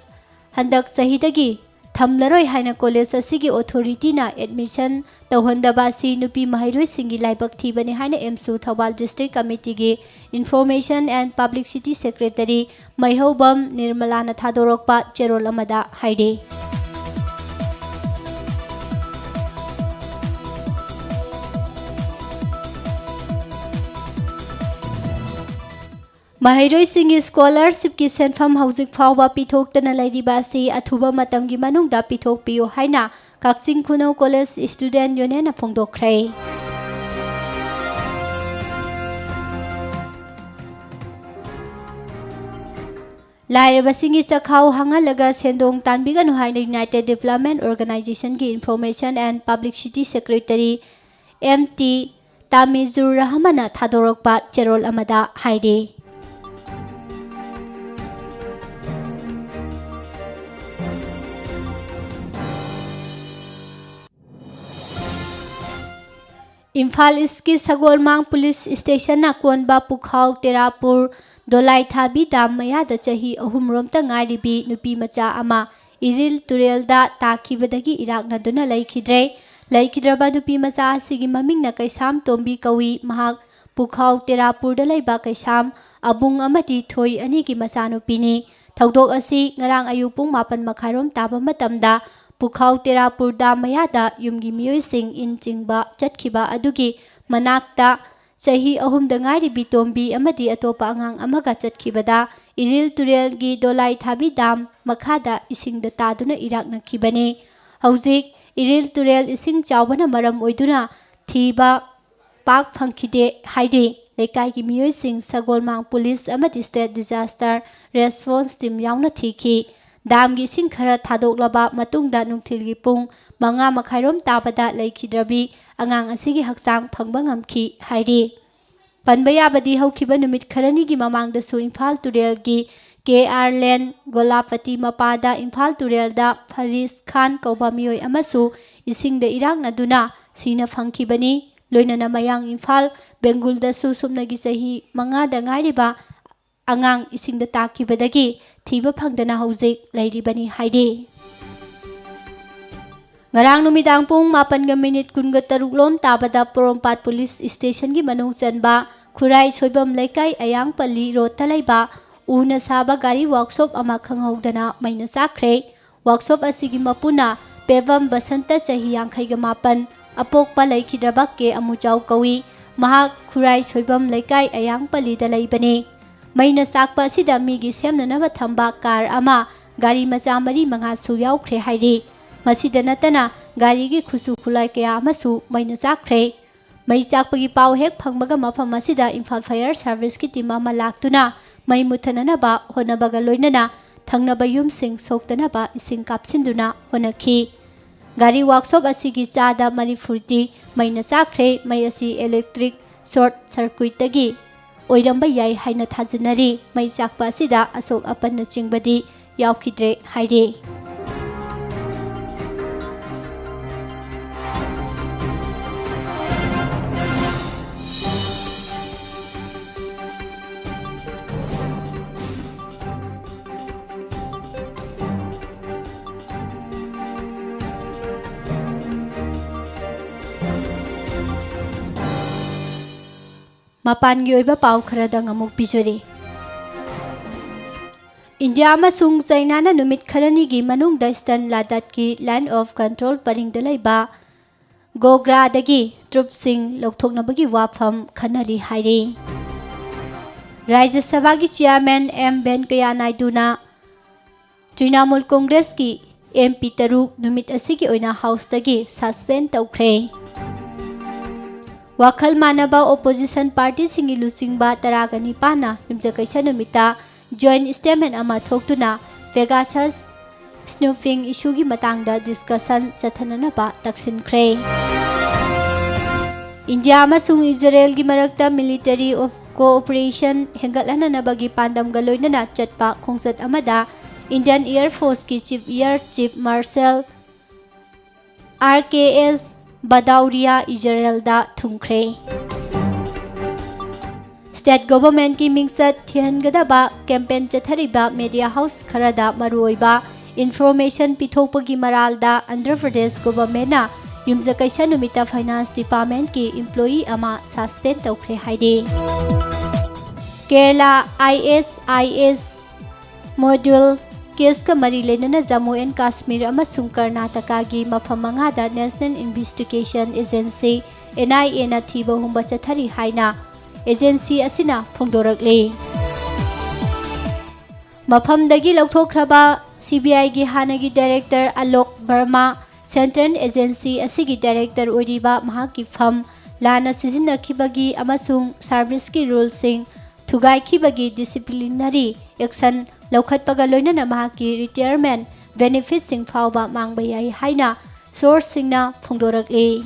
ꯍꯟꯗꯛ ꯆꯍꯤꯗꯒꯤ ꯊꯝꯂꯔꯣꯏ ꯍꯥꯏꯅ ꯀꯣꯂꯦꯖ ꯑꯁꯤꯒꯤ authorityꯅ admission ꯇꯧꯍꯟꯗꯕ ꯑꯁꯤ ꯅꯨꯄꯤ ꯃꯍꯩꯔꯣꯏꯁꯤꯡꯒꯤ ꯂꯥꯏꯕꯛ ꯊꯤꯕꯅꯤ ꯍꯥꯏꯅ ꯑꯦꯝꯁꯨ Thoubal District Committeeꯒꯤ Information and Publicity Secretary ꯃꯩꯍꯧꯕꯝ ꯅꯤꯔꯃꯂꯥꯅ ꯊꯥꯗꯣꯔꯛꯄ ꯆꯦꯔꯣꯜ ꯑꯃꯗ ꯍꯥꯏꯔꯤ꯫ ꯃꯍꯩꯔꯣꯏꯁꯤꯡꯒꯤ scholarshipꯀꯤ ꯁꯦꯟꯐꯝ ꯍꯧꯖꯤꯛ ꯐꯥꯎꯕ ꯄꯤꯊꯣꯛꯇꯅ ꯂꯩꯔꯤꯕ ꯑꯁꯤ ꯑꯊꯨꯕ ꯃꯇꯝꯒꯤ ꯃꯅꯨꯡꯗ ꯄꯤꯊꯣꯛꯄꯤꯌꯨ ꯍꯥꯏꯅ ꯀꯛꯆꯤꯡ ꯈꯨꯅꯧ ꯀꯣꯂꯦꯖ Student Unionꯅ ꯐꯣꯡꯗꯣꯛꯈ꯭ꯔꯦ꯫ ꯂꯥꯏꯔꯕꯁꯤꯡꯒꯤ ꯆꯈꯥꯎ ꯍꯥꯡꯍꯜꯂꯒ ꯁꯦꯟꯗꯣꯡ ꯇꯥꯟꯕꯤꯒꯅꯨ ꯍꯥꯏꯅ United Development Organizationꯒꯤ Information and Publicity Secretary M T Tamizur ꯔꯍꯃꯟꯅ ꯊꯥꯗꯣꯔꯛꯄ ꯆꯦꯔꯣꯜ ꯑꯃꯗ ꯍꯥꯏꯔꯤ꯫ ꯏꯝꯐꯥꯜ ꯏꯁꯀꯤ ꯁꯒꯣꯜꯃꯥꯡ ꯄꯨꯂꯤꯁ ꯁ꯭ꯇꯦꯁꯟꯅ ꯀꯣꯟꯕ ꯄꯨꯈꯥꯎ ꯇꯦꯔꯥꯄꯨꯔ ꯗꯣꯂꯥꯏꯊꯥꯕꯤ ꯗꯥꯝ ꯃꯌꯥꯗ ꯆꯍꯤ ꯑꯍꯨꯝꯔꯣꯝꯇ ꯉꯥꯏꯔꯤꯕꯤ ꯅꯨꯄꯤ ꯃꯆꯥ ꯑꯃ ꯏꯔꯤꯜ ꯇꯨꯔꯦꯜꯗ ꯇꯥꯈꯤꯕꯗꯒꯤ ꯏꯔꯥꯛꯅꯗꯨꯅ ꯂꯩꯈꯤꯗ꯭ꯔꯦ꯫ ꯂꯩꯈꯤꯗ꯭ꯔꯕ ꯅꯨꯄꯤ ꯃꯆꯥ ꯑꯁꯤꯒꯤ ꯃꯃꯤꯡꯅ ꯀꯩꯁꯥꯝ ꯇꯣꯝꯕꯤ ꯀꯧꯏ꯫ ꯃꯍꯥꯛ ꯄꯨꯈꯥꯎ ꯇꯦꯔꯥꯄꯨꯔꯗ ꯂꯩꯕ ꯀꯩꯁꯥꯝ ꯑꯕꯨꯡ ꯑꯃꯗꯤ ꯊꯣꯏ ꯑꯅꯤꯒꯤ ꯃꯆꯥꯅꯨꯄꯤꯅꯤ꯫ ꯊꯧꯗꯣꯛ ꯑꯁꯤ ꯉꯔꯥꯡ ꯑꯌꯨꯛ ꯄꯨꯡ ꯃꯥꯄꯟ ꯃꯈꯥꯏꯔꯣꯝ ꯇꯥꯕ ꯃꯇꯝꯗ ꯄꯨꯈꯥꯎ ꯇꯦꯔꯥꯄꯨꯔ ꯗꯥꯝ ꯃꯌꯥꯗ ꯌꯨꯝꯒꯤ ꯃꯤꯑꯣꯏꯁꯤꯡ ꯏꯟ ꯆꯤꯡꯕ ꯆꯠꯈꯤꯕ ꯑꯗꯨꯒꯤ ꯃꯅꯥꯛꯇ ꯆꯍꯤ ꯑꯍꯨꯝꯗ ꯉꯥꯏꯔꯤꯕꯤ ꯇꯣꯝꯕꯤ ꯑꯃꯗꯤ ꯑꯇꯣꯞꯄ ꯑꯉꯥꯡ ꯑꯃꯒ ꯆꯠꯈꯤꯕꯗ ꯏꯔꯤꯜ ꯇꯨꯔꯦꯜꯒꯤ ꯗꯣꯂꯥꯏ ꯊꯥꯕꯤ ꯗꯥꯝ ꯃꯈꯥꯗ ꯏꯁꯤꯡꯗ ꯇꯥꯗꯨꯅ ꯏꯔꯥꯛꯅꯈꯤꯕꯅꯤ꯫ ꯍꯧꯖꯤꯛ ꯏꯔꯤꯜ ꯇꯨꯔꯦꯜ ꯏꯁꯤꯡ ꯆꯥꯎꯕꯅ ꯃꯔꯝ ꯑꯣꯏꯗꯨꯅ ꯊꯤꯕ ꯄꯥꯛ ꯐꯪꯈꯤꯗꯦ ꯍꯥꯏꯔꯤ꯫ ꯂꯩꯀꯥꯏꯒꯤ ꯃꯤꯑꯣꯏꯁꯤꯡ, ꯁꯒꯣꯜꯃꯥꯡ ꯄꯨꯂꯤꯁ ꯑꯃꯗꯤ ꯁ꯭ꯇꯦꯠ ꯗꯤꯖꯥꯁꯇꯔ ꯔꯦꯁꯄꯣꯟꯁ ꯇꯤꯝ ꯌꯥꯎꯅ ꯊꯤꯈꯤ꯫ ꯗꯥꯝꯒꯤ ꯏꯁꯤꯡ ꯈꯔ ꯊꯥꯗꯣꯛꯂꯕ ꯃꯇꯨꯡꯗ ꯅꯨꯡꯊꯤꯜꯒꯤ ꯄꯨꯡ ꯃꯉꯥ ꯃꯈꯥꯏꯔꯣꯝ ꯇꯥꯕꯗ ꯂꯩꯈꯤꯗ꯭ꯔꯕꯤ ꯑꯉꯥꯡ ꯑꯁꯤꯒꯤ ꯍꯛꯆꯥꯡ ꯐꯪꯕ ꯉꯝꯈꯤ ꯍꯥꯏꯔꯤ꯫ ꯄꯟꯕ ꯌꯥꯕꯗꯤ, ꯍꯧꯈꯤꯕ ꯅꯨꯃꯤꯠ ꯈꯔꯅꯤꯒꯤ ꯃꯃꯥꯡꯗꯁꯨ ꯏꯝꯐꯥꯜ ꯇꯨꯔꯦꯜꯒꯤ ꯀꯦ ꯑꯥꯔ ꯂꯦꯟ ꯒꯣꯂꯥꯄꯇꯤ ꯃꯄꯥꯗ ꯏꯝꯐꯥꯜ ꯇꯨꯔꯦꯜꯗ ꯐꯔꯤꯁ ꯈꯥꯟ ꯀꯧꯕ ꯃꯤꯑꯣꯏ ꯑꯃꯁꯨ ꯏꯁꯤꯡꯗ ꯏꯔꯥꯛꯅꯗꯨꯅ ꯁꯤꯅ ꯐꯪꯈꯤꯕꯅꯤ꯫ ꯂꯣꯏꯅꯅ ꯃꯌꯥꯡ ꯏꯝꯐꯥꯜ ꯕꯦꯡꯒꯨꯜꯗꯁꯨ ꯁꯨꯞꯅꯒꯤ ꯆꯍꯤ ꯃꯉꯥꯗ ꯉꯥꯏꯔꯤꯕ ꯑꯉꯥꯡ ꯏꯁꯤꯡꯗ ꯇꯥꯈꯤꯕꯗꯒꯤ ꯊꯤꯕ ꯐꯪꯗꯅ ꯍꯧꯖꯤꯛ ꯂꯩꯔꯤꯕꯅꯤ ꯍꯥꯏꯔꯤ꯫ ꯉꯔꯥꯡ ꯅꯨꯃꯤꯗꯥꯡ ꯄꯨꯡ ꯃꯥꯄꯟꯒ ꯃꯤꯅꯤꯠ ꯀꯨꯟꯒ ꯇꯔꯨꯛ ꯂꯣꯝ ꯇꯥꯕꯗ ꯄꯣꯔꯣꯝꯄꯥꯠ ꯄꯨꯂꯤꯁ ꯁ꯭ꯇꯦꯁꯟꯒꯤ ꯃꯅꯨꯡ ꯆꯟꯕ ꯈꯨꯔꯥꯏ ꯁꯣꯏꯕꯝ ꯂꯩꯀꯥꯏ ꯑꯌꯥꯡꯄꯜꯂꯤ ꯔꯣꯗꯇ ꯂꯩꯕ ꯎꯅ ꯁꯥꯕ ꯒꯥꯔꯤ ꯋꯥꯛꯁꯣꯞ ꯑꯃ ꯈꯪꯍꯧꯗꯅ ꯃꯩꯅ ꯆꯥꯛꯈ꯭ꯔꯦ꯫ ꯋꯥꯛꯁꯣꯞ ꯑꯁꯤꯒꯤ ꯃꯄꯨꯅ ꯄꯦꯕꯝ ꯕꯁꯟꯇ, ꯆꯍꯤ ꯌꯥꯡꯈꯩꯒ ꯃꯥꯄꯟ, ꯑꯄꯣꯛꯄ ꯂꯩꯈꯤꯗ꯭ꯔꯕ ꯀꯦ ꯑꯃꯨꯆꯥꯎ ꯀꯧꯏ꯫ ꯃꯍꯥꯛ ꯈꯨꯔꯥꯏ ꯁꯣꯏꯕꯝ ꯂꯩꯀꯥꯏ ꯑꯌꯥꯡꯄꯜꯂꯤꯗ ꯂꯩꯕꯅꯤ꯫ ꯃꯩꯅ ꯆꯥꯛꯄ ꯑꯁꯤꯗ ꯃꯤꯒꯤ ꯁꯦꯝꯅꯅꯕ ꯊꯝꯕ ꯀꯥꯔ ꯑꯃ, ꯒꯥꯔꯤ ꯃꯆꯥ ꯃꯔꯤ ꯃꯉꯥꯁꯨ ꯌꯥꯎꯈ꯭ꯔꯦ ꯍꯥꯏꯔꯤ꯫ ꯃꯁꯤꯗ ꯅꯠꯇꯅ ꯒꯥꯔꯤꯒꯤ ꯈꯨꯠꯁꯨ ꯈꯨꯠꯂꯥꯏ ꯀꯌꯥ ꯑꯃꯁꯨ ꯃꯩꯅ ꯆꯥꯛꯈ꯭ꯔꯦ꯫ ꯃꯩ ꯆꯥꯛꯄꯒꯤ ꯄꯥꯎ ꯍꯦꯛ ꯐꯪꯕꯒ ꯃꯐꯝ ꯑꯁꯤꯗ ꯏꯝꯐꯥꯜ ꯐꯥꯌꯔ ꯁꯥꯔꯚꯤꯁꯀꯤ ꯇꯤꯝ ꯑꯃ ꯂꯥꯛꯇꯨꯅ ꯃꯩ ꯃꯨꯠꯊꯅꯅꯕ ꯍꯣꯠꯅꯕꯒ ꯂꯣꯏꯅꯅ ꯊꯪꯅꯕ ꯌꯨꯝꯁꯤꯡ ꯁꯣꯛꯇꯅꯕ ꯏꯁꯤꯡ ꯀꯥꯞꯁꯤꯟꯗꯨꯅ ꯍꯣꯠꯅꯈꯤ꯫ ꯒꯥꯔꯤ ꯋꯥꯛꯁꯣꯞ ꯑꯁꯤꯒꯤ ꯆꯥꯗ ꯃꯔꯤꯐꯨꯗꯤ ꯃꯩꯅ ꯆꯥꯛꯈ꯭ꯔꯦ꯫ ꯃꯩ ꯑꯁꯤ ꯏꯂꯦꯛꯇ꯭ꯔꯤꯛ ꯁꯣꯔꯠ ꯁꯔꯀ꯭ꯌꯨꯠꯇꯒꯤ ꯑꯣꯏꯔꯝꯕ ꯌꯥꯏ ꯍꯥꯏꯅ ꯊꯥꯖꯅꯔꯤ꯫ ꯃꯩ ꯆꯥꯛꯄ ꯑꯁꯤꯗ ꯑꯁꯣꯛ ꯑꯄꯟꯅꯆꯤꯡꯕꯗꯤ ꯌꯥꯎꯈꯤꯗ꯭ꯔꯦ ꯍꯥꯏꯔꯤ꯫ ꯃꯄꯥꯟꯒꯤ ꯑꯣꯏꯕ ꯄꯥꯎ ꯈꯔꯗꯪ ꯑꯃꯨꯛ ꯄꯤꯖꯔꯤ꯫ ꯏꯟꯗꯤꯌꯥ ꯑꯃꯁꯨꯡ ꯆꯩꯅꯥꯅ ꯅꯨꯃꯤꯠ ꯈꯔꯅꯤꯒꯤ ꯃꯅꯨꯡꯗ Eastern Ladakhꯀꯤ Line of Control ꯄꯔꯤꯡꯗ ꯂꯩꯕ ꯒꯣꯒ꯭ꯔꯥꯗꯒꯤ ꯇ꯭ꯔꯨꯞꯁꯤꯡ ꯂꯧꯊꯣꯛꯅꯕꯒꯤ ꯋꯥꯐꯝ ꯈꯟꯅꯔꯤ ꯍꯥꯏꯔꯤ꯫ ꯔꯥꯖ꯭ꯌ ꯁꯚꯥꯒꯤ Chairman ꯑꯦꯝ ꯚꯦꯟꯀꯌꯥ ꯅꯥꯏꯗꯨꯅ ꯇ꯭ꯔꯤꯅꯥꯃꯨꯜ ꯀꯣꯡꯒ꯭ꯔꯦꯁꯀꯤ MP ꯇꯔꯨꯛ ꯅꯨꯃꯤꯠ ꯑꯁꯤꯒꯤ ꯑꯣꯏꯅ Houseꯇꯒꯤ suspend ꯇꯧꯈ꯭ꯔꯦ꯫ ꯋꯥꯈꯜ ꯃꯥꯟꯅꯕ opposition partyꯁꯤꯡꯒꯤ ꯂꯨꯆꯤꯡꯕ ꯇꯔꯥꯒ ꯅꯤꯄꯥꯟꯅ ꯌꯨꯝꯖꯀꯩꯁ ꯅꯨꯃꯤꯠꯇ joint statement ꯑꯃ ꯊꯣꯛꯇꯨꯅ Pegasus snooping issueꯒꯤ ꯃꯇꯥꯡꯗ discussion ꯆꯠꯊꯅꯅꯕ ꯇꯛꯁꯤꯟꯈ꯭ꯔꯦ꯫ ꯏꯟꯗꯤꯌꯥ ꯑꯃꯁꯨꯡ ꯏꯖꯔꯦꯜꯒꯤ ꯃꯔꯛꯇ military cooperation ꯍꯦꯟꯒꯠꯍꯟꯅꯅꯕꯒꯤ ꯄꯥꯟꯗꯝꯒ ꯂꯣꯏꯅꯅ ꯆꯠꯄ ꯈꯣꯡꯆꯠ ꯑꯃꯗ Indian Air Forceꯀꯤ Chief Air Chief Marshal R K S Bhadauria ꯏꯖꯔꯦꯜꯗ ꯊꯨꯡꯈ꯭ꯔꯦ꯫ State governmentꯀꯤ ꯃꯤꯡꯆꯠ ꯊꯤꯍꯟꯒꯗꯕ campaign ꯆꯠꯊꯔꯤꯕ media house ꯈꯔꯗ ꯃꯔꯨꯑꯣꯏꯕ information ꯄꯤꯊꯣꯛꯄꯒꯤ ꯃꯔꯥꯜꯗ ꯑꯟꯙ꯭ꯔ ꯄ꯭ꯔꯗꯦꯁ governmentꯅ ꯌꯨꯝꯖꯀꯩꯁ ꯅꯨꯃꯤꯠꯇ Finance Departmentꯀꯤ employee ꯑꯃ suspend ꯇꯧꯈ꯭ꯔꯦ ꯍꯥꯏꯔꯤ꯫ ꯀꯦꯔꯂꯥ ISIS module caseꯀ ꯃꯔꯤ ꯂꯩꯅꯅ Jammu and Kashmir ꯑꯃꯁꯨꯡ ꯀꯔꯅꯥꯇꯀꯥꯒꯤ ꯃꯐꯝ ꯃꯉꯥꯗ National Investigation Agency, NIAꯅ ꯊꯤꯕ ꯍꯨꯝꯕ ꯆꯠꯊꯔꯤ ꯍꯥꯏꯅ agency ꯑꯁꯤꯅ ꯐꯣꯡꯗꯣꯔꯛꯂꯤ꯫ ꯃꯐꯝꯗꯒꯤ ꯂꯧꯊꯣꯛꯈ꯭ꯔꯕ CBIꯒꯤ ꯍꯥꯟꯅꯒꯤ director ꯑꯂꯣꯛ ꯕꯔꯃꯥ, Central Agency ꯑꯁꯤꯒꯤ director ꯑꯣꯏꯔꯤꯕ ꯃꯍꯥꯛꯀꯤ firm ꯂꯥꯟꯅ ꯁꯤꯖꯤꯟꯅꯈꯤꯕꯒꯤ ꯑꯃꯁꯨꯡ serviceꯀꯤ ruleꯁꯤꯡ ꯊꯨꯒꯥꯏꯈꯤꯕꯒꯤ disciplinary action ꯂꯧꯈꯠꯄꯒ ꯂꯣꯏꯅꯅ ꯃꯍꯥꯛꯀꯤ retirement benefitꯁꯤꯡ ꯐꯥꯎꯕ ꯃꯥꯡꯕ ꯌꯥꯏ ꯍꯥꯏꯅ sourceꯁꯤꯡꯅ ꯐꯣꯡꯗꯣꯔꯛꯂꯤ꯫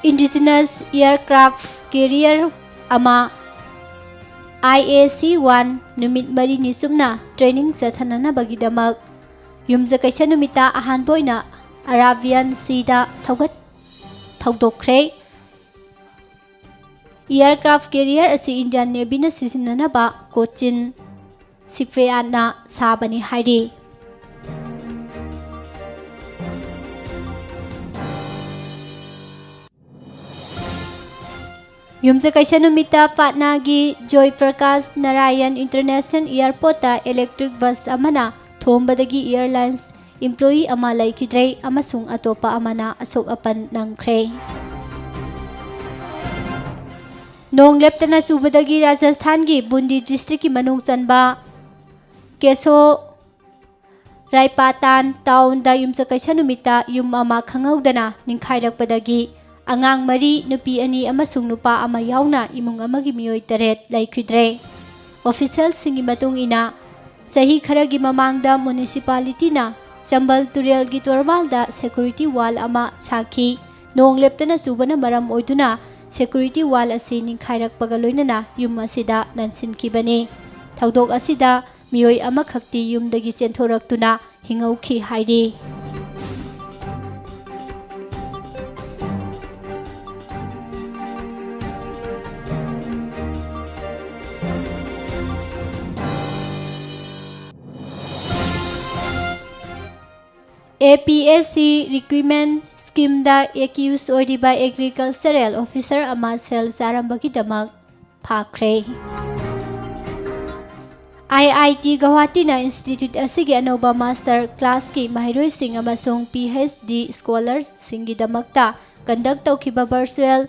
Indigenous aircraft carrier ꯑꯃ IAC one ꯅꯨꯃꯤꯠ ꯃꯔꯤꯅꯤ ꯆꯨꯞꯅ training ꯆꯠꯊꯅꯅꯕꯒꯤꯗꯃꯛ ꯌꯨꯝꯖꯀꯩꯁ ꯅꯨꯃꯤꯠꯇ ꯑꯍꯥꯟꯕ ꯑꯣꯏꯅ Arabian Seaꯗ ꯊꯧꯒꯠ-, ꯊꯧꯗꯣꯛꯈ꯭ꯔꯦ꯫ Aircraft carrier ꯑꯁꯤ Indian Navyꯅ ꯁꯤꯖꯤꯟꯅꯅꯕ ꯀꯣꯆꯤꯟ ꯁꯤꯞꯌꯥꯔꯗꯅ ꯁꯥꯕꯅꯤ ꯍꯥꯏꯔꯤ꯫ ꯌꯨꯝꯁꯀꯩꯁ ꯅꯨꯃꯤꯠꯇ ꯄꯥꯠꯅꯥꯒꯤ ꯖꯣꯏ ꯄ꯭ꯔꯀꯥꯁ ꯅꯥꯔꯥꯌꯟ ꯏꯟꯇꯔꯅꯦꯁꯅꯦꯜ ꯑꯦꯌꯔꯄꯣꯔꯠꯇ ꯏꯂꯦꯛꯇ꯭ꯔꯤꯛ ꯕꯁ ꯑꯃꯅ ꯊꯣꯝꯕꯗꯒꯤ ꯑꯦꯌꯔꯂꯥꯏꯟꯁ ꯏꯝꯄ꯭ꯂꯣꯌꯤ ꯑꯃ ꯂꯩꯈꯤꯗ꯭ꯔꯦ ꯑꯃꯁꯨꯡ ꯑꯇꯣꯞꯄ ꯑꯃꯅ ꯑꯁꯣꯛ ꯑꯄꯟ ꯅꯪꯈ꯭ꯔꯦ꯫ ꯅꯣꯡ ꯂꯦꯞꯇꯅ ꯆꯨꯕꯗꯒꯤ ꯔꯥꯖꯁꯊꯥꯟꯒꯤ ꯕꯨꯟꯗꯤ ꯗꯤꯁꯇ꯭ꯔꯤꯛꯀꯤ ꯃꯅꯨꯡ ꯆꯟꯕ ꯀꯦꯁꯣ ꯔꯥꯏꯄꯥꯇꯥꯟ ꯇꯥꯎꯟꯗ ꯌꯨꯝꯁꯀꯩꯁ ꯅꯨꯃꯤꯠꯇ ꯌꯨꯝ ꯑꯃ ꯈꯪꯍꯧꯗꯅ ꯅꯤꯡꯈꯥꯏꯔꯛꯄꯗꯒꯤ ꯑꯉꯥꯡ ꯃꯔꯤ, ꯅꯨꯄꯤ ꯑꯅꯤ ꯑꯃꯁꯨꯡ ꯅꯨꯄꯥ ꯑꯃ ꯌꯥꯎꯅ ꯏꯃꯨꯡ ꯑꯃꯒꯤ ꯃꯤꯑꯣꯏ ꯇꯔꯦꯠ ꯂꯩꯈꯤꯗ꯭ꯔꯦ꯫ ꯑꯣꯐꯤꯁꯤꯌꯦꯜꯁꯤꯡꯒꯤ ꯃꯇꯨꯡ ꯏꯟꯅ, ꯆꯍꯤ ꯈꯔꯒꯤ ꯃꯃꯥꯡꯗ ꯃ꯭ꯌꯨꯅꯤꯁꯤꯄꯥꯂꯤꯇꯤꯅ ꯆꯝꯕꯜ ꯇꯨꯔꯦꯜꯒꯤ ꯇꯣꯔꯕꯥꯜꯗ ꯁꯦꯀ꯭ꯌꯨꯔꯤꯇꯤ ꯋꯥꯜ ꯑꯃ ꯁꯥꯈꯤ꯫ ꯅꯣꯡ ꯂꯦꯞꯇꯅ ꯆꯨꯕꯅ ꯃꯔꯝ ꯑꯣꯏꯗꯨꯅ ꯁꯦꯀ꯭ꯌꯨꯔꯤꯇꯤ ꯋꯥꯜ ꯑꯁꯤ ꯅꯤꯡꯈꯥꯏꯔꯛꯄꯒ ꯂꯣꯏꯅꯅ ꯌꯨꯝ ꯑꯁꯤꯗ ꯅꯟꯁꯤꯟꯈꯤꯕꯅꯤ꯫ ꯊꯧꯗꯣꯛ ꯑꯁꯤꯗ ꯃꯤꯑꯣꯏ ꯑꯃꯈꯛꯇꯤ ꯌꯨꯝꯗꯒꯤ ꯆꯦꯟꯊꯣꯔꯛꯇꯨꯅ ꯍꯤꯡꯍꯧꯈꯤ ꯍꯥꯏꯔꯤ꯫ ꯑꯦ ꯄꯤ ꯑꯦꯁ ꯁꯤ ꯔꯤꯀ꯭ꯔꯨꯠꯃꯦꯟ ꯁ꯭ꯀꯤꯝꯗ ꯑꯦꯀ꯭ꯌꯨꯁ ꯑꯣꯏꯔꯤꯕ ꯑꯦꯒ꯭ꯔꯤꯀꯜꯆꯔꯦꯜ ꯑꯣꯐꯤꯁꯔ ꯑꯃ ꯁꯦꯜ ꯆꯥꯔꯝꯕꯒꯤꯗꯃꯛ ꯐꯥꯈ꯭ꯔꯦ꯫ ꯑꯥꯏ ꯑꯥꯏ ꯇꯤ ꯒꯧꯍꯥꯇꯤꯅ ꯏꯟꯁꯇꯤꯇ꯭ꯌꯨꯠ ꯑꯁꯤꯒꯤ ꯑꯅꯧꯕ ꯃꯥꯁꯇꯔ ꯀ꯭ꯂꯥꯁꯀꯤ ꯃꯍꯩꯔꯣꯏꯁꯤꯡ ꯑꯃꯁꯨꯡ ꯄꯤ ꯑꯩꯆ ꯗꯤ ꯁ꯭ꯀꯣꯂꯔꯁꯤꯡꯒꯤꯗꯃꯛꯇ ꯀꯟꯗꯛ ꯇꯧꯈꯤꯕ ꯚꯔꯆꯨꯑꯦꯜ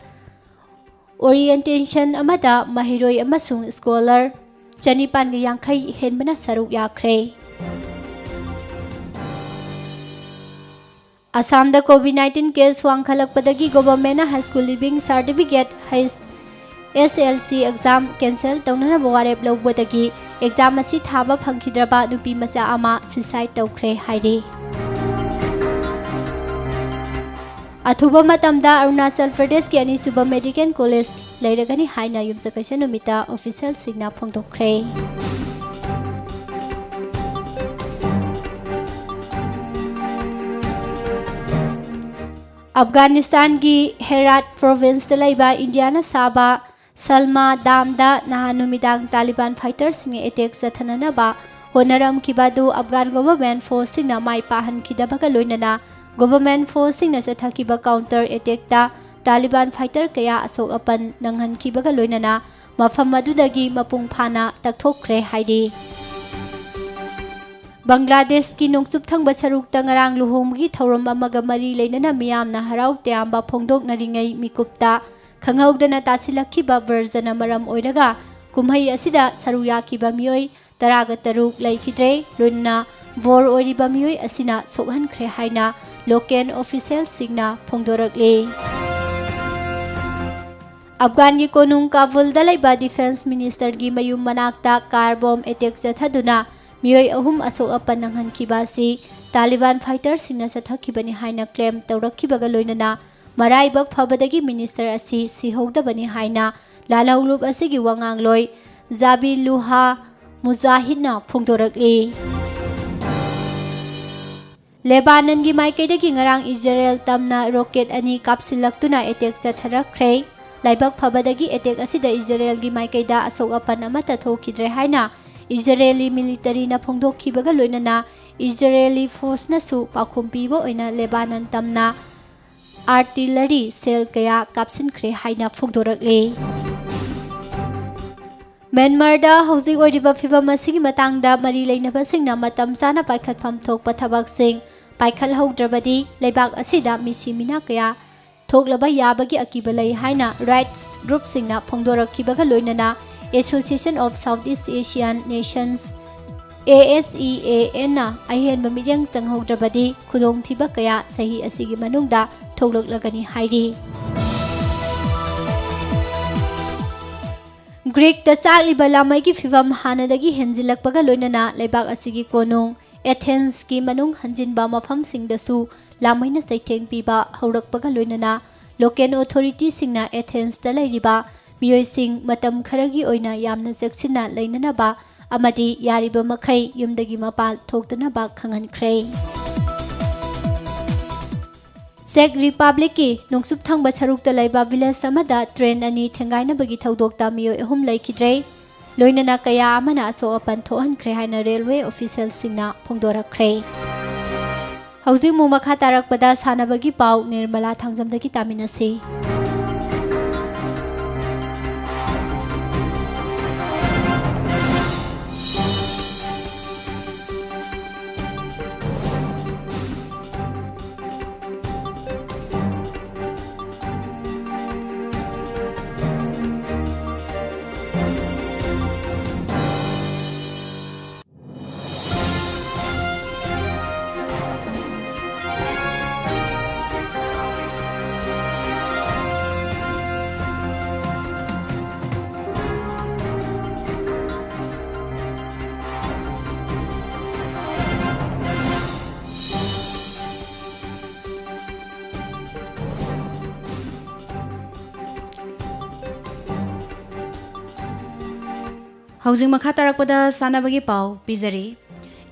ꯑꯣꯔꯤꯌꯦꯟꯇꯦꯁꯟ ꯑꯃꯗ ꯃꯍꯩꯔꯣꯏ ꯑꯃꯁꯨꯡ ꯁ꯭ꯀꯣꯂꯔ ꯆꯅꯤꯄꯥꯟꯒ ꯌꯥꯡꯈꯩ ꯍꯦꯟꯕꯅ ꯁꯔꯨꯛ ꯌꯥꯈ꯭ꯔꯦ꯫ ꯑꯁꯥꯝꯗ ꯀꯣꯚꯤꯗ ꯅꯥꯏꯟꯇꯤꯟ ꯀꯦꯁ ꯋꯥꯡꯈꯠꯂꯛꯄꯗꯒꯤ ꯒꯣꯚꯔꯟꯃꯦꯟꯠꯅ high school leaving certificate, H S L C exam cancel ꯇꯧꯅꯅꯕ ꯋꯥꯔꯦꯞ ꯂꯧꯕꯗꯒꯤ ꯑꯦꯛꯖꯥꯝ ꯑꯁꯤ ꯊꯥꯕ ꯐꯪꯈꯤꯗ꯭ꯔꯕ ꯅꯨꯄꯤ ꯃꯆꯥ ꯑꯃ ꯁꯨꯏꯁꯥꯏꯗ ꯇꯧꯈ꯭ꯔꯦ ꯍꯥꯏꯔꯤ꯫ ꯑꯊꯨꯕ ꯃꯇꯝꯗ ꯑꯔꯨꯅꯥꯆꯜ ꯄ꯭ꯔꯗꯦꯁꯀꯤ ꯑꯅꯤꯁꯨꯕ ꯃꯦꯗꯤꯀꯦꯜ ꯀꯣꯂꯦꯖ ꯂꯩꯔꯒꯅꯤ ꯍꯥꯏꯅ ꯌꯨꯝꯁꯀꯩꯁ ꯅꯨꯃꯤꯠꯇ ꯑꯣꯐꯤꯁꯤꯌꯦꯜꯁꯤꯡꯅ ꯐꯣꯡꯗꯣꯛꯈ꯭ꯔꯦ꯫ ꯑꯐꯒꯥꯅꯤꯁꯇꯥꯟꯒꯤ ꯍꯦꯔꯥꯠ ꯄ꯭ꯔꯣꯚꯤꯟꯁꯇ ꯂꯩꯕ ꯏꯟꯗꯤꯌꯥꯅ ꯁꯥꯕ ꯁꯜꯃꯥ ꯗꯥꯝꯗ ꯅꯍꯥꯟ ꯅꯨꯃꯤꯗꯥꯡ ꯇꯥꯂꯤꯕꯥꯟ ꯐꯥꯏꯇꯔꯁꯤꯡꯅ ꯑꯦꯇꯦꯛ ꯆꯠꯊꯅꯅꯕ ꯍꯣꯠꯅꯔꯝꯈꯤꯕ ꯑꯗꯨ ꯑꯐꯒꯥꯟ ꯒꯣꯚꯔꯟꯃꯦꯟꯠ ꯐꯣꯔꯁꯁꯤꯡꯅ ꯃꯥꯏ ꯄꯥꯛꯍꯟꯈꯤꯗꯕꯒ ꯂꯣꯏꯅꯅ ꯒꯣꯚꯔꯟꯃꯦꯟꯠ ꯐꯣꯔꯁꯁꯤꯡꯅ ꯆꯠꯊꯈꯤꯕ ꯀꯥꯎꯟꯇꯔ ꯑꯦꯇꯦꯛꯇ ꯇꯥꯂꯤꯕꯥꯟ ꯐꯥꯏꯇꯔ ꯀꯌꯥ ꯑꯁꯣꯛ ꯑꯄꯟ ꯅꯪꯍꯟꯈꯤꯕꯒ ꯂꯣꯏꯅꯅ ꯃꯐꯝ ꯑꯗꯨꯗꯒꯤ ꯃꯄꯨꯡ ꯐꯥꯅ ꯇꯛꯊꯣꯛꯈ꯭ꯔꯦ ꯍꯥꯏꯔꯤ꯫ ꯕꯪꯒ꯭ꯂꯥꯗꯦꯁꯀꯤ ꯅꯣꯡꯆꯨꯞ ꯊꯪꯕ ꯁꯔꯨꯛꯇ ꯉꯔꯥꯡ ꯂꯨꯍꯣꯡꯕꯒꯤ ꯊꯧꯔꯝ ꯑꯃꯒ ꯃꯔꯤ ꯂꯩꯅꯅ ꯃꯤꯌꯥꯝꯅ ꯍꯔꯥꯎ ꯇꯌꯥꯝꯕ ꯐꯣꯡꯗꯣꯛꯅꯔꯤꯉꯩ ꯃꯤꯀꯨꯞꯇ ꯈꯪꯍꯧꯗꯅ ꯇꯥꯁꯤꯜꯂꯛꯈꯤꯕ ꯕꯔꯖꯅ ꯃꯔꯝ ꯑꯣꯏꯔꯒ ꯀꯨꯝꯍꯩ ꯑꯁꯤꯗ ꯁꯔꯨꯛ ꯌꯥꯈꯤꯕ ꯃꯤꯑꯣꯏ ꯇꯔꯥꯒ ꯇꯔꯨꯛ ꯂꯩꯈꯤꯗ꯭ꯔꯦ꯫ ꯂꯣꯏꯅꯅ ꯕꯣꯔ ꯑꯣꯏꯔꯤꯕ ꯃꯤꯑꯣꯏ ꯑꯁꯤꯅ ꯁꯣꯛꯍꯟꯈ꯭ꯔꯦ ꯍꯥꯏꯅ ꯂꯣꯀꯦꯜ ꯑꯣꯐꯤꯁꯤꯌꯦꯜꯁꯤꯡꯅ ꯐꯣꯡꯗꯣꯔꯛꯂꯤ꯫ ꯑꯐꯒꯥꯟꯒꯤ ꯀꯣꯅꯨꯡ ꯀꯥꯕꯨꯜꯗ ꯂꯩꯕ ꯗꯤꯐꯦꯟꯁ ꯃꯤꯅꯤꯁꯇꯔꯒꯤ ꯃꯌꯨꯝ ꯃꯅꯥꯛꯇ ꯀꯥꯔ ꯕꯣꯝ ꯑꯦꯇꯦꯛ ꯆꯠꯊꯗꯨꯅ ꯃꯤꯑꯣꯏ ꯑꯍꯨꯝ ꯑꯁꯣꯛ ꯑꯄꯟ ꯅꯪꯍꯟꯈꯤꯕ ꯑꯁꯤ ꯇꯥꯂꯤꯕꯥꯟ ꯐꯥꯏꯇꯔꯁꯤꯡꯅ ꯆꯠꯊꯈꯤꯕꯅꯤ ꯍꯥꯏꯅ ꯀ꯭ꯂꯦꯝ ꯇꯧꯔꯛꯈꯤꯕꯒ ꯂꯣꯏꯅꯅ ꯃꯔꯥꯏꯕꯛ ꯐꯕꯗꯒꯤ ꯃꯤꯅꯤꯁꯇꯔ ꯑꯁꯤ ꯁꯤꯍꯧꯗꯕꯅꯤ ꯍꯥꯏꯅ ꯂꯥꯜꯍꯧꯂꯨꯞ ꯑꯁꯤꯒꯤ ꯋꯥꯉꯥꯡꯂꯣꯏ ꯖꯥꯕꯤꯂꯨꯍꯥ ꯃꯨꯖꯥꯍꯤꯗꯅ ꯐꯣꯡꯗꯣꯔꯛꯂꯤ꯫ ꯂꯦꯕꯥꯅꯟꯒꯤ ꯃꯥꯏꯀꯩꯗꯒꯤ ꯉꯔꯥꯡ ꯏꯖꯔꯦꯜ ꯇꯝꯅ ꯔꯣꯀꯦꯠ ꯑꯅꯤ ꯀꯥꯞꯁꯤꯜꯂꯛꯇꯨꯅ ꯑꯦꯇꯦꯛ ꯆꯠꯊꯔꯛꯈ꯭ꯔꯦ꯫ ꯂꯥꯏꯕꯛ ꯐꯕꯗꯒꯤ ꯑꯦꯇꯦꯛ ꯑꯁꯤꯗ ꯏꯖꯔꯦꯜꯒꯤ ꯃꯥꯏꯀꯩꯗ ꯑꯁꯣꯛ ꯑꯄꯟ ꯑꯃꯠꯇ ꯊꯣꯛꯈꯤꯗ꯭ꯔꯦ ꯍꯥꯏꯅ ꯏꯖꯔꯦꯂꯤ ꯃꯤꯂꯤꯇꯔꯤꯅ ꯐꯣꯡꯗꯣꯛꯈꯤꯕꯒ ꯂꯣꯏꯅꯅ ꯏꯖꯔꯦꯂꯤ ꯐꯣꯔꯁꯅꯁꯨ ꯄꯥꯎꯈꯨꯝ ꯄꯤꯕ ꯑꯣꯏꯅ ꯂꯦꯕꯥꯅꯟ ꯇꯝꯅ ꯑꯥꯔꯇꯤꯂꯔꯤ ꯁꯦꯜ ꯀꯌꯥ ꯀꯥꯞꯁꯤꯟꯈ꯭ꯔꯦ ꯍꯥꯏꯅ ꯐꯣꯡꯗꯣꯔꯛꯂꯤ꯫ ꯃ꯭ꯌꯥꯟꯃꯥꯔꯗ ꯍꯧꯖꯤꯛ ꯑꯣꯏꯔꯤꯕ ꯐꯤꯚꯝ ꯑꯁꯤꯒꯤ ꯃꯇꯥꯡꯗ ꯃꯔꯤ ꯂꯩꯅꯕꯁꯤꯡꯅ ꯃꯇꯝ ꯆꯥꯅ ꯄꯥꯏꯈꯠꯐꯝ ꯊꯣꯛꯄ ꯊꯕꯛꯁꯤꯡ ꯄꯥꯏꯈꯠꯍꯧꯗ꯭ꯔꯕꯗꯤ ꯂꯩꯕꯥꯛ ꯑꯁꯤꯗ ꯃꯤꯁꯤ ꯃꯤꯅꯥ ꯀꯌꯥ ꯊꯣꯛꯂꯕ ꯌꯥꯕꯒꯤ ꯑꯀꯤꯕ ꯂꯩ ꯍꯥꯏꯅ ꯔꯥꯏꯠꯁ ꯒ꯭ꯔꯨꯞꯁꯤꯡꯅ ꯐꯣꯡꯗꯣꯔꯛꯈꯤꯕꯒ ꯂꯣꯏꯅꯅ Association of Southeast Asian Nations, ASEANꯅ ꯑꯍꯦꯟꯕ ꯃꯤꯠꯌꯦꯡ ꯆꯪꯍꯧꯗ꯭ꯔꯕꯗꯤ ꯈꯨꯗꯣꯡꯊꯤꯕ ꯀꯌꯥ ꯆꯍꯤ ꯑꯁꯤꯒꯤ ꯃꯅꯨꯡꯗ ꯊꯣꯛꯂꯛꯂꯒꯅꯤ ꯍꯥꯏꯔꯤ꯫ ꯒ꯭ꯔꯤꯛꯇ ꯆꯥꯛꯂꯤꯕ ꯂꯥꯃꯩꯒꯤ ꯐꯤꯚꯝ ꯍꯥꯟꯅꯗꯒꯤ ꯍꯦꯟꯖꯤꯜꯂꯛꯄꯒ ꯂꯣꯏꯅꯅ ꯂꯩꯕꯥꯛ ꯑꯁꯤꯒꯤ ꯀꯣꯅꯨꯡ ꯑꯦꯊꯦꯟꯁꯀꯤ ꯃꯅꯨꯡ ꯍꯟꯖꯤꯟꯕ ꯃꯐꯝꯁꯤꯡꯗꯁꯨ ꯂꯥꯃꯩꯅ ꯆꯩꯊꯦꯡ ꯄꯤꯕ ꯍꯧꯔꯛꯄꯒ ꯂꯣꯏꯅꯅ ꯂꯣꯀꯦꯜ ꯑꯣꯊꯣꯔꯤꯇꯤꯁꯤꯡꯅ ꯑꯦꯊꯦꯟꯁꯇ ꯂꯩꯔꯤꯕ ꯃꯤꯑꯣꯏꯁꯤꯡ ꯃꯇꯝ ꯈꯔꯒꯤ ꯑꯣꯏꯅ ꯌꯥꯝꯅ ꯆꯦꯛꯁꯤꯟꯅ ꯂꯩꯅꯅꯕ ꯑꯃꯗꯤ ꯌꯥꯔꯤꯕ ꯃꯈꯩ ꯌꯨꯝꯗꯒꯤ ꯃꯄꯥꯟ ꯊꯣꯛꯇꯅꯕ ꯈꯪꯍꯟꯈ꯭ꯔꯦ꯫ ꯆꯦꯛ ꯔꯤꯄꯕ꯭ꯂꯤꯛꯀꯤ ꯅꯣꯡꯆꯨꯞ ꯊꯪꯕ ꯁꯔꯨꯛꯇ ꯂꯩꯕ ꯚꯤꯂꯦꯖ ꯑꯃꯗ ꯇ꯭ꯔꯦꯟ ꯑꯅꯤ ꯊꯦꯡꯒꯥꯏꯅꯕꯒꯤ ꯊꯧꯗꯣꯛꯇ ꯃꯤꯑꯣꯏ ꯑꯍꯨꯝ ꯂꯩꯈꯤꯗ꯭ꯔꯦ꯫ ꯂꯣꯏꯅꯅ ꯀꯌꯥ ꯑꯃꯅ ꯑꯁꯣꯛ ꯑꯄꯟ ꯊꯣꯛꯍꯟꯈ꯭ꯔꯦ ꯍꯥꯏꯅ ꯔꯦꯜꯋꯦ ꯑꯣꯐꯤꯁꯤꯌꯦꯜꯁꯤꯡꯅ ꯐꯣꯡꯗꯣꯔꯛꯈ꯭ꯔꯦ꯫ ꯍꯧꯖꯤꯛ ꯑꯃꯨꯛ ꯃꯈꯥ ꯇꯥꯔꯛꯄꯗ ꯁꯥꯟꯅꯕꯒꯤ ꯄꯥꯎ ꯅꯤꯔꯃꯂꯥ ꯊꯥꯡꯖꯝꯗꯒꯤ ꯇꯥꯃꯤꯟꯅꯁꯤ꯫ ꯍꯧꯖꯤꯛ ꯃꯈꯥ ꯇꯥꯔꯛꯄꯗ ꯁꯥꯟꯅꯕꯒꯤ ꯄꯥꯎ ꯄꯤꯖꯔꯤ꯫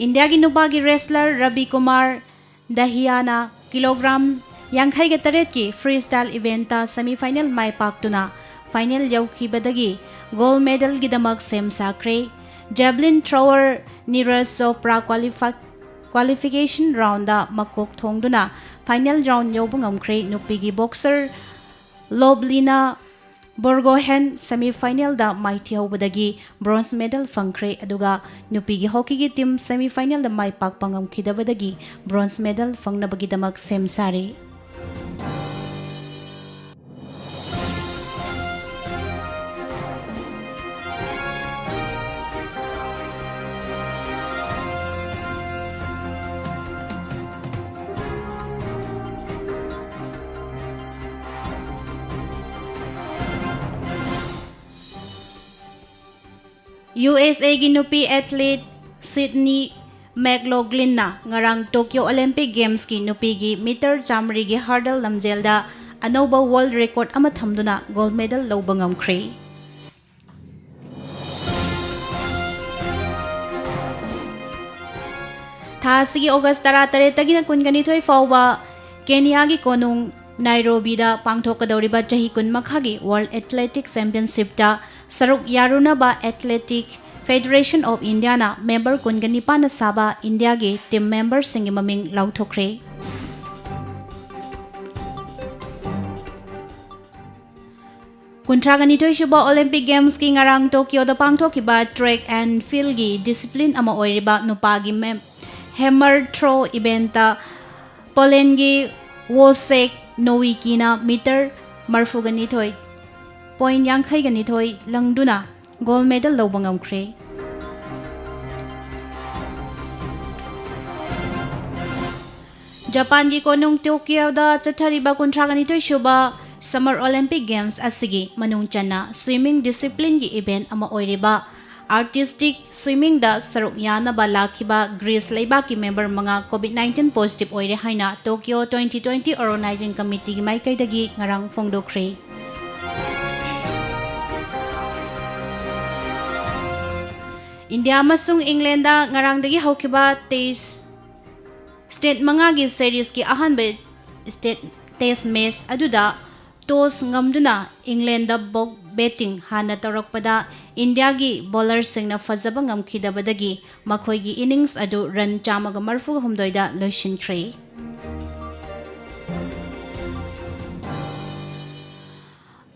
ꯏꯟꯗꯤꯌꯥꯒꯤ ꯅꯨꯄꯥꯒꯤ wrestler ꯔꯕꯤ ꯀꯨꯃꯥꯔ ꯗꯍꯤꯌꯥꯅ ꯀꯤꯂꯣꯒ꯭ꯔꯥꯝ ꯌꯥꯡꯈꯩꯒ ꯇꯔꯦꯠꯀꯤ freestyle eventꯇ semifinal ꯃꯥꯏ ꯄꯥꯛꯇꯨꯅ final ꯌꯧꯈꯤꯕꯗꯒꯤ gold medalꯒꯤꯗꯃꯛ ꯁꯦꯝ ꯁꯥꯈ꯭ꯔꯦ꯫ Javelin thrower Neeraj Chopra qualifi-, qualification roundꯗ ꯃꯀꯣꯛ ꯊꯣꯡꯗꯨꯅ final round ꯌꯧꯕ ꯉꯝꯈ꯭ꯔꯦ꯫ ꯅꯨꯄꯤꯒꯤ boxer ꯂꯣꯕꯂꯤꯅꯥ ꯕꯣꯔꯒꯣꯍꯦꯟ semifinalꯗ ꯃꯥꯏꯊꯤꯍꯧꯕꯗꯒꯤ bronze medal ꯐꯪꯈ꯭ꯔꯦ, ꯑꯗꯨꯒ ꯅꯨꯄꯤꯒꯤ hockeyꯒꯤ team semifinalꯗ ꯃꯥꯏ ꯄꯥꯛꯄ ꯉꯝꯈꯤꯗꯕꯗꯒꯤ bronze medal ꯐꯪꯅꯕꯒꯤꯗꯃꯛ ꯁꯦꯝ ꯁꯥꯔꯤ꯫ USAꯒꯤ ꯅꯨꯄꯤ athlete Sydney McLaughlinꯅ ꯉꯔꯥꯡ Tokyo Olympic Gamesꯀꯤ ꯅꯨꯄꯤꯒꯤ meter ꯆꯥꯃꯔꯤꯒꯤ hurdle ꯂꯝꯖꯦꯜꯗ ꯑꯅꯧꯕ world record ꯑꯃ ꯊꯝꯗꯨꯅ gold medal ꯂꯧꯕ ꯉꯝꯈ꯭ꯔꯦ꯫ ꯊꯥ ꯑꯁꯤꯒꯤ August ꯇꯔꯥꯇꯔꯦꯠꯇꯒꯤꯅ ꯀꯨꯟꯒꯅꯤꯊꯣꯏ ꯐꯥꯎꯕ ꯀꯦꯅꯤꯌꯥꯒꯤ ꯀꯣꯅꯨꯡ ꯅꯥꯏꯔꯣꯕꯤꯗ ꯄꯥꯡꯊꯣꯛꯀꯗꯧꯔꯤꯕ ꯆꯍꯤ ꯀꯨꯟ ꯃꯈꯥꯒꯤ World Athletic Championshipꯇ ꯁꯔꯨꯛ ꯌꯥꯔꯨꯅꯕ athletic Federation of Indiaꯅ member ꯀꯨꯟꯒ ꯅꯤꯄꯥꯟꯅ ꯁꯥꯕ ꯏꯟꯗꯤꯌꯥꯒꯤ team memberꯁꯤꯡꯒꯤ ꯃꯃꯤꯡ ꯂꯥꯎꯊꯣꯛꯈ꯭ꯔꯦ꯫ ꯀꯨꯟꯊ꯭ꯔꯥꯒ ꯅꯤꯊꯣꯏ ꯁꯨꯕ Olympic Gamesꯀꯤ ꯉꯔꯥꯡ ꯇꯣꯀꯤꯌꯣꯗ ꯄꯥꯡꯊꯣꯛꯈꯤꯕ track and fieldꯀꯤ discipline ꯑꯃ ꯑꯣꯏꯔꯤꯕ ꯅꯨꯄꯥꯒꯤ mem-, hammer throw eventꯇ ꯄꯣꯂꯦꯟꯒꯤ ꯋꯣꯁꯦꯛ ꯅꯣꯋꯤꯀꯤꯅ meter ꯃꯔꯤꯐꯨꯒ ꯅꯤꯊꯣꯏ point ꯌꯥꯡꯈꯩꯒ ꯅꯤꯊꯣꯏ ꯂꯪꯗꯨꯅ gold medal ꯂꯧꯕ ꯉꯝꯈ꯭ꯔꯦ꯫ ꯖꯄꯥꯟꯒꯤ ꯀꯣꯅꯨꯡ ꯇꯣꯀꯤꯌꯣꯗ ꯆꯠꯊꯔꯤꯕ ꯀꯨꯟꯊ꯭ꯔꯥꯒ ꯅꯤꯊꯣꯏ ꯁꯨꯕ Summer Olympic Games ꯑꯁꯤꯒꯤ ꯃꯅꯨꯡ ꯆꯟꯅ swimming disciplineꯒꯤ event ꯑꯃ ꯑꯣꯏꯔꯤꯕ artistic swimmingꯗ ꯁꯔꯨꯛ ꯌꯥꯅꯕ ꯂꯥꯛꯈꯤꯕ ꯒ꯭ꯔꯤꯁ ꯂꯩꯕꯥꯛꯀꯤ member ꯃꯉꯥ COVID nineteen positive ꯑꯣꯏꯔꯦ ꯍꯥꯏꯅ Tokyo twenty twenty Organizing Committeeꯒꯤ ꯃꯥꯏꯀꯩꯗꯒꯤ ꯉꯔꯥꯡ ꯐꯣꯡꯗꯣꯛꯈ꯭ꯔꯦ꯫ ꯏꯟꯗꯤꯌꯥ ꯑꯃꯁꯨꯡ ꯏꯪꯂꯦꯟꯗ ꯉꯔꯥꯡꯗꯒꯤ ꯍꯧꯈꯤꯕ test state ꯃꯉꯥꯒꯤ seriesꯀꯤ ꯑꯍꯥꯟꯕ state test match ꯑꯗꯨꯗ toss ꯉꯝꯗꯨꯅ ꯏꯪꯂꯦꯟꯗ ꯕꯣꯛ ꯕꯦꯇꯤꯡ ꯍꯥꯟꯅ ꯇꯧꯔꯛꯄꯗ ꯏꯟꯗꯤꯌꯥꯒꯤ bowlerꯁꯤꯡꯅ ꯐꯖꯕ ꯉꯝꯈꯤꯗꯕꯗꯒꯤ ꯃꯈꯣꯏꯒꯤ innings ꯑꯗꯨ run ꯆꯥꯝꯃꯒ ꯃꯔꯤꯐꯨ ꯍꯨꯝꯗꯣꯏꯗ ꯂꯣꯏꯁꯤꯟꯈ꯭ꯔꯦ꯫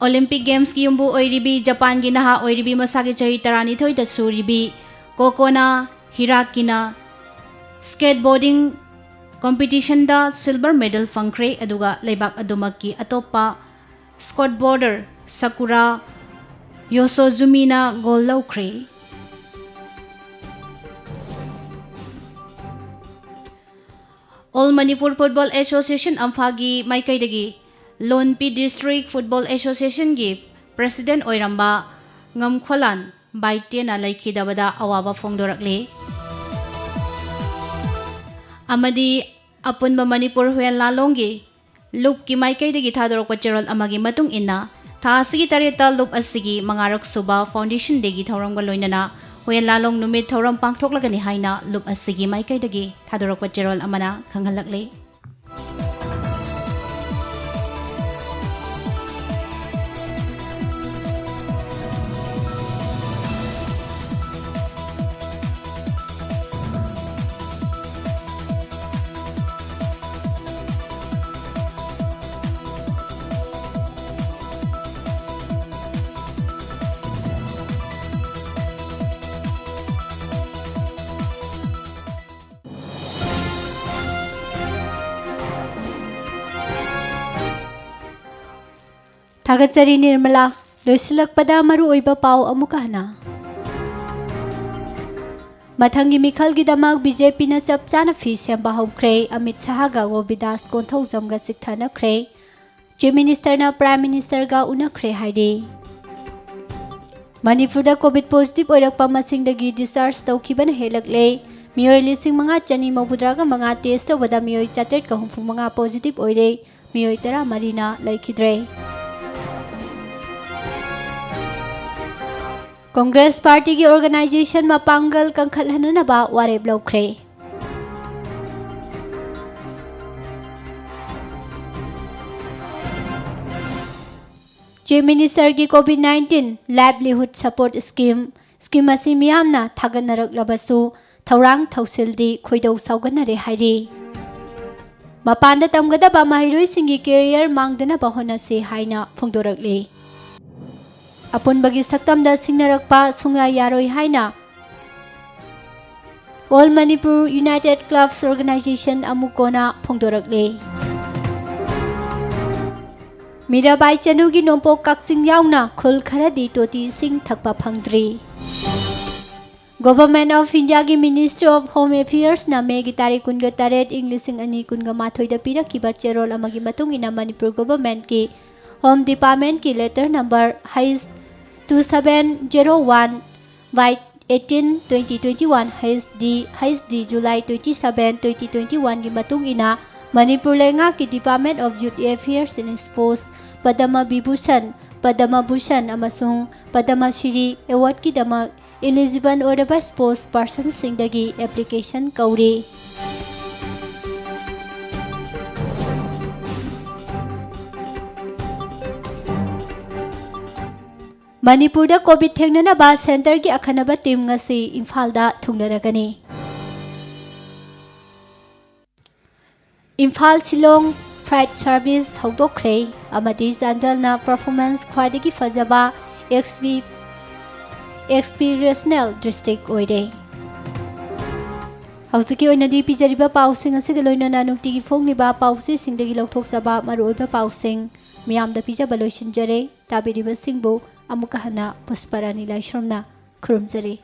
Olympic Gamesꯀꯤ ꯌꯨꯝꯕꯨ ꯑꯣꯏꯔꯤꯕꯤ ꯖꯄꯥꯟꯒꯤ ꯅꯍꯥ ꯑꯣꯏꯔꯤꯕꯤ ꯃꯁꯥꯒꯤ ꯆꯍꯤ ꯇꯔꯥꯅꯤꯊꯣꯏꯗ ꯁꯨꯔꯤꯕꯤ ꯀꯣꯀꯣꯅꯥ ꯍꯤꯔꯥꯀꯤꯅ skateboarding competitionꯗ silver medal ꯐꯪꯈ꯭ꯔꯦ, ꯑꯗꯨꯒ ꯂꯩꯕꯥꯛ ꯑꯗꯨꯃꯛꯀꯤ ꯑꯇꯣꯞꯄ skateboarder ꯁꯀꯨꯔꯥ ꯌꯣꯁꯣꯖꯨꯃꯤꯅ gold ꯂꯧꯈ꯭ꯔꯦ꯫ All Manipur Football Association ꯏꯝꯐꯥꯜꯒꯤ ꯃꯥꯏꯀꯩꯗꯒꯤ ꯂꯣꯟꯄꯤ District Football Associationꯒꯤ president ꯑꯣꯏꯔꯝꯕ ꯉꯝꯈꯣꯂꯥꯟ ꯕꯥꯏꯇꯦꯅ ꯂꯩꯈꯤꯗꯕꯗ ꯑꯋꯥꯕ ꯐꯣꯡꯗꯣꯔꯛꯂꯤ꯫ ꯑꯃꯗꯤ ꯑꯄꯨꯟꯕ ꯃꯅꯤꯄꯨꯔ ꯍꯨꯌꯦꯟ ꯂꯥꯂꯣꯡꯒꯤ ꯂꯨꯞꯀꯤ ꯃꯥꯏꯀꯩꯗꯒꯤ ꯊꯥꯗꯣꯔꯛꯄ ꯆꯦꯔꯣꯜ ꯑꯃꯒꯤ ꯃꯇꯨꯡ ꯏꯟꯅ, ꯊꯥ ꯑꯁꯤꯒꯤ ꯇꯔꯦꯠꯇ ꯂꯨꯞ ꯑꯁꯤꯒꯤ ꯃꯉꯥꯔꯛ ꯁꯨꯕ Foundation Dayꯒꯤ ꯊꯧꯔꯝꯒ ꯂꯣꯏꯅꯅ ꯍꯨꯌꯦꯟ ꯂꯥꯂꯣꯡ ꯅꯨꯃꯤꯠ ꯊꯧꯔꯝ ꯄꯥꯡꯊꯣꯛꯂꯒꯅꯤ ꯍꯥꯏꯅ ꯂꯨꯞ ꯑꯁꯤꯒꯤ ꯃꯥꯏꯀꯩꯗꯒꯤ ꯊꯥꯗꯣꯔꯛꯄ ꯆꯦꯔꯣꯜ ꯑꯃꯅ ꯈꯪꯍꯜꯂꯛꯂꯤ꯫ ꯊꯥꯒꯠꯆꯔꯤ ꯅꯤꯔꯃꯂꯥ꯫ ꯂꯣꯏꯁꯤꯜꯂꯛꯄꯗ ꯃꯔꯨꯑꯣꯏꯕ ꯄꯥꯎ ꯑꯃꯨꯛꯀ ꯍꯟꯅ꯫ ꯃꯊꯪꯒꯤ ꯃꯤꯈꯜꯒꯤꯗꯃꯛ ꯕꯤ ꯖꯦ ꯄꯤꯅ ꯆꯞ ꯆꯥꯅ ꯐꯤ ꯁꯦꯝꯕ ꯍꯧꯈ꯭ꯔꯦ꯫ ꯑꯃꯤꯠ ꯁꯍꯥꯒ ꯒꯣꯕꯤꯟꯗꯥꯁ ꯀꯣꯟꯊꯧꯖꯝꯒ ꯆꯤꯛꯊꯅꯈ꯭ꯔꯦ꯫ ꯆꯤꯐ ꯃꯤꯅꯤꯁꯇꯔꯅ ꯄ꯭ꯔꯥꯏꯝ ꯃꯤꯅꯤꯁꯇꯔꯒ ꯎꯅꯈ꯭ꯔꯦ ꯍꯥꯏꯔꯤ꯫ ꯃꯅꯤꯄꯨꯔꯗ ꯀꯣꯚꯤꯗ ꯄꯣꯖꯤꯇꯤꯚ ꯑꯣꯏꯔꯛꯄ ꯃꯁꯤꯡꯗꯒꯤ ꯗꯤꯁꯆꯥꯔꯖ ꯇꯧꯈꯤꯕꯅ ꯍꯦꯜꯂꯛꯂꯦ꯫ ꯃꯤꯑꯣꯏ ꯂꯤꯁꯤꯡ ꯃꯉꯥ ꯆꯅꯤ ꯃꯧꯗ꯭ꯔꯥꯒ ꯃꯉꯥ ꯇꯦꯁ ꯇꯧꯕꯗ ꯃꯤꯑꯣꯏ ꯆꯥꯇ꯭ꯔꯦꯠꯀ ꯍꯨꯝꯐꯨ ꯃꯉꯥ ꯄꯣꯖꯤꯇꯤꯚ ꯑꯣꯏꯔꯦ꯫ ꯃꯤꯑꯣꯏ ꯇꯔꯥꯃꯔꯤꯅ ꯂꯩꯈꯤꯗ꯭ꯔꯦ꯫ ꯀꯣꯡꯒ꯭ꯔꯦꯁ ꯄꯥꯔꯇꯤꯒꯤ ꯑꯣꯔꯒꯅꯥꯏꯖꯦꯁꯟ ꯃꯄꯥꯡꯒꯜ ꯀꯟꯈꯠꯍꯟꯅꯅꯕ ꯋꯥꯔꯦꯞ ꯂꯧꯈ꯭ꯔꯦ꯫ ꯆꯤꯐ ꯃꯤꯅꯤꯁꯇꯔꯒꯤ COVID nineteen livelihood support scheme, scheme ꯑꯁꯤ ꯃꯤꯌꯥꯝꯅ ꯊꯥꯒꯠꯅꯔꯛꯂꯕꯁꯨ ꯊꯧꯔꯥꯡ ꯊꯧꯁꯤꯜꯗꯤ ꯈꯣꯏꯗꯧ ꯁꯥꯎꯒꯠꯅꯔꯦ ꯍꯥꯏꯔꯤ꯫ ꯃꯄꯥꯟꯗ ꯇꯝꯒꯗꯕ ꯃꯍꯩꯔꯣꯏꯁꯤꯡꯒꯤ ꯀꯦꯔꯤꯌꯔ ꯃꯥꯡꯗꯅꯕ ꯍꯣꯠꯅꯁꯤ ꯍꯥꯏꯅ ꯐꯣꯡꯗꯣꯔꯛꯂꯤ꯫ ꯑꯄꯨꯟꯕꯒꯤ ꯁꯛꯇꯝꯗ ꯁꯤꯡꯅꯔꯛꯄ ꯁꯨꯡꯌꯥ ꯌꯥꯔꯣꯏ ꯍꯥꯏꯅ All Manipur United Clubs Organization, ꯑꯃꯨꯛ ꯀꯣꯟꯅ ꯐꯣꯡꯗꯣꯔꯛꯂꯤ꯫ ꯃꯤꯔꯥꯕꯥꯏ ꯆꯅꯨꯒꯤ ꯅꯣꯡꯄꯣꯛ ꯀꯛꯆꯤꯡ ꯌꯥꯎꯅ ꯈꯨꯜ ꯈꯔꯗꯤ ꯇꯣꯇꯤ ꯏꯁꯤꯡ ꯊꯛꯄ ꯐꯪꯗ꯭ꯔꯤ꯫ Government of Indiaꯒꯤ Ministry of Home Affairsꯅ ꯃꯦꯒꯤ ꯇꯥꯔꯤꯛ ꯀꯨꯟꯒ ꯇꯔꯦꯠ, ꯏꯪ ꯂꯤꯁꯤꯡ ꯑꯅꯤ ꯀꯨꯟꯒ ꯃꯥꯊꯣꯏꯗ ꯄꯤꯔꯛꯈꯤꯕ ꯆꯦꯔꯣꯜ ꯑꯃꯒꯤ ꯃꯇꯨꯡ ꯏꯟꯅ ꯃꯅꯤꯄꯨꯔ ꯒꯣꯚꯔꯟꯃꯦꯟꯠꯀꯤ ꯍꯣꯝ ꯗꯤꯄꯥꯔꯠꯃꯦꯟꯠꯀꯤ letter number H two seven zero one by eighteen twenty twenty-one H D, H D July twenty-seven, twenty twenty-oneꯒꯤ ꯃꯇꯨꯡ ꯏꯟꯅ ꯃꯅꯤꯄꯨꯔ ꯂꯩꯉꯥꯛꯀꯤ Department of Youth Affairs and Sports Padma Bhushan, Padma Bhushan ꯑꯃꯁꯨꯡ ꯄꯗꯃ ꯁ꯭ꯔꯤ ꯑꯦꯋꯥꯔꯗꯀꯤꯗꯃꯛ eligible ꯑꯣꯏꯔꯕ sports personꯁꯤꯡꯗꯒꯤ application ꯀꯧꯔꯤ꯫ ꯃꯅꯤꯄꯨꯔꯗ ꯀꯣꯚꯤꯗ ꯊꯦꯡꯅꯅꯕ ꯁꯦꯟꯇꯔꯒꯤ ꯑꯈꯟꯅꯕ ꯇꯤꯝ ꯉꯁꯤ ꯏꯝꯐꯥꯜꯗ ꯊꯨꯡꯂꯔꯒꯅꯤ꯫ ꯏꯝꯐꯥꯜ ꯁꯤꯂꯣꯡ freight service ꯍꯧꯗꯣꯛꯈ꯭ꯔꯦ ꯑꯃꯗꯤ ꯆꯥꯟꯗꯦꯜꯅ performance ꯈ꯭ꯋꯥꯏꯗꯒꯤ ꯐꯖꯕ exp-, aspirational district ꯑꯣꯏꯔꯦ꯫ ꯍꯧꯖꯤꯛꯀꯤ ꯑꯣꯏꯅꯗꯤ ꯄꯤꯖꯔꯤꯕ ꯄꯥꯎꯁꯤꯡ ꯑꯁꯤꯒ ꯂꯣꯏꯅꯅ ꯅꯨꯡꯇꯤꯒꯤ ꯐꯣꯡꯂꯤꯕ ꯄꯥꯎꯆꯦꯁꯤꯡꯗꯒꯤ ꯂꯧꯊꯣꯛꯆꯕ ꯃꯔꯨꯑꯣꯏꯕ ꯄꯥꯎꯁꯤꯡ ꯃꯤꯌꯥꯝꯗ ꯄꯤꯖꯕ ꯂꯣꯏꯁꯤꯟꯖꯔꯦ꯫ ꯇꯥꯕꯤꯔꯤꯕꯁꯤꯡꯕꯨ ꯑꯃꯨꯛꯀ ꯍꯟꯅ ꯄꯨꯁꯄꯔꯥꯅꯤ ꯂꯥꯏꯁ꯭ꯔꯝꯅ ꯈꯨꯔꯨꯝꯖꯔꯤ꯫